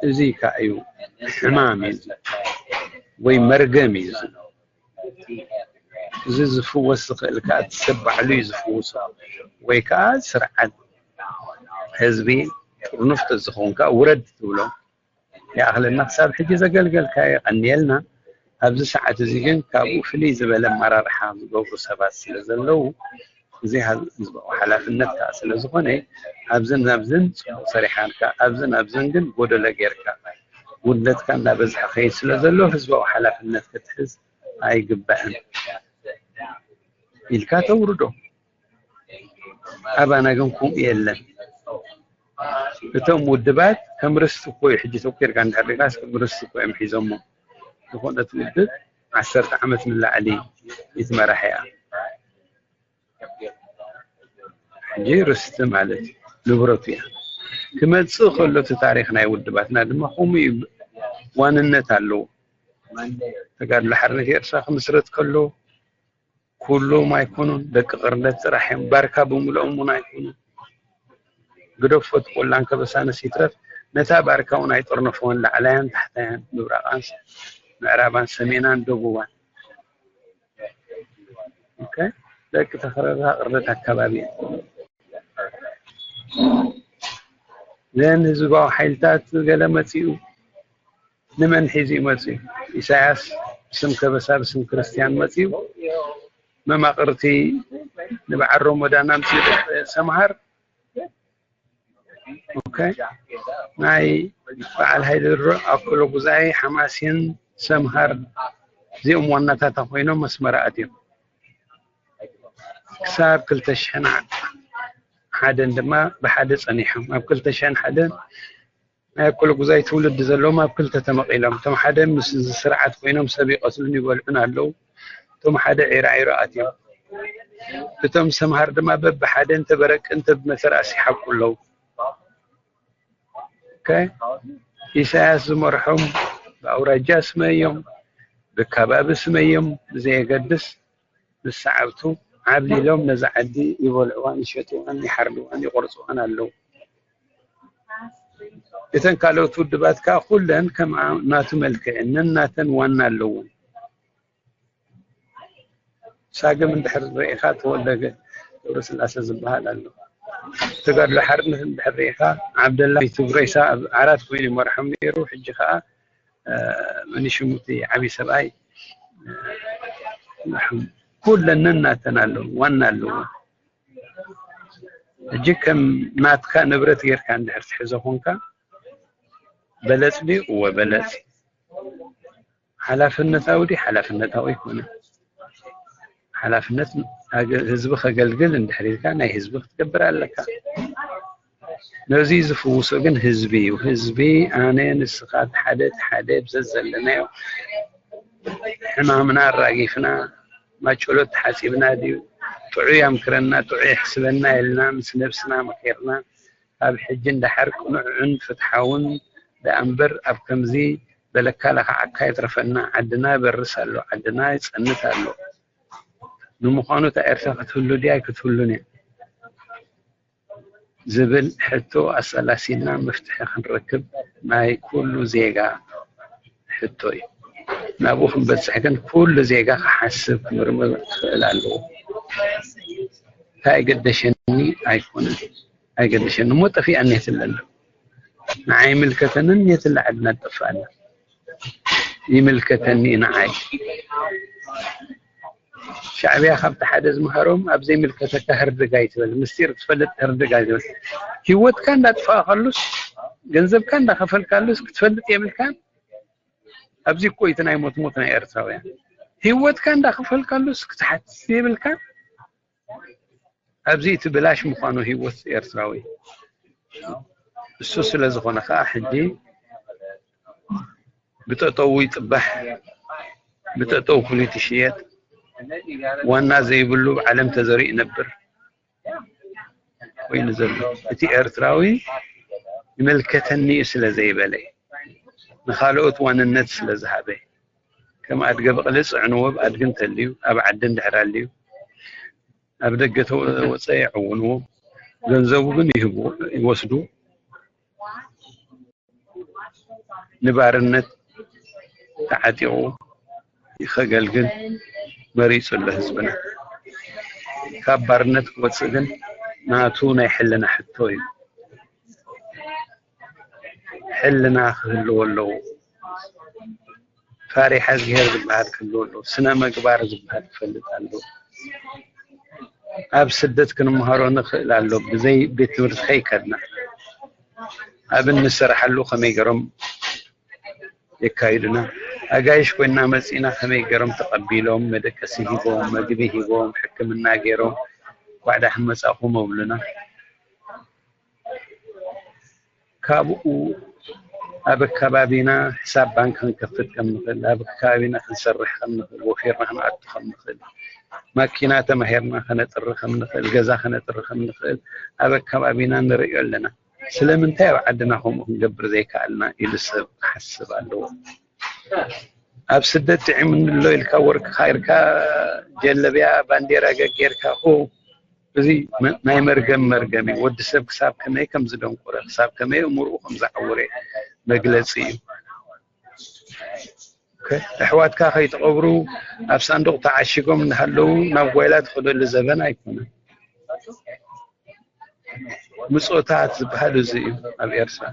እዚ ከዓ እዩ ሕማም እዩ፣ ወይ መርገም እዩ። እዚ ዝፍወስ ዝኽእል ከዓ እቲ ሰብ ባዕሉ እዩ ዝፍውሶ፣ ወይ ከዓ ስርዓት ህዝቢ ጥርኑፍ ተዝኸውን ከዓ ውረድ ትብሎ። ይኣኽለና ክሳብ ሕጂ ዘገልገልካዮ የቐንየልና። ኣብዚ ሰዓት እዚ ግን ካብኡ ፍልይ ዝበለ ኣመራርሓ ዝገብሩ ሰባት ስለ ዘለዉ፣ እዚ ህዝባዊ ሓላፍነት ከዓ ስለ ዝኾነ፣ ኣብዝን ናብዝን ፅቡቕ ሰሪሓልካ፣ ኣብዝን ኣብዝን ግን ጎደሎ ጌርካ፣ ጉድለትካ እንዳበዝሐ ከይድ ስለ ዘሎ ህዝባዊ ሓላፍነት ክትሕዝ ኣይግባእን ኢልካ ተውርዶ። ኣባና ግን ከምኡ የለን። እቶም ውድባት ከም ርስቲ እኮ እዩ። ሕጂ ተኮርካ እንድሕር ሪእካስ ከም ርስቲ እኮ እዮም ሒዞሞ። ዝኾነት ውድብ ዓሰርተ ዓመት ንላዕሊ ይትመራሕ እያ። ሕጂ ርስቲ ማለት እዩ፣ ንብረቱ እያ። ክመፅእ ከሎ እቲ ታሪክ ናይ ውድባትና ድማ ከምኡ እዩ፣ ዋንነት ኣለዎ። ተጋድሎ ሓርነት ኤርትራ ክምስረት ከሎ ኩሎም ኣይኮኑን፣ ደቂ ቅርነት ጥራሕ እዮም። ባርካ ብምልኦም እውን ኣይኮኑን። ግደፎ እቲ ቆላን ከበሳንስ ይትረፍ፣ ነታ ባርካ እውን ኣይጠርነፍዎን፣ ላዕላያን ታሕታያን፣ ምብራቓን ምዕራባን ሰሜናን ደቡባን። ኦኬ፣ ደቂ ተኸረራ ቅርነት ኣከባቢ እዮም። ዘን ህዝባዊ ሓይልታት ገለ መፂኡ ንመን ሒዙ እዩ መፂኡ? ኢሳያስ ብስም ከበሳ ብስም ክርስትያን መፂኡ መማቕርቲ ንበዓል ሮሞዳን ኣምፂኡ ሰምሃር። ኦኬ፣ ናይ በዓል ሃይለ ድሮ ኣኮሎ ጉዛይ ሓማሴን ሰምሃር እዚኦም ዋናታታ ኮይኖም ኣስመራ ኣትዮም። ክሳብ ክልተ ሽሕን ሓደን ድማ ብሓደ ጸኒሖም። ኣብ ክልተ ሽሕን ሓደን ናይ ኣኮሎ ጉዛይ ትውልዲ ዘለዎም ኣብ ክልተ ተመቒሎም፣ እቶም ሓደ ምስ እዚ ስርዓት ኮይኖም ሰብ ይቐትሉን ይበልዑን ኣለዉ። እቶም ሓደ ዒራዒሮ ኣትዮም። እቶም ሰምሃር ድማ በብሓደ እንተ በረቂ እንተ ብመተርኣስ ይሓቁ ኣለዉ። ኢሳያስ ዝመርሖም ብኣውራጃ ስመዮም፣ ብከባቢ ስመዮም ብዘየገድስ፣ ምስ ሰዓብቱ ዓብሊሎም ነዛ ዓዲ ይበልዕዋን ይሸጥዋን ይሓርድዋን ይቆርፅዋን ኣለዉ። እተን ካልኦት ውድባት ከዓ ኩለን ከም ናቱ መልክዕ ነናተን ዋና ኣለወን። ሳግም እንድሕር ርኢኻ ተወልደ ገብረስላሴ ዝበሃል ኣሎ። ተጋድሎ ሓርነት እንድሕር ርኢኻ ዓብደላ ቱብሬሳ ኣብ ዓራት ኮይኑ ይመርሖም ነይሩ። ሕጂ ከዓ መን ሽሙ እቲ ዓብዪ ሰብኣይ ኩለን ነናተን ኣለዎ ዋና ኣለዎ። ሕጂ ከም ናትካ ንብረት ጌርካ እንድሕር ትሕዞ ኮንካ በለፅ ድዩ? እወ በለፅ። ሓላፍነታዊ ድዩ? ሓላፍነታዊ ኣይኮነን። ሓላፍነት ህዝቢ ከገልግል እንድሕር ኢልካ ናይ ህዝቢ ክትገብር ኣለካ። ነዚ ዝፍውሶ ግን ህዝቢ እዩ። ህዝቢ ኣነ ንስኻ ሓደ ሓደ ብዘዘለናዮ ሕማምና ኣራጊፍና ማጨሎት ተሓፂብና ድዩ? ጥዑይ ኣምክረና ጥዑይ ኣሕስበና ኢልና ምስ ነብስና መኺርና ካብ ሕጂ እንዳሓር ቅኑዕን ፍትሓውን ደኣ እምበር ኣብ ከምዚ በለካ ለኽዓካ ይትረፈና። ዓድና ይበርስ ኣሎ፣ ዓድና ይፀንት ኣሎ። ንምዃኑ እታ ኤርትራ ክትህሉ ድያ ኣይክትህሉን እያ ዝብል ሕቶ ኣሰላሲልና መፍትሒ ክንረክብ ናይ ኩሉ ዜጋ ሕቶ እዩ። ናብኡ ክንበፅሕ ግን ኩሉ ዜጋ ክሓስብ ክምርምር ክኽእል ኣለዎ። እንታይ ገደሸኒ ኣይኮነን ኣይገደሸኒ እሞ ጠፊኣኒ የትለና ንዓይ ይምልከተንን የትለ ዓድና ትጠፍኣና ይምልከተኒ ንዓይ ሻዕብያ ካብቲ ሓደ ዝምሃሮም ኣብ ዘይምልከተካ ህርድግ ኣይትበል ምስጢር ክትፈልጥ ህርድግ ኣይትበል ሂወትካ እንዳጥፋእካሉስ ገንዘብካ እንዳኸፈልካሉስ ክትፈልጥ የብልካን ኣብዚ እኮ እቲ ናይ ሞት ሞት ናይ ኤርትራውያን ሂወትካ እንዳኸፈልካሉስ ክትሓትት የብልካን ኣብዚ እቲ ብላሽ ምዃኑ ሂወት ኤርትራዊ እሱ ስለ ዝኾነ ከዓ ሕጂ ብጠጠው ይጥባሕ ብጠጠው ፍሉይ ትሽየጥ ዋና ዘይብሉ ዓለም ተዘሪኡ ይነብር ኮይኑ ዘሎ እቲ ኤርትራዊ ይምልከተኒ እዩ ስለ ዘይበለ ንኻልኦት ዋንነት ስለ ዝሃበ ከም ኣድገ ብቕሊ ፅዕንዎ ብኣድጊ እንተልዩ ኣብ ዓዲ እንድሕር ኣልዩ ኣብ ደገ ተወፀ ይዕውንዎ ገንዘቡ ግን ይህቡ ይወስዱ ንባርነት ተዓጢቑ ከገልግል መሪፁ ኣሎ ህዝብና ካብ ባርነት ክወፅእ ግን ናቱ ናይ ሕልና ሕቶ እዩ ሕልና ክህልዎ ኣለዎ ፋሪሓ እዝግሄር ዝበሃል ክህልዎ ኣለዎ ስነ መግባር ዝበሃል ክፈልጥ ኣለዎ ኣብ ስደት ክንምሃሮ ንኽእል ኣሎ ብዘይ ቤት ትምህርቲ ከይከድና ኣብ እንሰርሓሉ ከመይ ገሮም የካይዱና ኣጋይሽ ኮይና መፂና ከመይ ገሮም ተቐቢሎም መደቀሲ ሂቦም መግቢ ሂቦም ሕክምና ገይሮም ኳዕዳ ሕመፃኹም ኣብሉና ካብኡ ኣብ ኣከባቢና ሕሳብ ባንክ ክንከፍት ከም ንኽእል ኣብ ኣከባቢና ክንሰርሕ ከም ንኽእል ወፊርና ክንኣቱ ከም ንኽእል ማኪና ተማሂርና ከነጥሪ ከም ንኽእል ገዛ ከነጥሪ ከም ንኽእል ኣብ ኣከባቢና ንርእዮ ኣለና ስለምንታይ ኣብ ዓድና ከምኡ ክንገብር ዘይከኣልና ኢሉ ሰብ ክሓስብ ኣለዎ ኣብ ስደት ጥዒሙኒ ኣሎ ኢልካ ወርቅኻ ኢርካ ጀለብያ ባንዴራ ገጌርካ ኹ እዚ ናይ መርገም መርገም እዩ ወዲ ሰብ ክሳብ ከመይ ከም ዝደንቆረ ክሳብ ከመይ እምርኡ ከም ዝዓወረ መግለፂ እዩ ኣሕዋትካ ከይትቐብሩ ኣብ ሳንዱቕ ተዓሺጎም እናሃለዉ ናብ ጓይላ ትኸደሉ ዘበን ኣይኮነን ምፆታት ዝበሃል እዚ እዩ ኣብ ኤርትራ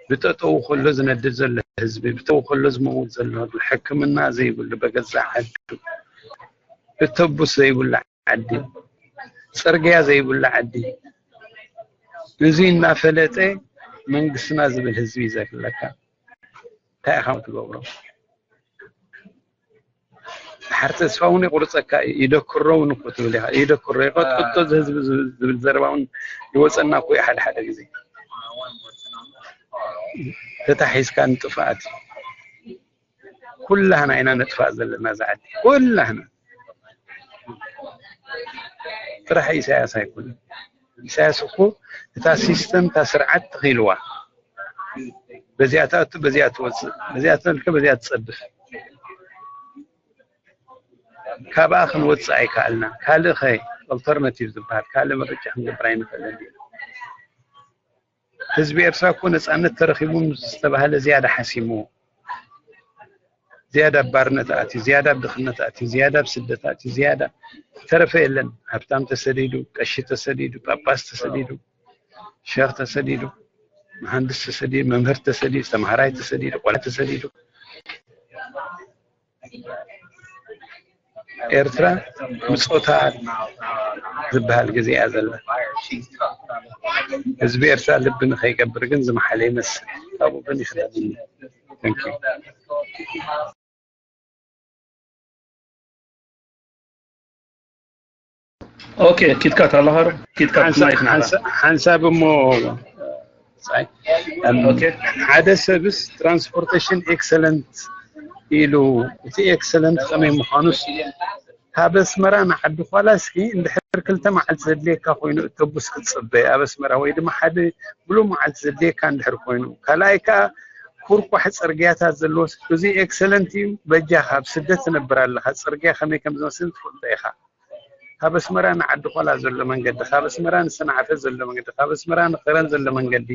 ብጠጠው ከሎ ዝነድድ ዘሎ ህዝቢ ብጠው ከሎ ዝመውት ዘሎ ሕክምና ዘይብሉ በገዛ ዓዱ እተቡስ ዘይብሉ ዓዲ ፅርግያ ዘይብሉ ዓዲ እዚ እናፈለጠ መንግስትና ዝብል ህዝቢ እዩ ዘድለካ እንታይ ኢኻ ትገብሮ ሓር ተስፋ እውን ይቁርፀካ እዩ ይደክሮ እውን እኮ ትብል ኢኻ ይደክሮ ይቀጥቅጦ እዚ ህዝቢ ዝብል ዘረባ እውን ይወፀና እኮ እዩ ሓደ ሓደ ግዜ ተታሒዝካ ንጥፍኣት እዩ ኩላህና ኢና ነጥፋእ ዘለና እዛ ዓዲ ኩላህና ጥራሕ ኢሳያስ ኣይኮነን ኢሳያስ እኮ እታ ሲስተም እታ ስርዓት ተኺልዋ በዚኣ ትኣቱ፣ በዚኣ ትወፅእ፣ በዚኣ ተልከ፣ በዚኣ ትፀድፍ። ካብኣ ክንወፅእ ኣይከኣልና። ካልእ ኸ ኦልተርናቲቭ ዝበሃል ካልእ ምርጫ ክንገብር ኣይንኽእልን። ህዝቢ ኤርትራ እኮ ነፃነት ተረኺቡ ምስ ዝተባህለ ዝያዳ ሓሲምዎ፣ ዝያዳ ኣብ ባርነት ኣትዩ፣ ዝያዳ ኣብ ድኽነት ኣትዩ፣ ዝያዳ ኣብ ስደት ኣትዩ፣ ዝያዳ ተረፈ የለን። ሃብታም ተሰዲዱ፣ ቀሺ ተሰዲዱ፣ ጳጳስ ተሰዲዱ፣ ሸኽ ተሰዲዱ፣ መሃንድስ ተሰዲዱ፣ መምህር ተሰዲዱ፣ ተምሃራይ ተሰዲዱ፣ ቆልዓ ተሰዲዱ። ኤርትራ ምጾታ ዝበሃል ግዜ እያ ዘላ። ህዝቢ ኤርትራ ልቢ ንኸይገብር ግን ዝመሓለ ይመስል። ካብኡ ግን ይኽደን። Thank you። ኦኬ፣ ኪትካት ኣለኻ ዶ? ኪትካት ማይክ ናላ። ሓንሳብ እሞ ሓደ ሰብስ ትራንስፖርቴሽን ኤክሰለንት ኢሉ፣ እቲ ኤክሰለንት ከመይ ምዃኑስ ካብ ኣስመራ ንዓዲ ኳላ እስኪ እንድሕር ክልተ መዓልቲ ዘድልየካ ኮይኑ እተቡስ ክትፅበ ኣብ ኣስመራ፣ ወይ ድማ ሓደ ሙሉእ መዓልቲ ዘድልየካ እንድሕር ኮይኑ፣ ካልኣይ ከዓ ኩርኳሕ ፅርግያታት ዘለዎ እዚ ኤክሰለንት እዩ። በጃኻ ኣብ ስደት ትነብር ኣለኻ፣ ፅርግያ ከመይ ከም ዝመስል ትፈልጦ ኢኻ። ካብ ኣስመራ ንዓዲ ኳላ ዘሎ መንገዲ፣ ካብ ኣስመራ ንሰንዓፈ ዘሎ መንገዲ፣ ካብ ኣስመራ ንኸረን ዘሎ መንገዲ።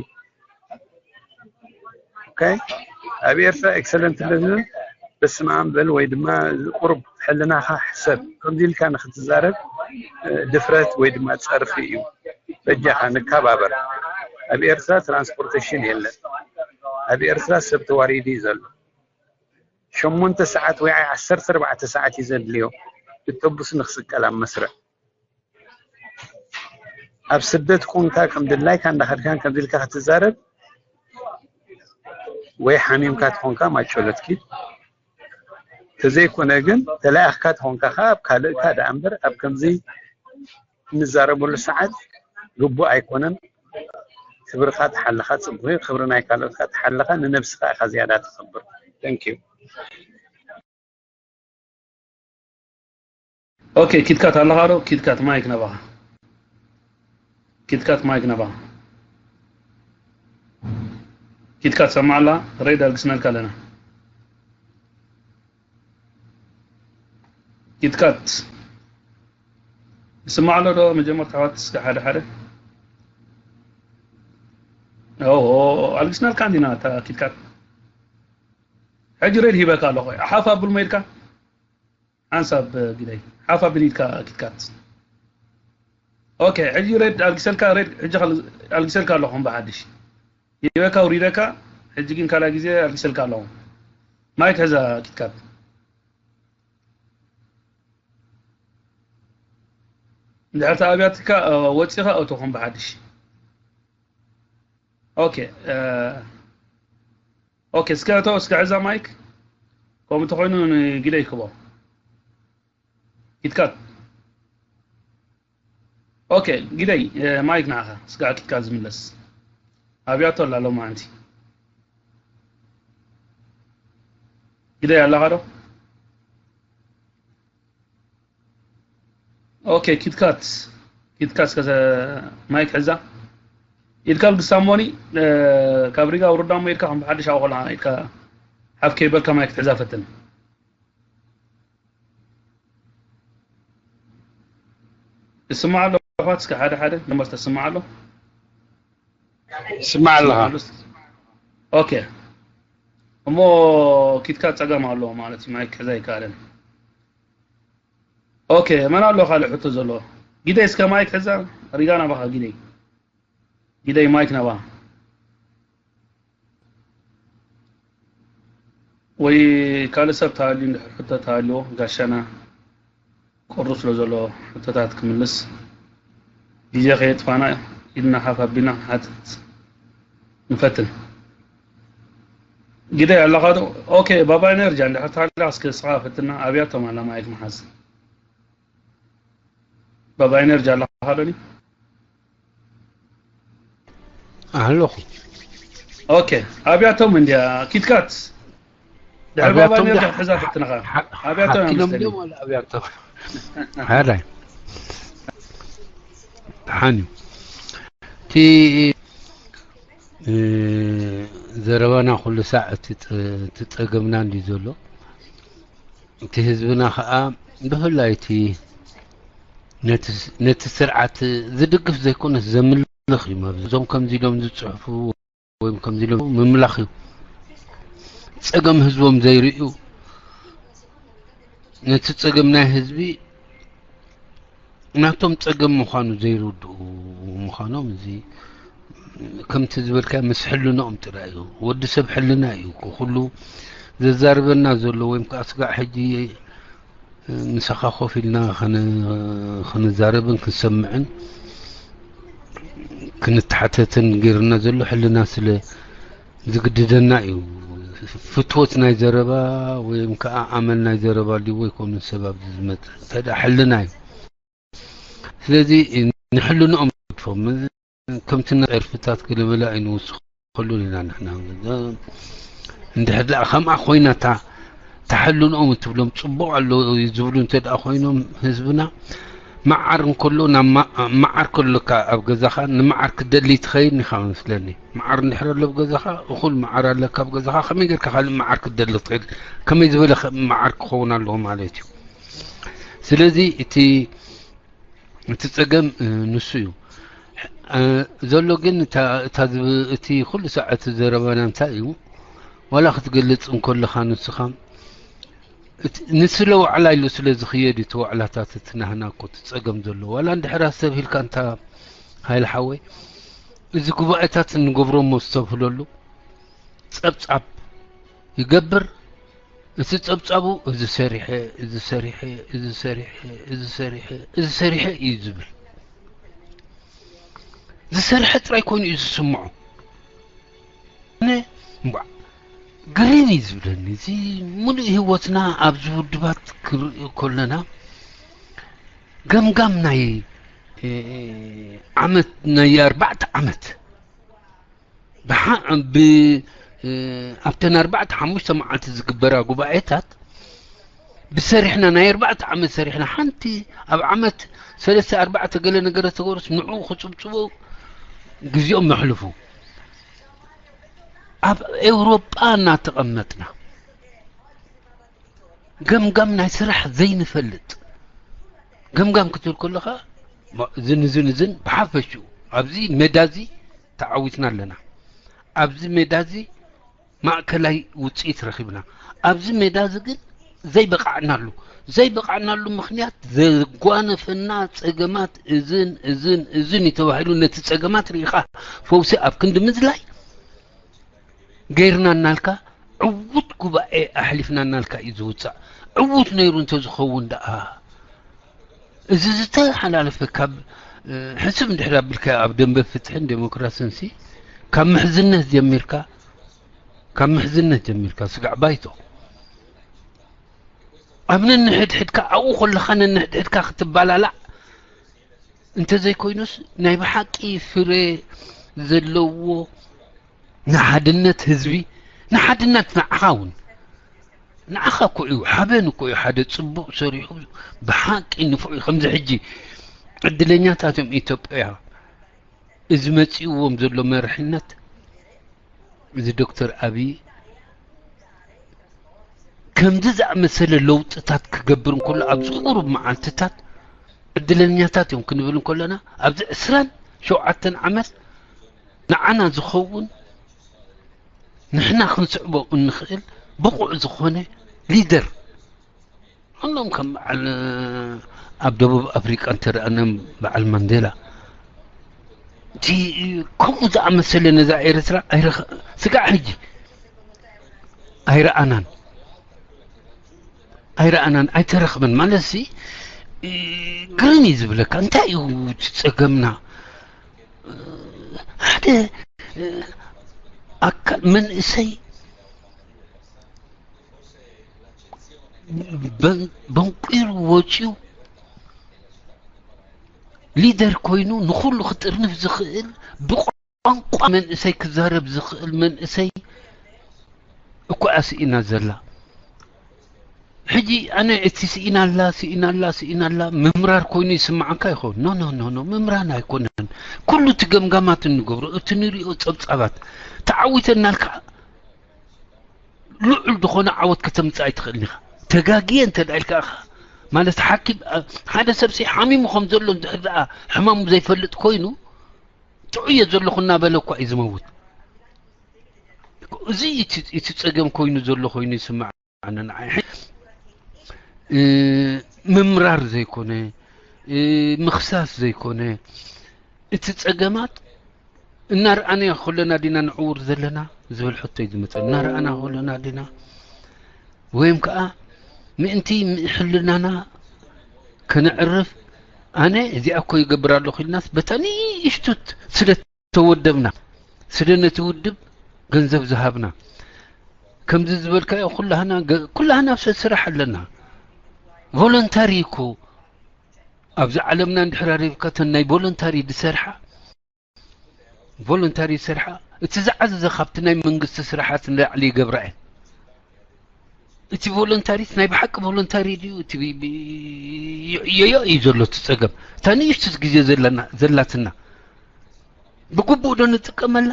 ኦኬ፣ ኣብ ኤርትራ ኤክሰለንት ኣለና። በስመ ኣብ በል ወይ ድማ ቁሩብ ሕልናኻ ሕሰብ። ከምዚ ኢልካ ንክትዛረብ ድፍረት ወይ ድማ ጸርፊ እዩ። በጃኻ ንከባበር። ኣብ ኤርትራ ትራንስፖርቴሽን የለን። ኣብ ኤርትራ ሰብ ተዋሪዱ እዩ ዘሎ። ሸሞንተ ሰዓት ወይ ዓሰርተ ኣርባዕተ ሰዓት እዩ ዘድልዮ ብተቡስ ንክስቀል ኣብ መስርዕ። ኣብ ስደት ኮንካ ከም ድላይካ እንዳኸድካን ከምዚ ኢልካ ክትዛረብ ወይ ሓሚምካ ትኾንካ ማይ ጸሎት ኪድ፣ ተዘይኮነ ግን ተለኣኽካ ትኾንካ ከዓ ኣብ ካልእካ ደኣ እምበር ኣብ ከምዚ እንዛረበሉ ሰዓት ግቡእ ኣይኮነን። ክብርኻ ተሓለኻ ጽቡቕ እዩ። ክብሪ ናይ ካልኦትካ ተሓለኻ ንነብስኻ ኢኻ ዝያዳ ተኸብር። Thank you። ኦኬ፣ ኪትካት ኣለኻ ዶ? ኪትካት ማይክ ናባኻ። ኪትካት ማይክ ናባኻ። ኪትካት ሰማዕ ኣላ፣ ሬድ ኣልግስናልካ ኣለና። ኪትካት ይስማዕ ኣሎ ዶ? መጀመርታ ኣሕዋት እስከ ሓደ ሓደ። ኦ፣ ኦ፣ ኣልግስናልካ እንዲና እታ ኪትካት። ሕጂ ሬድ ሂበካ ኣለኹ። ሓፍ ኣብሉ መይድካ? ሓንሳብ ግደይ ሓፍ ኣብል ኢድካ ኪትካት። ኦኬ፣ ሕጂ ሬድ ኣልግሰልካ፣ ሬድ ሕጂ ኣልግሰልካ ኣለኹ ብሓድሽ። ሂበካ ውሪደካ፣ ሕጂ ግን ካልኣይ ግዜ ኣልግሰልካ ኣለኹ። ማይክ ሕዛ ኪትካት። እንድሕር ተኣብያትካ፣ እ፣ ወጺኻ እቶ ኹን ብሓድሽ። ኦኬ፣ እ፣ ኦኬ፣ እስከ እቶ፣ እስከ ሕዛ ማይክ። ከምኡ እንተኾይኑ ንግደይ ክቦ። ኪትካት። ኦኬ፣ ግደይ፣ እ፣ ማይክ ንዓኻ። ስጋዕ ኪትካት ዝምለስ። ኣብያቶ ኣላ ሎማዓንቲ። ግደይ ኣለኻ ዶ? ኦኬ፣ ኪትካት። ኪትካት እስከ ማይክ ሕዛ። ኢድካ ልግሳሞኒ፣ እ፣ ካብ ሪጋ ውርዳሞ ኢድካ ከም ብሓድሽ ኣውቆላ ኢድካ ሓፍ ከይበልካ ማይክ ትሕዛ ፈትን። ይስማዕ ኣሎ ኣሕዋት፣ እስከ ሓደ ሓደ ነመር ተስማዕ ኣሎ። ይስማዕ ኣለኻ። ኦኬ። እሞ ኪትካት ጸገም ኣለዎ ማለት እዩ፣ ማይክ ክሕዛ ኣይከኣለን። ኦኬ፣ መን ኣሎ ካልእ ሕቶ ዘለዎ? ግደይ እስከ ማይክ ሕዛ፣ ሪጋ ናባኻ ግደይ። ግደይ ማይክ ናባኻ። ወይ ካልእ ሰብ ተሃልዩ እንድሕር ሕቶ ተሃልዎ ጋሻና ቅሩብ ስለ ዘሎ ሕቶታት ክምልስ ግዜ ከየጥፋና ኢድና ሓፍ ኣቢልና ክንሓትት ንፈትን። ግደይ ኣለኻ ዶ? ኦኬ፣ ባባ ኤነርጂ እንድሕር ተሃልያ እስከ ንስኻ ፈትና። ኣብያቶም ኣላ ማይክ ምሓዝ። ባባ ኤነርጂ ኣለኻ ዶኒ? ኣለኹ። ኦኬ፣ ኣብያቶም እንድያ ኪትካት። ድሕሪ ባባ ኣብያቶም ኤነርጂ ድያ- ክትሕዛ ፈትንኻ። ሓ- ኣብያቶም እዮም ሓኪሎም መስለኒ። ድዮም ወላ ኣብያቶም? ሓራይ። ደሓን እዩ። እቲ፣ እ፣ ዘረባና ኩሉ ሳዕ እቲ ጸ-፣ እቲ ጸገምና እንድዩ ዘሎ። እቲ ህዝብና ኸኣ ብፍላይ እቲ ነቲ ስ-፣ ነቲ ስርዓት ዝድግፍ ዘይኮነስ ዘምልኽ እዩ። መብዝ-፣ እዞም ከምዚ ኢሎም ዝጽሕፉ ወይም ከምዚ ኢሎም ምምላኽ እዩ። ጸገም ህዝቦም ዘይርእዩ፣ ነቲ ጸገም ናይ ህዝቢ ናቶም ጸገም ምዃኑ ዘይርድኡ ምዃኖም፣ እዚ ከምቲ ዝበልካዮ ምስ ሕልንኦም ጥራይ እዩ። ወዲ ሰብ ሕልና እዩ እኮ። ኩሉ ዘዛርበና ዘሎ ወይም ከኣ ስጋዕ ሕጂ ምሳኻ ኮፍ ኢልና ኸነ-፣ ኸነዛርብን ክንሰምዕን ክንተሓተትን ገይርና ዘሎ ሕልና ስለ ዝግድደና እዩ። ፍትወት ናይ ዘረባ ወይም ከኣ ኣመል ናይ ዘረባ ድዩ ኣይኮኑን ሰብ ኣብዚ ዝመጽእ። እንታይ ደኣ ሕልና እዩ። ስለዚ ንሕልንኦም ንገድፎም። ከምቲ ናይ ጸርፍታት ገለመለ ኣይንውስኸሉን ኢና ንሕና። እንድሕር ደኣ ከምኣ ኮይና እታ፣ እታ ሕልንኦም እትብሎም ጽቡቕ ኣሎ እዩ ዝብሉ እንተ ደኣ ኮይኖም ህዝብና መዓር እንከሎ ናብ ማ-፣ መዓር ከሎካ ኣብ ገዛኻ ንመዓር ክትደሊ ትኸይድ ኢኻ መስለኒ። መዓር እንድሕር ኣሎ ኣብ ገዛኻ፣ እኹል መዓር ኣለካ ኣብ ገዛኻ፣ ከመይ ጌርካ ካልእ መዓር ክትደሊ ትኽእል? ከመይ ዝበለ ኸ-፣ መዓር ክኸውን ኣለዎ ማለት እዩ? ስለዚ እቲ፣ እቲ ጸገም፣ እ፣ ንሱ እዩ። እ፣ ዘሎ ግን እታ፣ እታ ዝብ-፣ እቲ ኩሉ ሰዓት ዘረባና እንታይ እዩ? ዋላ ክትገልጽ እንከለኻ ንስኻ፣ እቲ፣ ንስለ ዋዕላ ኢሉ ስለ ዝኽየድ እዩ እቲ ዋዕላታት እቲ ናህና እኮ እቲ ጸገም ዘሎ። ዋላ እንድሕር ኣስተብሂልካ እንታ ሃይለ ሓወይ፣ እዚ ጉባኤታት እንገብሮ እሞ ዝተብህለሉ ጸብጻብ ይገብር። እቲ ጸብጻቡ እዚ ሰሪሐ፣ እዚ ሰሪሐ፣ እዚ ሰሪሐ፣ እዚ ሰሪሐ፣ እዚ ሰሪሐ እዩ ዝብል። ዝሰርሐ ጥራይ ኮይኑ እዩ ዝስምዖ። ኣነ እምቧዕ ግርም እዩ ዝብለኒ። እዚ ሙሉእ ህይወትና ኣብዚ ውድባት ክንርእዮ ከለና፣ ገምጋም ናይ፣ እ፣ ዓመት፣ ናይ ኣርባዕተ ዓመት ብሓ-፣ ብ-፣ እ፣ ኣብተን ኣርባዕተ ሓሙሽተ መዓልቲ ዝግበራ ጉባኤታት ብሰሪሕና፣ ናይ ኣርባዕተ ዓመት ሰሪሕና፣ ሓንቲ ኣብ ዓመት ሰለስተ ኣርባዕተ ገለ ነገረ ተገርስ ንዕኡ ክጽብጽቡ ግዜኦም መሕልፉ። ኣብ ኤውሮጳ እናተቐመጥና ገምጋም ናይ ስራሕ ዘይንፈልጥ፣ ገምጋም ክትብል ከለኻ፣ ማ-፣ ዝን፣ ዝን፣ ዝን ብሓፈሽኡ ኣብዚ ሜዳ እዚ ተዓዊትና ኣለና። ኣብዚ ሜዳ እዚ ማእከላይ ውጽኢት ረኺብና። ኣብዚ ሜዳ እዚ ግን ዘይበቃዕናሉ። ዘይበቃዕናሉ ምኽንያት ዘጓነፈና ጸገማት እዝን፣ እዝን፣ እዝን እዩ ተባሂሉ ነቲ ጸገማት ርኢኻ ፈውሲ ኣብ ክንዲ ምዝላይ ገይርና እናልካ ዕዉት ጉባኤ ኣሕሊፍና እናልካ እዩ ዝውጻእ። ዕዉት ነይሩ እንተዝኸውን ደኣ እዚ ዝተሓላለፈ ካብ፣ እ፣ ሕስብ እንድሕር ኣቢልካ ኣብ ደንበ ፍትሕን ዴሞክራስን ሲ ካብ ምሕዝነት ጀሚርካ፣ ካብ ምሕዝነት ጀሚርካ ስጋዕ ባይቶ ኣብ ነንሕድሕድካ ኣብኡ ከለኻ ነንሕድሕድካ ክትባላላዕ እንተዘይኮይኑስ ናይ ብሓቂ ፍረ ዘለዎ ንሓድነት ህዝቢ፣ ንሓድነት ንዓኻ እውን፣ ንዓኻ እኮ እዩ፣ ሓበን እኮ እዩ። ሓደ ጽቡቕ ሰሪሑ ብሓቂ ንፉዕ እዩ። ከምዚ ሕጂ ዕድለኛታት እዮም ኢትዮጵያ፣ እዚ መጺእዎም ዘሎ መሪሕነት፣ እዚ ዶክተር ኣብይ ከምዚ ዝኣመሰለ ለውጥታት ክገብር እንከሎ ኣብዚ ቁሩብ መዓልትታት ዕድለኛታት እዮም ክንብል እንከለና ኣብዚ ዕስራን ሸውዓተን ዓመት ንዓና ዝኸውን ንሕና ክንስዕቦ እንኽእል ብቑዕ ዝኾነ ሊደር ኣሎም ከም በዓል ኣብ ደቡብ ኣፍሪቃ እንተረኣናም በዓል ማንዴላ እቲ ከምኡ ዝኣመሰለ ነዛ ኤርትራ ኣይረኸ-፣ ስጋዕ ሕጂ ኣይረኣናን፣ ኣይረኣናን፣ ኣይተረኽበን። ማለት ሲ፣ እ፣ ግርም እዩ ዝብለካ። እንታይ እዩ እቲ ጸገምና? ሓደ፣ እ፣ ኣካል መንእሰይ በን-፣ በንቂሩ ወጺኡ ሊደር ኮይኑ ንኹሉ ክጥርንፍ ዝኽእል፣ ብቋንቋ መንእሰይ ክዛረብ ዝኽእል መንእሰይ እኮ እያ ስኢና ዘላ። ሕጂ ኣነ እቲ ስኢና ኣላ፣ ስኢና ኣላ፣ ስኢና ኣላ ምምራር ኮይኑ ይስምዓካ ይኸውን። ኖ፣ ኖ፣ ኖ፣ ኖ፣ ምምራን ኣይኮነን። ኩሉ እቲ ገምጋማት እንገብሮ፣ እቲ ንሪኦ ጸብጻባት፣ ተዓዊተናልካ ልዑል ዝኾነ ዓወት ከተምጽእ ኣይትኽእልን ኢኻ። ተጋግየ እንተ ደኣ ኢልካ ኢኻ፣ ማለት ሓኪም፣ እ፣ ሓደ ሰብሲ ሓሚሙ ከም ዘሎ እንድሕር ደኣ ሕማሙ ዘይፈልጥ ኮይኑ፣ ጥዑየ ዘለኹ እናበለ እኳ እዩ ዝመውት። እዚ እቲ፣ እቲ ጸገም ኮይኑ ዘሎ ኮይኑ ይስምዓኒ ንዓይ። እ፣ ምምራር ዘይኮነ፣ እ፣ ምኽሳስ ዘይኮነ፣ እቲ ጸገማት እናረኣናዮ ከለና ዲና ንዕውር ዘለና ዝብል ሕቶ እዩ ዝመጸ። እናረኣና ከለና ዲና፣ ወይም ከኣ ምእንቲ ሕልናና ከነዕርፍ፣ ኣነ እዚኣ እኮ ይገብር ኣለኹ ኢልናስ፣ በታ ንእሽቱት ስለ ተወደብና፣ ስለ ነቲ ውድብ ገንዘብ ዝሃብና፣ ከምዚ ዝበልካዮ ኩላህና ገ-፣ ኩላህና ሰብ ስራሕ ኣለና። ቮለንታሪ እኮ ኣብዚ ዓለምና እንድሕር ኣሪብካ፣ እተን ናይ ቮለንታሪ ዝሰርሓ፣ ቮለንታሪ ዝሰርሓ፣ እቲ ዝዓዘዘ ካብቲ ናይ መንግስቲ ስራሓት ንላዕሊ ይገብራ እየን። እቲ ቮለንታሪስ ናይ ብሓቂ ቮለንታሪ ድዩ? እቲ ብ-፣ ብ-፣ ይዕየዮ እዩ ዘሎ እቲ ጸገም። እታ ንእሽቱ ግዜ ዘለና፣ ዘላትና ብግቡእ ዶ ንጥቀመላ?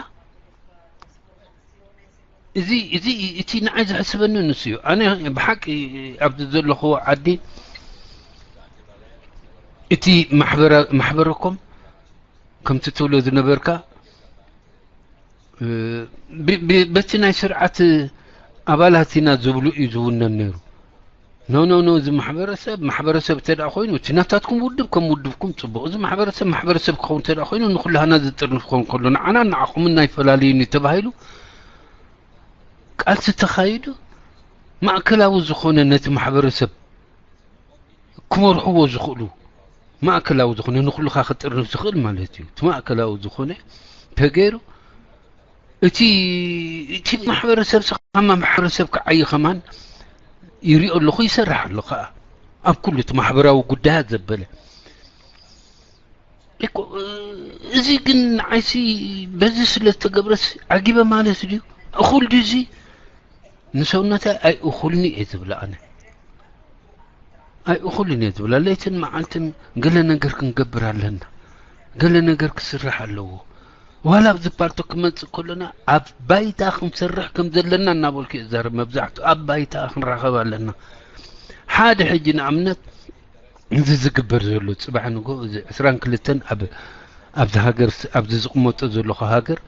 እዚ፣ እዚ፣ እቲ ንዓይ ዘሕስበኒ ንሱ እዩ። ኣነ ብሓቂ ኣብዚ ዘለኹዎ ዓዲ እቲ ማሕበረ-፣ ማሕበረኮም ከምቲ ትብሎ ዝነበርካ፣ እ፣ ብ-፣ ብ-፣ በቲ ናይ ስርዓት ኣባላት ኢና ዝብሉ እዩ ዝውነን ነይሩ። ኖ፣ ኖ፣ ኖ፣ እዚ ማሕበረሰብ፣ ማሕበረሰብ እንተ ደኣ ኮይኑ፣ እቲ ናታትኩም ውድብ ከም ውድብኩም ጽቡቕ። እዚ ማሕበረሰብ፣ ማሕበረሰብ ክኸውን እንተ ደኣ ኮይኑ፣ ንኹላህና ዝጥርንፍ ክኸውን ከሎ፣ ንዓና ንዓኹምን ኣይፈላለዩን እዩ ተባሂሉ ቃልሲ ተኻይዱ፣ ማእከላዊ ዝኾነ ነቲ ማሕበረሰብ ክመርሕዎ ዝኽእሉ፣ ማእከላዊ ዝኾነ ንኹልኻ ክጥርንፍ ዝኽእል ማለት እዩ። እቲ ማእከላዊ ዝኾነ ተገይሩ፣ እቲ፣ እቲ ማሕበረሰብ ኸማ ማሕበረሰብ ክዓዪ ኸማን ይሪኦ ኣለኹ፣ ይሰርሕ ኣሎ ኸኣ። ኣብ ኩሉ እቲ ማሕበራዊ ጉዳያት ዘበለ። እኮ፣ እዚ ግን ንዓይሲ በዚ ስለ ዝተገብረስ ዓጊበ ማለት ድዩ? እኹል ድዩ እዚ? ንሰውነተይ ኣይእኹልን እየ ዝብላ ኣነ። ኣይእኹልን እየ ዝብላ። ለይትን መዓልትን ገለ ነገር ክንገብር ኣለና። ገለ ነገር ክስራሕ ኣለዎ። ዋላ ኣብዚ ፓርቶ ክመጽእ ከሎና ኣብ ባይታ ክንሰርሕ ከም ዘለና እናበልኩ እየ ዝዛረብ። መብዛሕትኡ ኣብ ባይታ ክንራኸብ ኣለና። ሓደ ሕጂ ንኣብነት እዚ ዝግበር ዘሎ ጽባሕ ንግሆ እዚ ዕስራን ክልተን ኣብ፣ ኣብዚ ሃገር ስ-፣ ኣብዚ ዝቕመጦ ዘለኹ ሃገር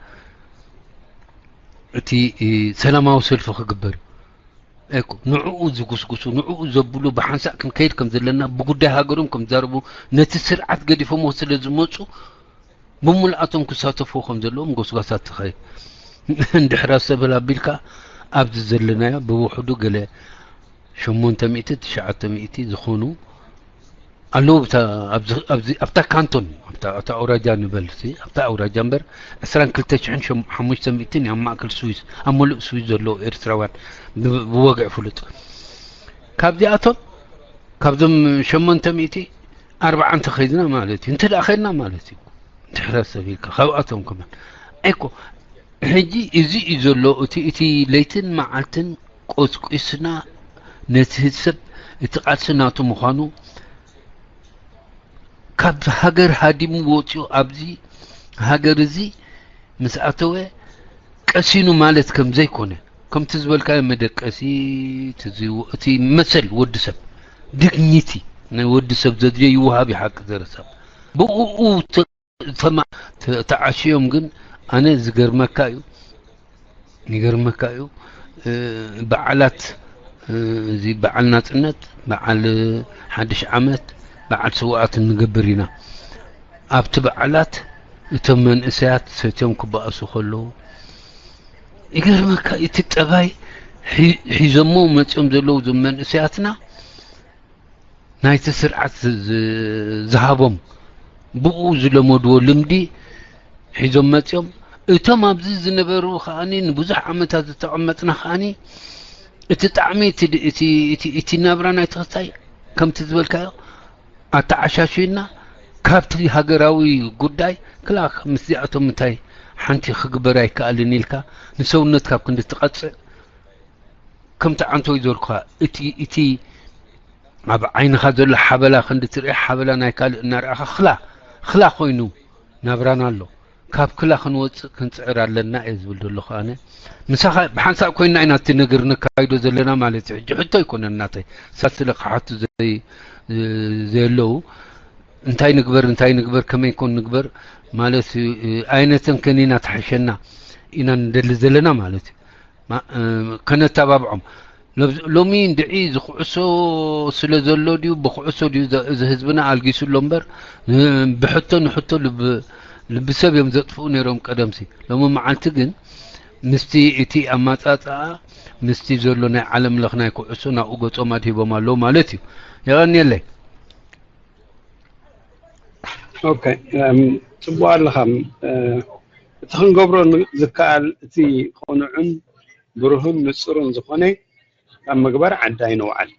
እቲ፣ እ፣ ሰላማዊ ሰልፊ ክግበር እዩ። እኮ ንዕኡ ዝጉስጉሱ፣ ንዕኡ ዘብሉ ብሓንሳእ ክንከይድ ከም ዘለና፣ ብጉዳይ ሃገሮም ከም ዝዛረቡ፣ ነቲ ስርዓት ገዲፎምዎ ስለ ዝመጹ፣ ብምልኣቶም ክሳተፉ ከም ዘለዎም ጎስጓሳት ትኸይድ። እንድሕር ኣሰበል ኣቢልካ ኣብዚ ዘለናዮ ብውሕዱ ገለ ሸሞንተ ሚእቲ፣ ትሽዓተ ሚእቲ ዝኾኑ ኣለዉ። ኣብታ፣ ኣብዚ፣ ኣብዚ፣ ኣብታ ካንቶን፣ ኣብታ፣ ኣብታ ኣውራጃ ንበል፣ ሲ፣ ኣብታ ኣውራጃ እምበር፣ ዕስራን ክልተ ሽሕን ሓሙሽተ ሚእትን ኣብ ማእከል ስዊስ፣ ኣብ መሉእ ስዊስ ዘለዉ ኤርትራውያን ብ-፣ ብወግዒ ፍሉጥ። ካብዚኣቶም፣ ካብዞም ሸሞንተ ሚእቲ፣ ኣርብዓ እንተኸይድና ማለት እዩ። እንተ ደኣ ኸይድና ማለት እዩ። ድሕረ ሰብ ኢልካ፣ ካብኣቶም ከማን። ኣይኮ፣ ሕጂ እዚ እዩ ዘሎ፣ እቲ፣ እቲ ለይትን መዓልትን ቆስቂስና ነቲ ሰብ፣ እቲ ቃልሲ ናቱ ምዃኑ፣ ካብ ሃገር ሃዲሙ ወፂኡ ኣብዚ ሃገር እዚ ምስ ኣተወ ቀሲኑ ማለት ከም ዘይኮነ፣ ከምቲ ዝበልካዮ መደቀሲ፣ እቲ ዝው-፣ እቲ መሰል ወዲ ሰብ፣ ዲግኒቲ ናይ ወዲ ሰብ ዘድልዮ ይወሃብ እዩ፣ ሓቂ ዘረሳብ። ብእኡ ተ-፣ ተማ-፣ ተ-፣ ተዓሽዮም ግን ኣነ ዝገርመካ እዩ። ይገርመካ እዩ። እ፣ በዓላት፣ እ፣ እዚ በዓል ናጽነት፣ በዓል ሓድሽ ዓመት፣ በዓል ስውኣት ንገብር ኢና። ኣብቲ በዓላት እቶም መንእሰያት ሰትዮም ክበኣሱ ከለዉ፣ ይገርመካ እዩ፣ እቲ ጠባይ ሒ-፣ ሒዞሞ መጺኦም ዘለዉ እዞም መንእሰያትና፣ ናይቲ ስርዓት ዝ-፣ ዝ-፣ ዝሃቦም፣ ብኡ ዝለመድዎ ልምዲ ሒዞም መጺኦም። እቶም ኣብዚ ዝነበሩ ከኣኒ፣ ንብዙሕ ዓመታት ዝተቐመጥና ከኣኒ፣ እቲ ጣዕሚ፣ እቲ ድ-፣ እቲ፣ እቲ፣ እቲ ናብራ ናይ ተኸስታይ፣ ከምቲ ዝበልካዮ፣ ኣተዓሻሽዩና፣ ካብቲ ሃገራዊ ጉዳይ፣ ክላ ምስዚኣቶም እንታይ ሓንቲ ክግበር ኣይከኣልን ኢልካ፣ ንሰውነትካ ኣብ ክንዲ ትቐጽዕ፣ ከምቲ ዓንተወይ ዝበልኩኻ፣ እቲ፣ እቲ ኣብ ዓይንኻ ዘሎ ሓበላ ክንዲ ትርኢ፣ ሓበላ ናይ ካልእ እናረኣኻ፣ ክላ፣ ክላ ኮይኑ ናብራና ኣሎ። ካብ ክላ ክንወፅእ ክንፅዕር ኣለና እየ ዝብል ዘለኹ ኣነ። ምሳኻ ብሓንሳእ ኮይና ኢና እቲ ነገር ነካይዶ ዘለና ማለት እዩ። ሕጂ ሕቶ ኣይኮነን ናተይ፣ ሳት ስለ ክሓቱ ዘይ ዘየለዉ እንታይ ንግበር እንታይ ንግበር ከመይ ኮን ንግበር ማለት እዩ። ኣይነተን ከኒና ተሓሸና ኢና ንደሊ ዘለና ማለት እዩ። ከነተባብዖም። ሎሚ እንድዒ ዝኩዕሶ ስለ ዘሎ ድዩ ብኩዕሶ ድዩ እዚ ህዝብና ኣልጊሱ ኣሎ እምበር፣ ብሕቶ ንሕቶ ልቢ ሰብ እዮም ዘጥፍኡ ነይሮም ቀደምሲ። ሎሚ መዓልቲ ግን ምስቲ እቲ ኣማፃፅኣ ምስቲ ዘሎ ናይ ዓለም ለኽ ናይ ኩዕሶ ናብኡ ገፆም ኣድሂቦም ኣለዉ ማለት እዩ። የቐንየለይ። ኦኬ፣ ጽቡቅ ኣለኻ። እቲ ክንገብሮ ዝከኣል እቲ ቅኑዕን ብሩህን ንጹርን ዝኾነ ኣብ ምግባር ዓዲ ኣይንውዓል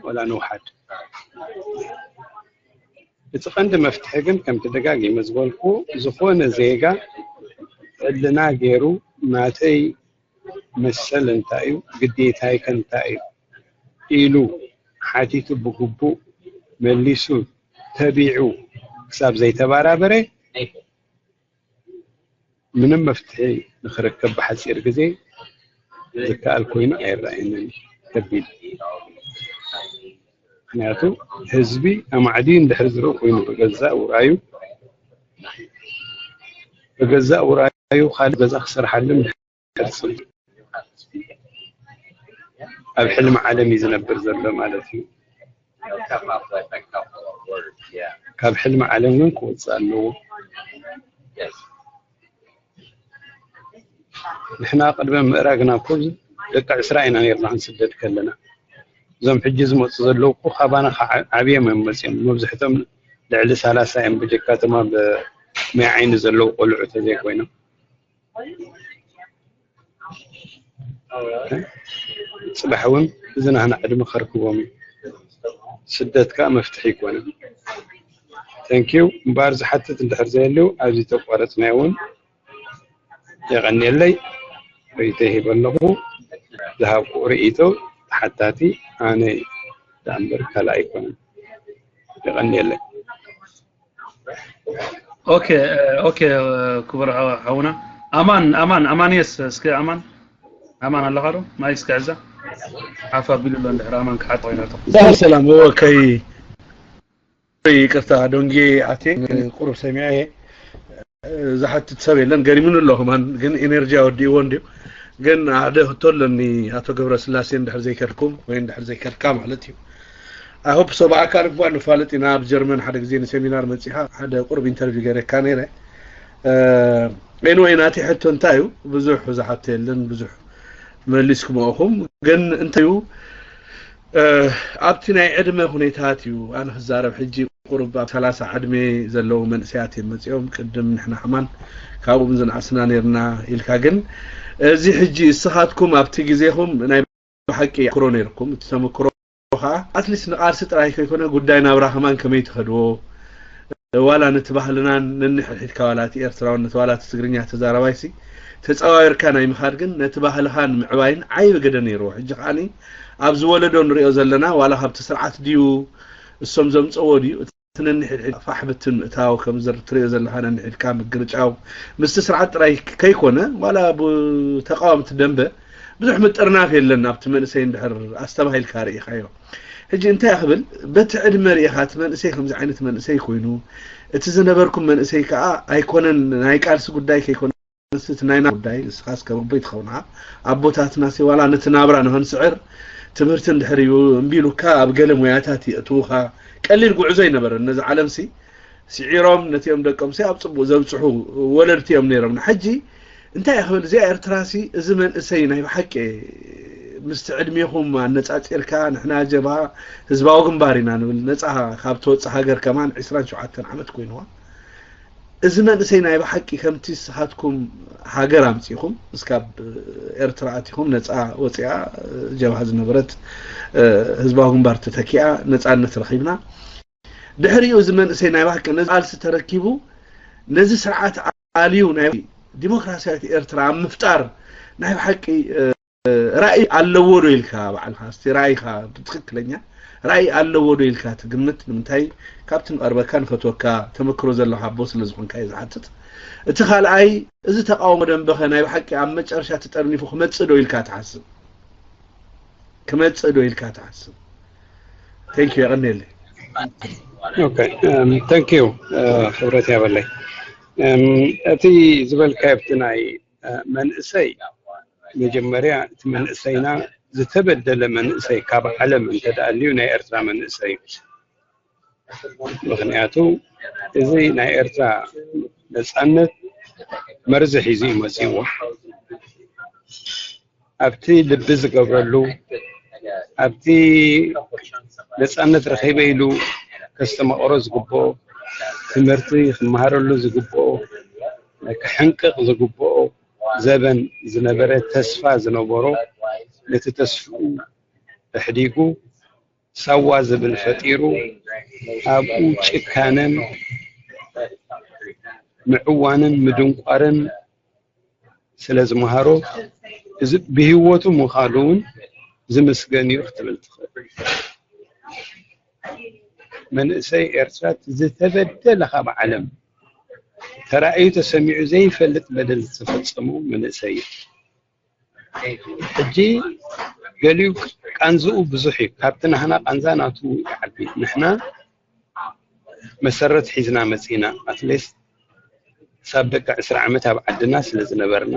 ወላ ንውሓድ። እቲ ቀንዲ መፍትሒ ግን ከምቲ ደጋጊመ ዝበልኩ ዝኾነ ዜጋ ሕልና ገይሩ ናተይ መሰል እንታይ እዩ፣ ግዴታይከ እንታይ እዩ ኢሉ ሓቲቱ ብግቡእ መሊሱ ተቢዑ ክሳብ ዘይተባራበረ ምንም መፍትሒ ንክርከብ ብሓፂር ግዜ ዝከኣል ኮይኑ ኣይረኣየንን። ከቢድ ምክንያቱ ህዝቢ ኣማዕድዩ እንድሕር ዝርኢ ኮይኑ ብገዛእ ውራዩ ብገዛእ ውራዩ ካልእ ገዛ ክሰርሓሉ ሕልም ኣብ ሕልሚ ዓለም እዩ ዝነብር ዘሎ ማለት እዩ። ካብ ሕልሚ ዓለም ግን ክወፅእ ኣለዎ። ንሕና ቅድሚ ምእራግና እኮ ደቂ ዕስራ ኢና ነርና ክንስደድ ከለና። እዞም ሕጂ ዝመፁ ዘለዉ እኮ ካባና ዓብዮም እዮም መፅኦም። መብዝሕቶም ልዕሊ ሰላሳ እዮም ብጀካ እቶም ኣብ ማይ ዓይኒ ዘለዉ ቆልዑ ተዘይኮይኖም። ፅባሕ እውን እዚ ናህና ዕድመ ከርክቦም እዩ። ስደት ከዓ መፍትሒ ይኮነ። ተንኪዩ እምበኣር ዝሓትት እንድሕር ዘየልዩ ኣብዚ ተቋረፅናዮ እውን የቐንየለይ። ርእይቶ ይህብ ኣለኹ። ዝሃብኩ ርእይቶ ተሓታቲ ኣነ ደኣ እምበር ካልእ ኣይኮነን። የቐንየለይ። ኦኬ ኦኬ ክቡር ሓውና ኣማን ኣማን ኣማንየስ እስከ ኣማን ኣማን ኣለኻ ዶ ማይ እስከ ዕዛ ሓፍ ኣቢሉ ኣሎ እንድሕር ኣማን ክሓጥ ኮይናቶ ሰላም ሰላም ኦኬ ይቅርታ ዶንጌ ኣቴ ቁሩብ ሰሚዐ ዝሓትት ሰብ የለን ገሪሙን ኣሎ ከማን ግን ኤነርጂ ኣወዲእዎ እንድዩ ግን ሓደ ህቶ ኣለኒ ኣቶ ገብረስላሴ እንድሕር ዘይከድኩም ወይ እንድሕር ዘይከድካ ማለት እዩ I hope so ብኣካል እኳ ንፋለጥ ኢና ኣብ ጀርመን ሓደ ግዜ ንሴሚናር መፂኻ ሓደ ቁሩብ ኢንተርቪው ገይረካ ነይረ ኤንወይ ናተይ ሕቶ እንታይ እዩ ብዙሕ ዝሓቶ የለን ብዙሕ መሊስኩሞ ኢኹም ግን እንታይ እዩ ኣብቲ ናይ ዕድመ ሁኔታት እዩ ኣነ ክዛረብ ሕጂ ቁሩብ ኣብ ሰላሳ ዕድመ ዘለዉ መንእሰያት እዮም መፂኦም ቅድም ንሕና ሕማን ካብኡም ዝነኣስና ነርና ኢልካ ግን እዚ ሕጂ እስኻትኩም ኣብቲ ግዜኹም ናይ ብሓቂ ክሮ ነርኩም እቲ ተመክሮ ከዓ ኣትሊስት ንቃልሲ ጥራይ ከይኮነ ጉዳይ ናብራ ከማን ከመይ ትኸድዎ ዋላ ነቲ ባህልናን ነንሕድሕድካ ዋላ እቲ ኤርትራውነት ዋላ እቲ ትግርኛ ተዛራባይሲ ተፀዋዊርካ ናይ ምኻድ ግን ነቲ ባህልኻ ንምዕባይን ዓይቢ ግደ ነይርዎ ሕጂ ከዓኒ ኣብዚ ወለዶ ንሪኦ ዘለና ዋላ ካብቲ ስርዓት ድዩ እሶም ዘምፀዎ ድዩ እቲ ነንሕድሕድ ፋሕ ብትን ምእታው ከም ትሪኦ ዘለኻ ነንሕድካ ምግርጫው ምስቲ ስርዓት ጥራይ ከይኮነ ዋላ ብተቃወምቲ ደንበ ብዙሕ ምጥርናፍ የለን ኣብቲ መንእሰይ እንድሕር ኣስተባሂልካ ርኢኻዮ ሕጂ እንታይ ክብል በቲ ዕድመ ርኢኻ እቲ መንእሰይ ከምዚ ዓይነት መንእሰይ ኮይኑ እቲ ዝነበርኩም መንእሰይ ከዓ ኣይኮነን ናይ ቃልሲ ጉዳይ ከይኮነ እቲ ናይና ጉዳይ ንስኻስ ከም ኣቦይ ትኸውንኻ ኣቦታትና ሲ ዋላ ነቲ ናብራ ንኸንስዕር ትምህርቲ እንድሕር እዩ እምቢ ኢሉካ ኣብ ገለ ሞያታት የእትውኻ ቀሊል ጉዕዞ ኣይነበረን ነዚ ዓለም ሲ ስዒሮም ነቲኦም ደቆም ሲ ኣብ ፅቡቅ ዘብፅሑ ወለድቲ እዮም ነይሮም ንሕጂ እንታይ ክብል እዚኣ ኤርትራ ሲ እዚ መንእሰይ ናይ ብሓቂ ምስቲ ዕድሜኹም ኣነፃፂርካ ንሕና ጀብሃ ህዝባዊ ግንባር ኢና ንብል ነፃ ካብ ትወፅእ ሃገር ከማን ዕስራን ሸውዓተን ዓመት ኮይንዋ እዚ መንእሰይ ናይ ብሓቂ ከምቲ ንስኻትኩም ሃገር ኣምፂኹም እስካብ ኤርትራ ኣቲኹም ነፃ ወፂኣ ጀብሃ ዝነበረት ህዝባዊ ግንባር ተተኪኣ ነፃነት ረኺብና ድሕሪኡ እዚ መንእሰይ ናይ ብሓቂ ነዚ ቃልሲ ተረኪቡ ነዚ ስርዓት ኣልዩ ናይ ዲሞክራሲያዊት ኤርትራ ኣብ ምፍጣር ናይ ብሓቂ ራእይ ኣለዎ ዶ ኢልካ ባዕልካ እስቲ ራእይካ ብትክክለኛ ራእይ ኣለዎ ዶ ኢልካ ትግምት ንምንታይ ካብቲ ንቀርበካ ንፈትወካ ተመክሮ ዘለካ ኣቦ ስለ ዝኮንካ እየ ዝሓትት እቲ ካልኣይ፣ እዚ ተቃውሞ ደንበኸ ናይ ብሓቂ ኣብ መጨረሻ ተጠርኒፉ ክመጽእ ዶ ኢልካ ትሓስብ? ክመጽእ ዶ ኢልካ ትሓስብ? Thank you፣ የቐንየለይ። Okay, um, thank you, uh, ክብረት ያበለይ። Um, እቲ ዝበልካዮ ኣብቲ ናይ፣ uh፣ መንእሰይ፣ መጀመርያ እቲ መንእሰይና ዝተበደለ መንእሰይ ካብ ዓለም እንተደኣልዩ ናይ ኤርትራ መንእሰይ እዩ። ምኽንያቱ እዚ ናይ ኤርትራ ነጻነት መርዚ ሒዙ እዩ መጺእዎ። ኣብቲ ልቢ ዝገብረሉ፣ ኣብቲ ነጻነት ረኺበ ኢሉ ከስተማቕሮ ዝግብኦ፣ ትምህርቲ ክመሃረሉ ዝግብኦ፣ ክሕንቅቕ ዝግብኦ ዘበን ዝነበረ፣ ተስፋ ዝነበሮ፣ ነቲ ተስፍኡ ኣሕዲጉ ሳዋ ዝብል ፈጢሩ ኣብኡ ጭካነን ምዕዋንን ምድንቋርን ስለ ዝመሃሮ፣ እዚ ብህይወቱ ምዃኑ እውን ዝምስገን እዩ ክትብል ትኽእል። መንእሰይ ኤርትራ ዝተበደለ ካብ ዓለም ተራእዩ ተሰሚዑ ዘይፈልጥ በደል ዝተፈጸሙ መንእሰይ እዩ። ሕጂ ገሊኡ ቃንዝኡ ብዙሕ እዩ። ካብቲ ናህና ቃንዛ ናቱ ይዓቢ። ንሕና መሰረት ሒዝና መጺና፣ ኣትሊስት ክሳብ ደቂ ዕስራ ዓመት ኣብ ዓድና ስለ ዝነበርና፣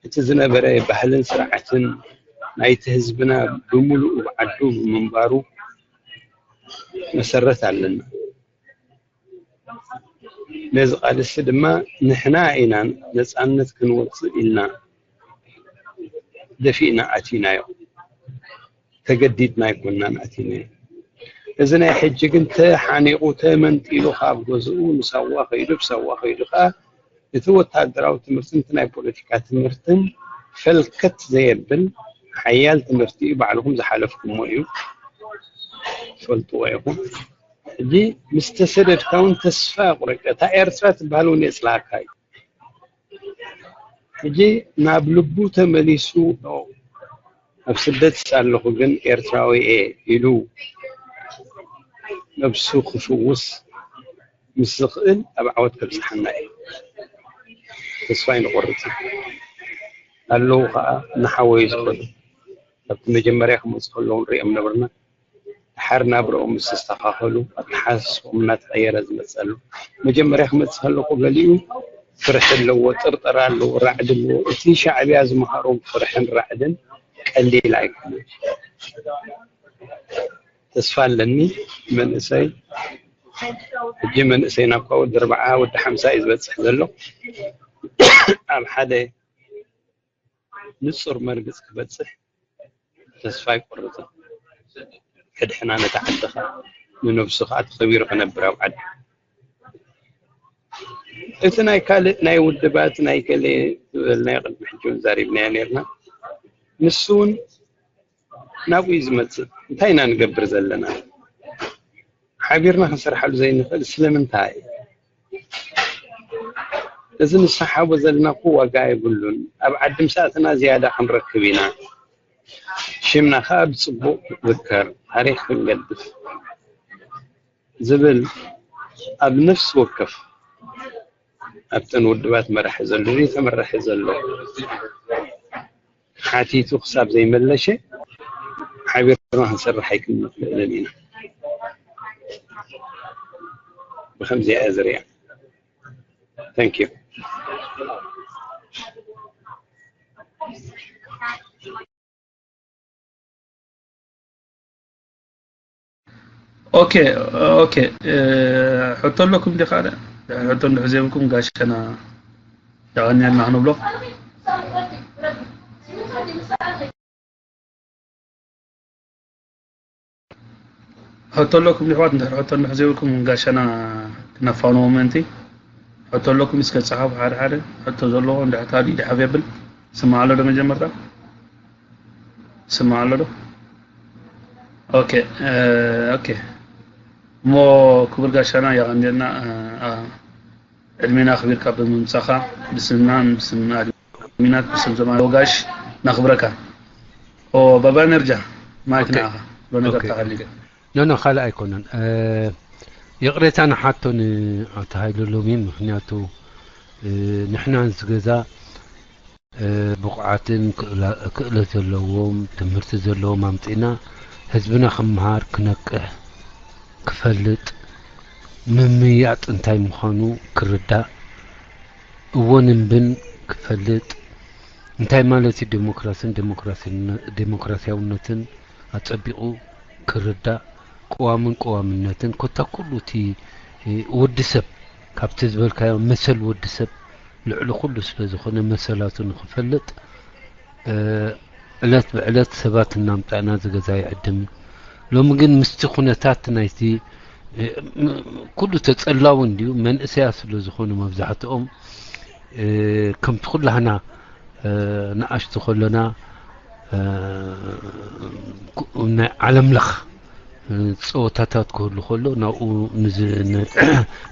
እቲ ዝነበረ ባህልን ስርዓትን ናይቲ ህዝብና ብምሉኡ ኣብ ዓዱ ብምንባሩ መሰረት ኣለና። ነዚ ቃልሲ ድማ ንሕና ኢና ነጻነት ክንወጽእ ኢልና ደፊእና ኣቲናዮ። ተገዲድና ኣይኮናን ኣቲናዮ። እዚ ናይ ሕጂ ግን ተሓኒቑ ተመንጢሉ ካብ ገዝኡ ንሳዋ ከይዱ፣ ብሳዋ ከይዱ ከኣ እቲ ወታደራዊ ትምህርትን እቲ ናይ ፖለቲካ ትምህርትን ፈልከት ዘየብል ሓያል ትምህርቲ እዩ። ባዕልኹም ዝሓለፍኩሞ እዩ፣ ትፈልጥዎ ኢኹም። ሕጂ ምስ ተሰደድካ እውን ተስፋ ቁረጭ። እታ ኤርትራ ትበሃል እውን የጽላእካ እዩ። ሕጂ ናብ ልቡ ተመሊሱ፣ ኣብ ስደት ኣለኹ ግን ኤርትራዊ እየ ኢሉ ነብሱ ክፍውስ ምስ ዝኽእል ኣብ ዓወት ከብጽሓና እዩ። ተስፋ ኣይንቆርጽ ኣለዉ ከዓ እናሓወዩ ዝኸዱ ኣብቲ መጀመርያ ክመፁ ከለዉ ንሪኦም ነበርና። ድሓር ናብርኦም ምስ ተስተኻኸሉ ኣተሓሳስቦም እናተቐየረ ዝመፀሉ። መጀመርያ ክመፅእ ከለኹ ገሊኡ ፍርሒ ኣለዎ፣ ጥርጠራ ኣለዎ፣ ራዕዲ ኣለዎ። እቲ ሻዕብያ ዝመሃሮም ፍርሕን ራዕድን ቀሊል ኣይኮነን። ተስፋ ኣለኒ መንእሰይ፣ ሕጂ መንእሰይና እኳ ወዲ ኣርብዓ ወዲ ሓምሳ እዩ ዝበፅሕ ዘሎ። ኣብ ሓደ ንጹር መርግጽ ክበጽሕ ተስፋ ኣይቆርጽን። ሕድሕና ነታ ዓዲ ኸኣ ንነብሱ ኸኣ ተኸቢሩ ክነብር ኣብ ዓዲ። እቲ ናይ ካልእ ናይ ውድባት ናይ ገለ ዝበልናዮ ቅድሚ ሕጂ እውን ዛሪብናዮ ኔርና። ንሱ እውን ናብኡ እዩ ዝመጽእ። እንታይ ኢና ንገብር ዘለና? ሓቢርና ክንሰርሓሉ ዘይንኽእል ስለምንታይ? እዚ ንሰሓቦ ዘለና እኮ ዋጋ የብሉን። ኣብ ዓዲ ምስ ኣተና ዝያዳ ክንረክብ ኢና። ሽምና ከኣ ብጽቡቕ ክዝከር፣ ታሪኽ ክንገድፍ ዝብል ኣብ ነፍሲ ወከፍ ኣብተን ውድባት መራሒ ዘሎ፣ ዘይተመረሐ ዘሎ ሓቲቱ ክሳብ ዘይመለሸ ሓቢርና ክንሰርሕ ኣይክንኽእልን ኢና። ብኸምዚኣ እየ ዝሪኣ። Thank you። ኦኬ ኦኬ፣ ሕቶ ኣለኩም ዲኻ? ሕቶ እንድሕር ዘይብልኩም ጋሸና የቐንየልና ክንብሎ። ሕቶ ኣለኩም ኣሕዋት? እንድሕር ሕቶ እንድሕር ዘይብልኩም ጋሻና ክነፋንዎ ምእንቲ። ሕቶ ኣለኩም እስከ ጸሓፉ ሓደ ሓደ። ሕቶ ዘለዎ እንድሕር ታዲ ድሓፍ የብል። ስማዕ ኣሎ ዶ መጀመርታ? ስማዕ ኣሎ ዶ? ኦኬ፣ ኦኬ። እሞ ክቡር ጋሻና የቐንየልና። ዕድሜና ኣኽቢርካ ብምምጻኻ ብስምናን ብስም ኣድሚናት ብስም ዘማን ወጋሽ ነኽብረካ። ኦ ባባ ነርጃ ማይክ ንዓኻ። ዶ ነገር ተሃልዩ። ኖ ኖ፣ ካልእ ኣይኮነን። ይቕሬታ ንሓቶ ንኣቶ ሃይለ ሎሚ፣ ምኽንያቱ ንሕና ንዝገዛ ብቑዓትን ክእለትን ዘለዎም፣ ትምህርቲ ዘለዎም ኣምጺእና ህዝብና ክመሃር፣ ክነቅሕ፣ ክፈልጥ፣ ምምይያጥ እንታይ ምዃኑ ክርዳእ፣ እወን እምብን ክፈልጥ፣ እንታይ ማለት እዩ ዴሞክራስን ዴሞክራሲያውነትን ኣጸቢቑ ክርዳእ፣ ቅዋምን ቅዋምነትን ኮታ ኩሉ እቲ ወዲ ሰብ ካብቲ ዝበልካዮ መሰል ወዲ ሰብ ልዕሊ ኩሉ ስለ ዝኾነ መሰላቱ ንኽፈልጥ ዕለት ብዕለት ሰባት እናምጻእና ዝገዛ ይዕድም እዩ። ሎሚ ግን ምስቲ ኩነታት ናይቲ ኩሉ ተጸላዊ እንድዩ መንእሰያ ስለ ዝኾኑ መብዛሕትኦም ከምቲ ኩላህና ንኣሽቱ ከለና ናይ ዓለምለኽ ጸወታታት ክህሉ ከሎ ናብኡ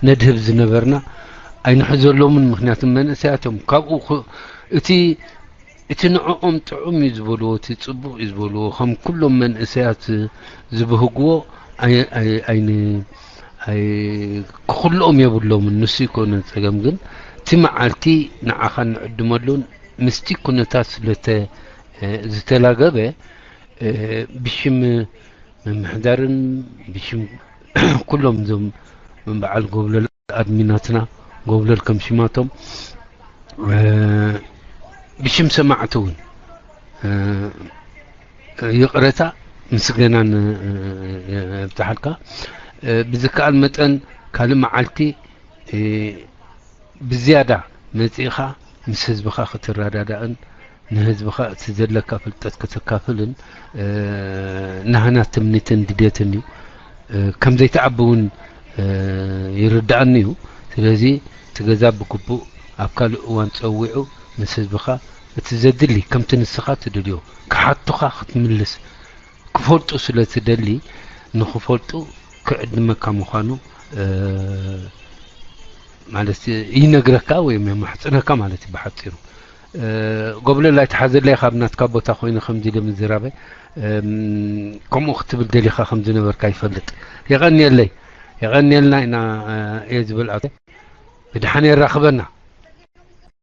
ነድህብ ዝነበርና ኣይንሕዘሎምን። ምክንያቱ መንእሰያት እዮም። ካብኡ እቲ እቲ ንዕኦም ጥዑም እዩ ዝበልዎ፣ እቲ ጽቡቕ እዩ ዝበልዎ፣ ከም ኩሎም መንእሰያት ዝበህግዎ ክኽልኦም የብሎምን። ንሱ ይኮነ ጸገም፣ ግን እቲ መዓልቲ ንዓኻ እንዕድመሉን ምስቲ ኩነታት ስለተ ዝተላገበ ብሽም ምምሕዳርን ብሽም ኩሎም እዞም በዓል ጎብለል ኣድሚናትና ጎብለል ከም ሽማቶም ብሽም ሰማዕቲ እውን ይቕረታ ምስገናን የብዝሓልካ። ብዝከኣል መጠን ካልእ መዓልቲ ብዝያዳ መጺእኻ ምስ ህዝብኻ ክትረዳዳእን ንህዝብኻ እቲ ዘለካ ፍልጠት ከተካፍልን ናህና ትምኒትን ድሌትን እዩ። ከም ዘይትዓቢ እውን ይርድኣኒ እዩ። ስለዚ እቲ ገዛ ብግቡእ ኣብ ካልእ እዋን ጸዊዑ ምስ ህዝብኻ እቲ ዘድሊ ከምቲ ንስኻ ትደልዮ ክሓቱኻ ክትምልስ ክፈልጡ ስለ ትደሊ ንኽፈልጡ ክዕድመካ ምዃኑ ማለት ይነግረካ ወይ የማሕጽነካ ማለት እዩ ብሓጺሩ። ጎብለል ኣይትሓዘለይ ካብ ናትካ ቦታ ኮይነ ከምዚ ኢለ ምዝራበይ ከምኡ ክትብል ደሊኻ ከም ዝነበርካ ይፈልጥ። የቐንየለይ የቐንየልና ኢና እየ ዝብል። ኣቶ ብድሓን የራኽበና።